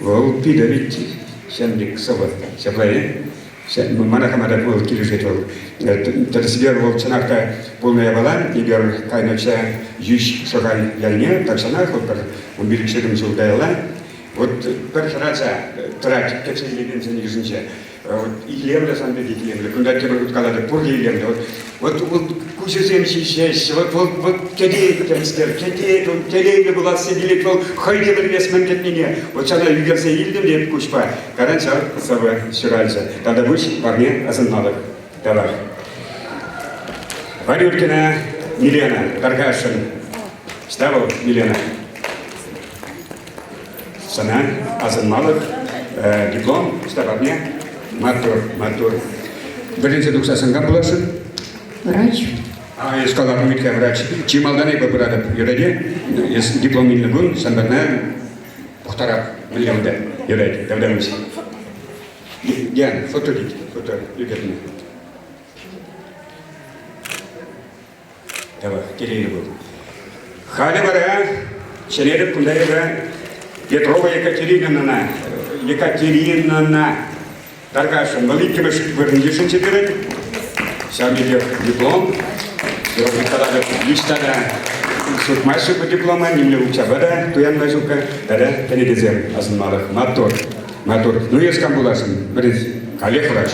Вӑл питӗ вит ҫын пек сӑвӑ. Ҫапла-и? Мана хама та вӑл килӗшет вӑл. Тӗрӗссипе вӑл чӑнах та пулнӑ япала. Эпир кайнӑччӗ Йӳҫ Шӑхаль ялне, тахҫанах вӑл пӗр 15 ҫул каялла. Вот пӗр хӗрача тӑрать кӗтсе илекенсен йышӗнче. Вот илемлӗ сан пек илемлӗ. Кунта тепӗр хут калатӑп, пурте илемлӗ. Вот, вот, вот куҫӗсем ҫиҫеҫҫӗ, вот, вот, вот кӗтет темскер, кӗтет, он телейлӗ пуласси килет, вӑл хӑй те пӗлмест мӗн кӗтнине. Вот ҫавна ӳкерсе илтӗм те куҫпа. Кайран ҫав сӑвӑ ҫуралчӗ. Тата пуҫ парне асӑнмалӑх. Тавах. Варюркина Милена тархасшӑн. Ӑҫта вӑл, Милена? Сана асӑнмалӑх диплом ӑҫта парне? Маттур, маттур. Вӗренсе тухсассӑн кам пуласшӑн? Врач. А, эс калатӑн вӗт-ха врач. Чи малтан эпӗ пыратӑп. Юрать-и? Эс диплом илнӗ кун сан патна пӑхтарап. Мӗнле унта? Юрать, тавтапуҫ. Диана, фото кит, фото ӳкернӗ. Тавах, телейлӗ пул. Халӗ вара чӗнетӗп кунта эпӗ Петрова Екатеринӑна, Екатеринӑна тархасшӑн. Вӑл иккӗмӗш вырӑн йышӑнчӗ пирӗн. Ҫавӑн пекех диплом. Калатӑп, ниҫта та сутмаҫҫӗ ку диплома, нимле укҫапа та туянма ҫукка. Тата кӗнекесем асӑнмалӑх. Маттур, маттур. Ну, эс кам пуласшӑн? Вӗрен каллех врач.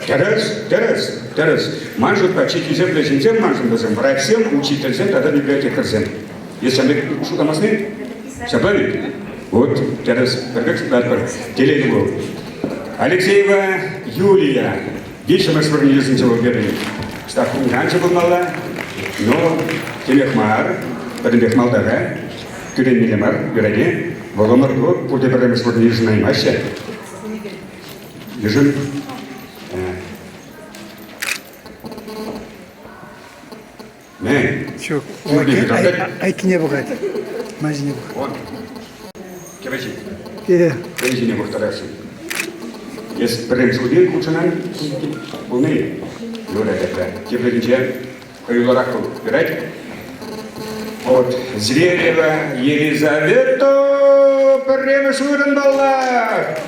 Тӗрӗс, тӗрӗс, тӗрӗс. Ман шутпа, чи хисеплӗ ҫынсем маншӑн вӗсем врачсем, учительсем тата библиотекарьсем. Эс ҫавӑн пек шутламастни? Ҫапла ведь? Вот, тӗрӗс, пӗр пек шутлатпӑр. Телейлӗ пул. Алексеева Юлия. Виҫҫӗмӗш вырӑн йышӑнчӗ вӑл пирӗн. Штаб хумханчӗ пулмалла, но темех мар, пӗтӗмпех малта-ха. Кӳренмелле мар, юрать-и? Вӑл ӑмӑрту пурте пӗрремӗш вырӑн йышӑнаймаҫҫӗ. Йышӑн. Мӗн? Ҫук. Айккине пӑхать. Ман ҫине пӑхать. Кӗвӗҫи. Е. Хӑй ҫине пӑхтарасшӑн. Эс пӗрремӗш хутӗн хутшӑнан пулни юрать это. Тепринче хӑюллӑрах пул. Юрать? Вот Зверева Елизавета пӗрремӗш вырӑн паллах.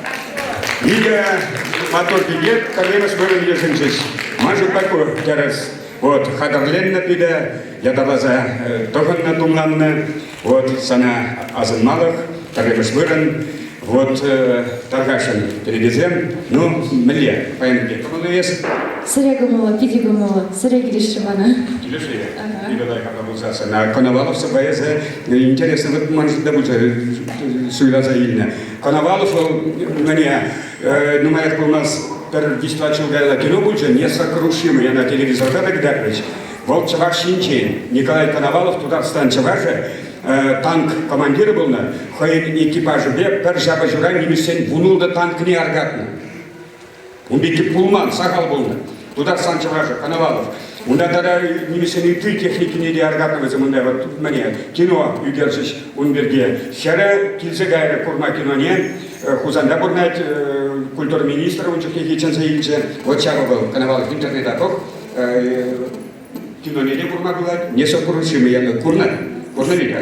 Икӗ маттур пике пӗрремӗш вырӑн йышӑнчӗҫ. Ман шутпа ку тӗрӗс. Вот, хатӗрленнӗ питӗ, ятарласа тӑхӑннӑ, тумланнӑ. Вот, сана асӑнмалӑх, пӗрремӗш вырӑн. Вот, тархасшӑн кӗнекесем. Ну, мӗнле, паян пек кӑмӑллӑ эс? Сӗре кӑмӑллӑ, питӗ кӑмӑллӑ. Сӗре килӗшрӗ мана. Килӗшрӗ? Питӗ лайӑх апла пулсассӑн. А Коновалов сӑвва эсӗ интересно вот ман шутта пулчӗ суйласа илнӗ. Коновалов вӑл мӗне нумаях пулмасть пӗр виҫ-тӑват ҫул каялла кино пулчӗ «Несокрушимый» ӑна телевизорта та кӑтартрӗҫ. Вӑл чӑваш ҫинчен. Николай Коновалов Тутарстан чӑвашӗ танк командирӗ пулнӑ. Хӑйӗн экипажӗпе пӗр ҫапӑҫура нимӗҫсен вунултӑ танкне аркатнӑ. Ун пекки пулман, сахал пулнӑ. Тутарстан чӑвашӗ, Коновалов. Унта тата нимӗҫсен ытти техникине те аркатнӑ вӗсем унта. Вот мӗне, кино ӳкерчӗҫ ун пирки. Хӗрӗ килсе кайрӗ курма киноне. Хусанта пурӑнать, культура министрӗ ун чухнехи чӗнсе илчӗ. Вот ҫавӑ вӑл, Коновалов интернета пӑх. Киноне те курма пулать, несокрушимый янӑ. Курнӑ? Курнӑ ведь?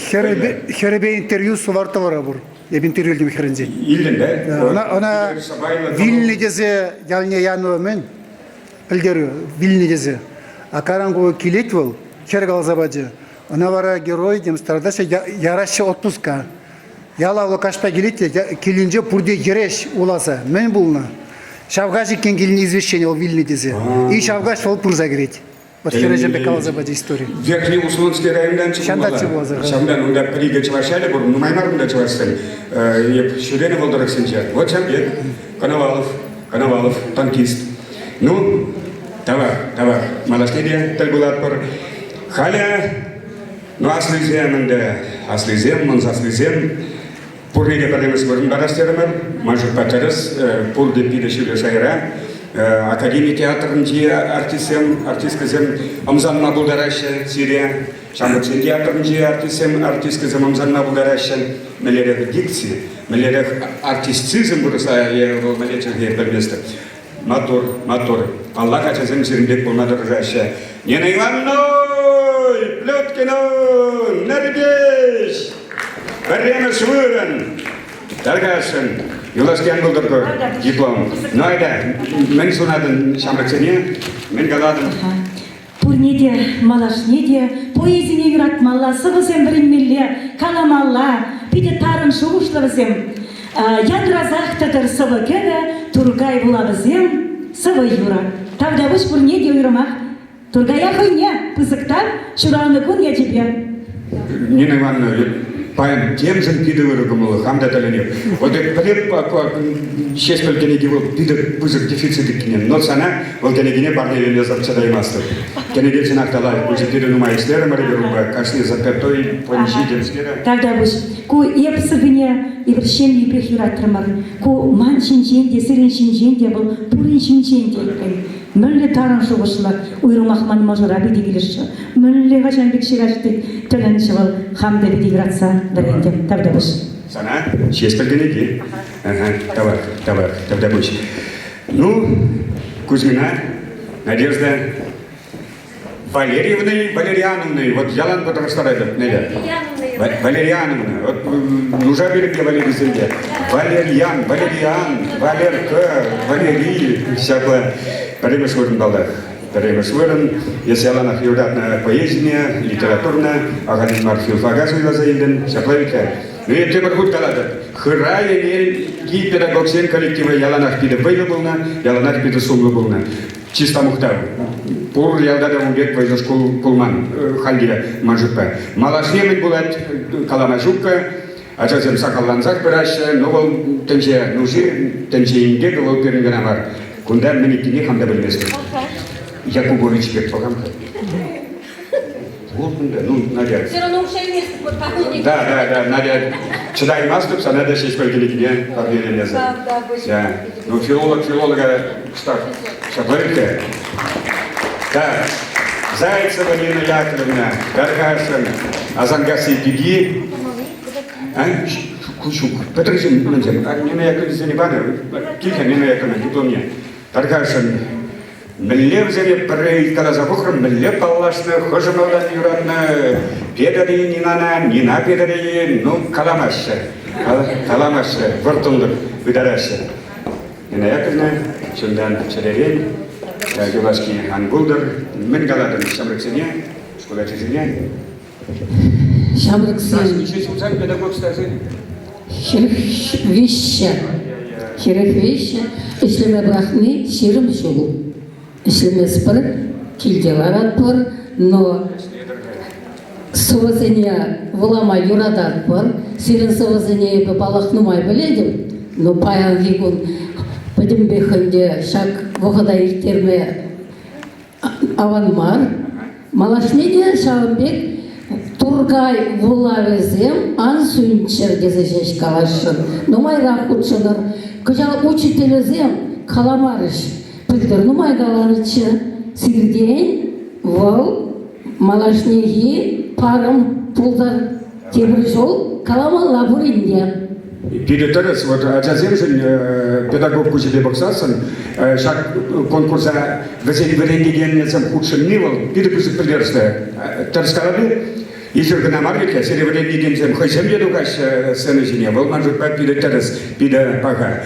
Хӗрӗпе, хӗрӗпе интервью Сувартовара пур. Эп интервью илтӗм хӗрӗнчен. Илтӗн, да? Ӑна, ӑна вилнӗ тесе ялне янӑ мӗн? Пӗлтерӳ, вилнӗ тесе. А кайран ку килет вӑл, хӗр каласа пачӗ. Ӑна вара герой тем стартаҫҫӗ, яраҫҫӗ отпуска. Ялавлӑ каҫпа килет те килӗнче пурте йӗреҫ уласа. Мӗн пулнӑ? Ҫав каҫ иккен килнӗ извещение вӑл вилнӗ тесе. И ҫав каҫ вӑл пырса кӗрет. Вот хӗрача пек каласа пачӗ истори. Верхний Услонский районтан Ҫантаччӗ пуласа. Ҫавӑнтан унта пӗр-икӗ чӑваш ялӗ пур, нумай мар унта чӑвашсем. Эп ҫӳренӗ вӑл тӑрӑхсенче. Вот ҫав пек. Коновалов, Коновалов, танкист. Ну, тавах, тавах. Малашне те тӗл пулатпӑр. Халӗ, ну, аслисем ӗнтӗ, аслисем, мӑн саслисем Пурне те пӗрремӗш вырӑн парас терӗмӗр. Ман шутпа тӗрӗс, пурте питӗ ҫӳллӗ шайра. Академи театрӗнчи артистсем, артисткӑсем ӑмсанма пултараҫҫӗ сире. Ҫамрӑксен театрӗнчи артистсем, артисткӑсем ӑмсанма пултараҫҫӗ. Мӗнлерех дикци, мӗнлерех артистизм вырӑсла е вӑл мӗнле чӗлхе пӗлместӗп. Маттур, маттур. Паллах, ачасем сирӗн пек пулма тӑрӑшаҫҫӗ. Нина Ивановна! Плеткина! Нӗркеҫ! Пӗрремӗш вырӑн! Тархасшӑн. Юлашки ан пултӑр ку диплом. Ну, айта, мӗн сунатӑн ҫамрӑксене? Мӗн калатӑн? Пурне те, малашне те поэзине юратмалла, сӑвӑсем вӗренмелле, каламалла. Питӗ тарӑн шухӑшлӑ вӗсем. Янрасах тӑтӑр сӑвӑ-кӗвӗ, Туркай вулавӗсем, сӑвӑ-юрӑ. Тавтапуҫ пурне те уйрӑмах Туркая хӑйне пысӑк тав ҫуралнӑ кун ячӗпе. Нина Ивановна, паян темшӗн питӗ ырӑ кӑмӑллӑ, хам та тӗлӗнеп. Вот пӗлеп Ҫеҫпӗл кӗнеки вӑл питӗ пысӑк дефицит иккенне, но сана вӑл кӗнекене парнелемесӗр чӑтаймастӑп. Кӗнеке чӑнах та лайӑх пулчӗ, питӗ нумай ӗҫлерӗмӗр эпир унпа, кашни запятой, пӑнчи темскерӗ. Тавтапуҫ. Ку эп сӑввине эпир ҫемйипех юратрӑмӑр. Ку ман ҫинчен те, сирӗн ҫинчен те, вӑл пурин ҫинчен те иккен. Мӗнле тарӑн шухӑшлӑ, уйрӑмах ман мӑшӑра питӗ килӗшрӗ. Мӗнле хӑҫан пек ҫыраҫ тет, тӗлӗнчӗ вӑл. Хам та питӗ юратса вӗрентӗм. Тавтапуҫ. Сана Ҫеҫпӗл кӗнеки. Ага, тавах, тавах, тавтапуҫ. Ну, Кузьмина, Надежда Валерьевна Валериановна, вот ялан пӑтӑрӑштаратӑп, Неля. Валериановна, вот нуша пирӗнпе Валерисемпе. Валерьян, Валериан, Валерка, Валерий, ҫапла пӗрремӗш вырӑн паллах. Пӗрремӗш вырӑн. Эс яланах юратнӑ поэзине, литературӑна, ахальтен мар филфака суйласа илтӗн. Ҫапла вит-ха. Ну, эп тепӗр хут калатӑп. Хырай Ӗнелти педагогсен коллективӗ яланах питӗ вӑйлӑ пулнӑ, яланах питӗ сумлӑ пулнӑ. Чыс та мухтав. Пур ялта та ун пек вӑйлӑ шкул пулман халь те, ман шутпа. Малашне мӗн пулать, калама ҫуккӑ. Ачасем сахаллансах пыраҫҫӗ, но вӑл тӗнче нуши, тӗнче инкекӗ вӑл пирӗн кӑна мар. Кунта мӗн иккенне хам та пӗлместӗп. Якубович пек пӑхам-ха. Пур кунта, ну, Надя. Все равно укҫа илместӗп вот парнене. Да, да, да, Надя, чӑтаймастӑп сана та Ҫеҫпӗл кӗнекине парнелемесӗр. Да, да, больше. Да. Ну, филолог филолога кӑштах ҫапла витте. Так, Зайцева Нина Яковлевна, Тархасшӑн, Асанкасси пики. А? Ку ҫук. Пӗтрӗҫ мӗнсем. Нина Яковлевна панӑ. Кил-ха Нина Яковлевна дипломне. Тархасшӑн, Мӗнле вӗсене пӗрре ыйткаласа пӑхрӑм, мӗнле паллашнӑ, хӑшӗ малтан юратнӑ, Петӗр-и Нинана, Нина Петӗр-и, ну, каламаҫҫӗ. Каламаҫҫӗ, вӑрттӑнлӑх пытараҫҫӗ. Нина Яковлевна, чунтан чӗререн юлашки ан пултӑр. Мӗн калатӑн ҫамрӑксене, шкул ачисене? Ҫамрӑксем. Миҫе ҫулсан педагог стажӗ? 43. 43 ӗҫлеме пӑрахни 20 ҫул. Ӗҫлеместпӗр, килте ларатпӑр, но сӑвӑсене вулама юрататпӑр. Сирӗн сӑвӑсене эпӗ, паллах, нумай пӗлетӗп, но паянхи кун пӗтӗмпех ӗнтӗ ҫак вӑхӑта ирттерме аван мар. Малашне те ҫавӑн пек Туркай вулавӗсем ан сӳнччӗр тесе ҫеҫ каласшӑн. Нумайрах хутшӑнӑр. Кӑҫал учителӗсем каламарӗҫ. Пӗлтӗр нумай каларӗччӗ. Сиртен вӑл малашнехи парӑм пултӑр. Тепӗр ҫул каламалла пулин те. Питӗ тӗрӗс. Вот ачасемшӗн педагог куҫӗпе пӑхсассӑн ҫак конкурса вӗсен вӗрентекенӗсем хутшӑнни вӑл питӗ пысӑк пӗлтерӗшлӗ. Тӗрӗс калани эсир кӑна мар вӗт-ха, сире вӗрентекенсем хӑйсем те тухаҫҫӗ сцена ҫине. Вӑл ман шутпа питӗ тӗрӗс, питӗ паха.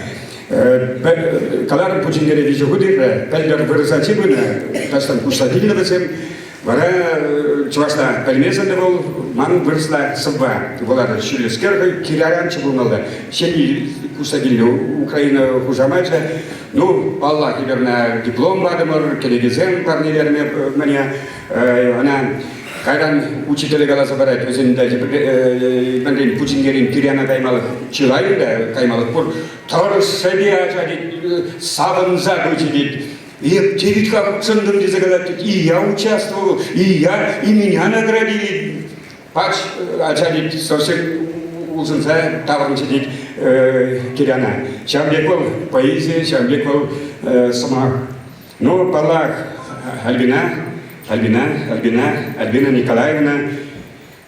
Каларӑм Пучинкере виҫӗ хут иртрӗ. Пӗлтӗр вырӑс ачи пынӑ, таҫтан куҫса килнӗ вӗсем. Вара чӑвашла пӗлмесен те вӑл ман вырӑсла сӑвва вуларӗ. Ҫӳллӗскер хӑй килярянччӗ пулмалла. Ҫемйи куҫса килнӗ Украина хушамачӗ. Ну, паллах, эпир ӑна диплом патӑмӑр, кӗнекесем парнелерӗмӗр мӗне. Ӑна кайран учителӗ каласа парать, вӗсен мӗнрен Пучинкерен Киряна каймалӑх чылай унта каймалӑх пур. Тӑрӑшшӗпе ача тет, савӑнса пычӗ тет. Эп те витка хутшӑнтӑм тесе калать тет. И я участвовал, и я, и меня наградили. Пач ача тет, совсем улшӑнса таврӑнчӗ тет Киряна. Ҫавӑн пек вӑл поэзи, ҫавӑн пек вӑл сӑмах. Ну, паллах, Альбина, Альбина, Альбина, Альбина Николаевна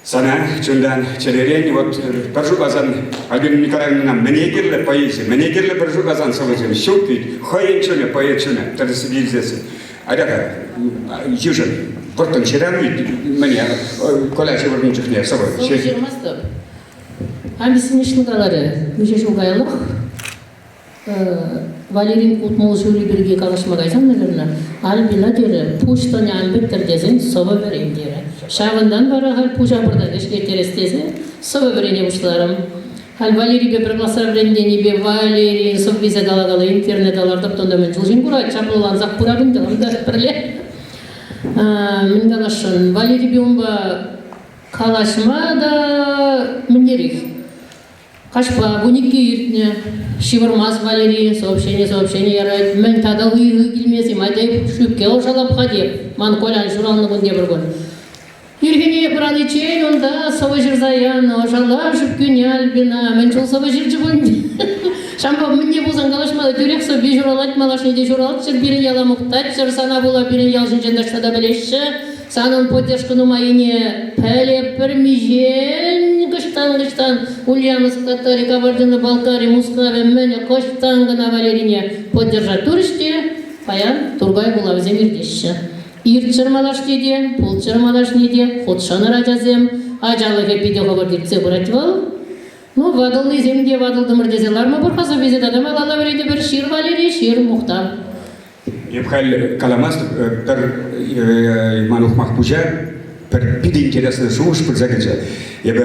Сана чунтан чӗререн вот пӗр шутласан Альбина Николаевнӑна мӗне кирлӗ поэзи, мӗне кирлӗ пӗр шутласан сӑвӑсем ҫук ведь хӑйӗн чунӗ, поэт чунӗ тӗрӗссипе илсессӗн. Атя-ха, йышӑн, вӑрттӑн ҫыран ведь мӗне Коля ҫывӑрнӑ чухне сӑвӑ. Сӑвӑ ҫырмастӑп. Объяснишь каларӗ, миҫе ҫул каяллах Валерин 60 ҫулӗ пирки калаҫма кайсан, наверное, Альбина терӗ, пуҫ тӑнӗ ан пӗттӗр тесен сӑвӑ вӗрен терӗ. Ҫавӑнтан вара халь пуҫа пӑртак ӗҫлеттерес тесе сӑвӑ вӗрене пуҫларӑм. Халь Валерипе пӗр класра вӗреннипе Валерийӗн сӑввисе кала-кала интернета лартӑп та мӗн чул ҫын курать, чаплӑлансах пырать ӗнтӗ унта пӗрле. Мӗн каласшӑн, Валерипе унпа калаҫма та мӗнтерех. Каҫпа 12 иртнӗ. Ҫывӑрмасть Валери, сообщени-сообщени ярать. Мӗн тата ыйхӑ килмест-им? Атя ҫӳпке ӑшалап-ха теп. Ман Колян ҫуралнӑ кун тепӗр кун. Ирхине вӑраниччен унта сӑвӑ ҫырса янӑ. Ӑшала ҫӳпкӳне Альбина. Мӗн чул сӑвӑ ҫырчӗ пуль? Ҫавӑнпа мӗнле пулсан калаҫма тӳрех сӑвви ҫуралать, малашне те ҫуралччӑр, пирӗн яла мухтаччӑр, сана пула пирӗн ял ҫинчен таҫта та пӗлеҫҫӗ. Санӑн поддержка нумаййине пӗле пӗр миҫен кӑштан-кӑштан Ульяновск Татари, Кабардино-Балкари, Мускавӗ мӗнӗ кӑштан кӑна Валерине поддержать турӗҫ те паян Тургай вулавӗсем иртеҫҫӗ. Иртчӗр малашне те, пулччӑр малашне те, хутшӑнӑр ачасем. Ачалӑхӗ питӗ хӑвӑрт иртсе пырать вӑл. Ну, ватӑлнисем те ватӑлтӑмӑр тесе лармӑпӑр-ха сӑввисене тата малалла вӗрентӗпӗр. Ҫыр, Валери, ҫыр, мухтав. Эп халь каламастӑп, пӗр ман ухмах пуҫа пӗр питӗ интереслӗ шухӑш пырса кӗчӗ. Эпӗ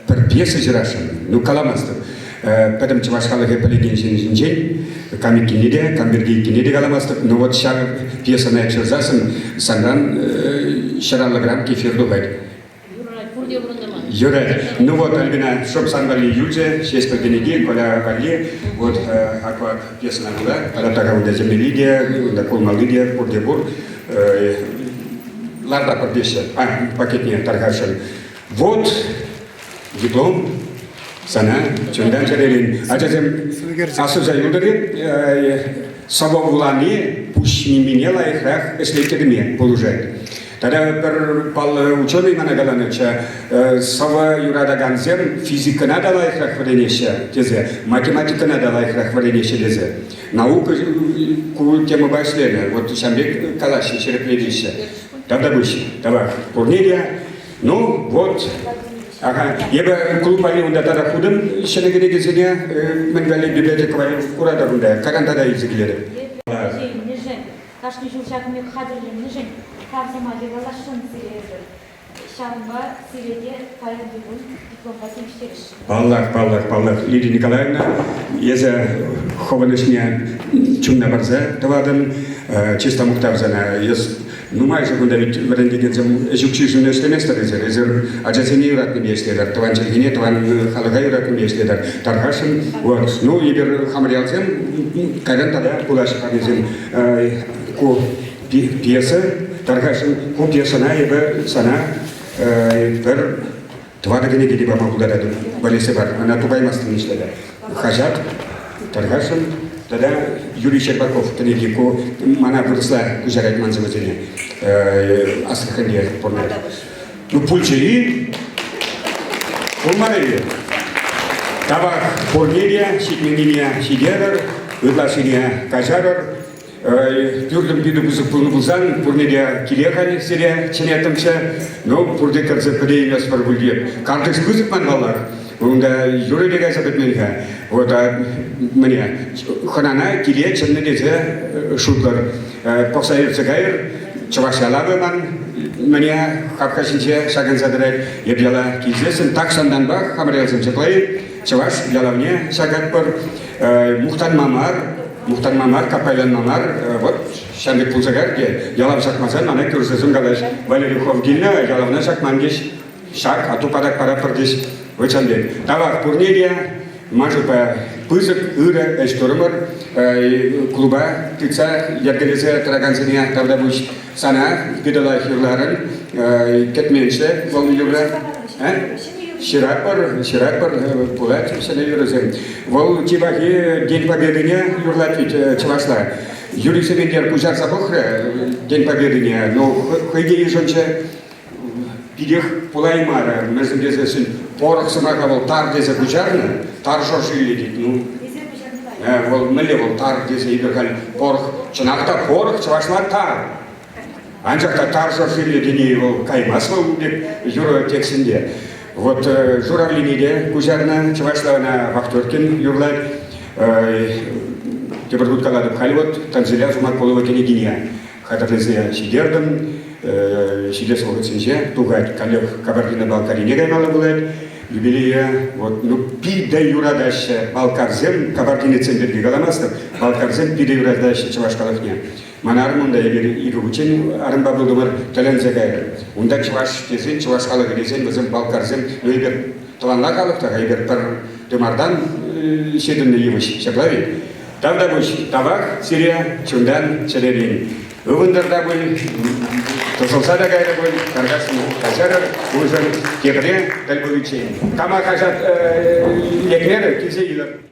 пӗр пьеса ҫырасшӑн, ну каламастӑп. Пӗтӗм чӑваш халӑхӗ пӗлекен ҫын ҫинчен кам иккенне те, кам пирки иккенне те каламастӑп. Но вот ҫав пьесӑна эп ҫырсассӑн санран 150 грамм кефир тухать. Юрать, пурте вырӑнта мар. Юрать. Ну вот, Альбина, шӑп сан валли юлчӗ, Ҫеҫпӗл кӗнеки, Коля валли. Вот аква пьесӑна пула. Тата така унта темелли те, унта кулмалли те, пурте пур. Лартатпӑр теҫҫӗ. А, пакетне тархасшӑн. Вот диплом сана чунтан чӗререн. Ачасем, асӑнса юлтӑр-и? Сӑвӑ вулани пуҫ мимине лайӑхрах ӗҫлеттерме пулӑшать. Тата пӗр паллӑ ученый мана каланӑччӗ, сӑвӑ юратакансем физикӑна та лайӑхрах вӗренеҫҫӗ тесе, математикӑна та лайӑхрах вӗренеҫҫӗ тесе. Наука ку темӑпа ӗҫленӗ. Вот ҫавӑн пек калаҫҫӗ, ҫирӗплетеҫҫӗ. Тавтапуҫ, тавах пурне те. Ну, вот, ага, эпӗ клуб валли унта тата хутӑм ҫӗнӗ кӗнекесене, мӗн валли библиотека валли куратӑр унта, кайран тата илсе килетӗп. Кашни ҫул ҫакӑн пек хатӗрленнӗшӗн тав сӑмахӗ каласшӑн сире эпир. Ҫавӑнпа сире те паянхи кун дипломпа тивӗҫтересшӗн. Паллах, паллах, паллах. Лидия Николаевна, эсӗ хӑвӑн ӗҫне чунна парса тӑватӑн. Чыс та мухтав сана. Эс нумайӑшӗ кунта ведь вӗрентекенсем ӗҫ укҫишӗн ӗҫлеместӗр эсир. Эсир ачасене юратнипе ӗҫлетӗр, тӑван чӗлхене, тӑван халӑха юратнипе ӗҫлетӗр. Тархасшӑн. Вот. Ну, эпир хамӑр ялсем кайран тата пулаҫҫӗ парнесем. Ку пьеса, тархасшӑн, ку пьесӑна эпӗ сана пӗр тӑватӑ кӗнеке те пама пултаратӑп. Валесе пар, ӑна тупаймастӑн ниҫта Хаҫат, тархасшӑн, тата Юрий Щербаков кӗнеки ку мана вырӑсла куҫарать ман сӑвӑсене. Астраханьте пурӑнать. Ну, пулчӗ-и? Пулмарӗ-и? Тавах пурне те ҫитменнине ҫитерӗр, ытлашшине каҫарӑр. Пӳртӗм питӗ пысӑк пулнӑ пулсан, пурне те киле халь сире чӗнеттӗмччӗ. Ну, пурте кӗрсе пӗтейместпӗр пуль те. Картиш пысӑк ман паллах. Унта юрӑ те кайса пӗтмен-ха. Вот, мӗне, хӑнана киле чӗннӗ тесе шутлӑр. Пӑхса иртсе кайӑр. Чӑваш ялавӗ ман. мӗне хапха ҫинче ҫакӑнса тӑрать. Эп яла килсессӗн тахҫантанпах хамӑр ялсем ҫапла-и, чӑваш ялавне ҫакатпӑр. Мухтанма мар, мухтанма мар, каппайланма мар, вот ҫав пек пулса кайрӗ те, ялав ҫакмасан мана кӳршӗсем калаҫ, Валерий хӑв килнӗ, ялавна ҫакман теҫ. Ҫак, атту патак паратпӑр теҫ. Вот ҫавӑн пек. Тавах пурне те, ман шутпа, пысӑк ырӑ ӗҫ турӑмӑр. Клуба тытса йӗркелесе тӑракансене тавтапуҫ. Сана питӗ лайӑх юрларӑн. Кӗтменччӗ вӑл юрра. Ҫыратпӑр, ҫыратпӑр, пулать ҫӗнӗ юрӑсем. Вӑл чи пахи День Победыне юрлать ведь чӑвашла. Юрий Сементер куҫарса пӑхрӗ День Победыне, но хӑй те йышӑнчӗ. Питех пулаймарӗ, мӗншӗн тесессӗн порох сӑмаха вӑл тар тесе куҫарнӑ, тар шӑршиллӗ тет. Ну, вӑл мӗнле вӑл тар тесе эпир халь порох, чӑнах та порох чӑвашла тар. Анчах та тар шӑршиллӗ тени вӑл каймасть вӑл пек юрӑ текстӗнче. Вот Журавлине те куҫарнӑ, чӑвашла ӑна Вахтеркин юрлать. Тепӗр хут калатӑп, халь вот Танзиля Жумакулова кӗнекине хатӗрлесе ҫитертӗм. Ҫитес вӑхӑтсенче тухать каллех Кабардино-Балкарине каймалла пулать. Юбилее вот, ну, питӗ юратаҫҫӗ балкарсем, кабардинецсем пирки каламастӑп, балкарсем питӗ юратаҫҫӗ чӑваш халӑхне. Ман арӑм унта эпир икӗ хутчен арӑмпа пултӑмӑр, тӗлӗнсе кайрӑм. Унта чӑваш тесен, чӑваш халӑхӗ тесен вӗсем балкарсем, ну эпир тӑванла халӑх та эпир пӗр тымартан ҫитӗннӗ йывӑҫ, ҫапла ведь? Тавтапуҫ, тавах сире чунтан чӗререн. Ывӑнтӑр та пуль, тӑсӑлса та кайрӗ пуль, тархасшӑн каҫарӑр, уншӑн тепре тӗл пуличчен. Кама хаҫат лекмерӗ, килсе илӗр.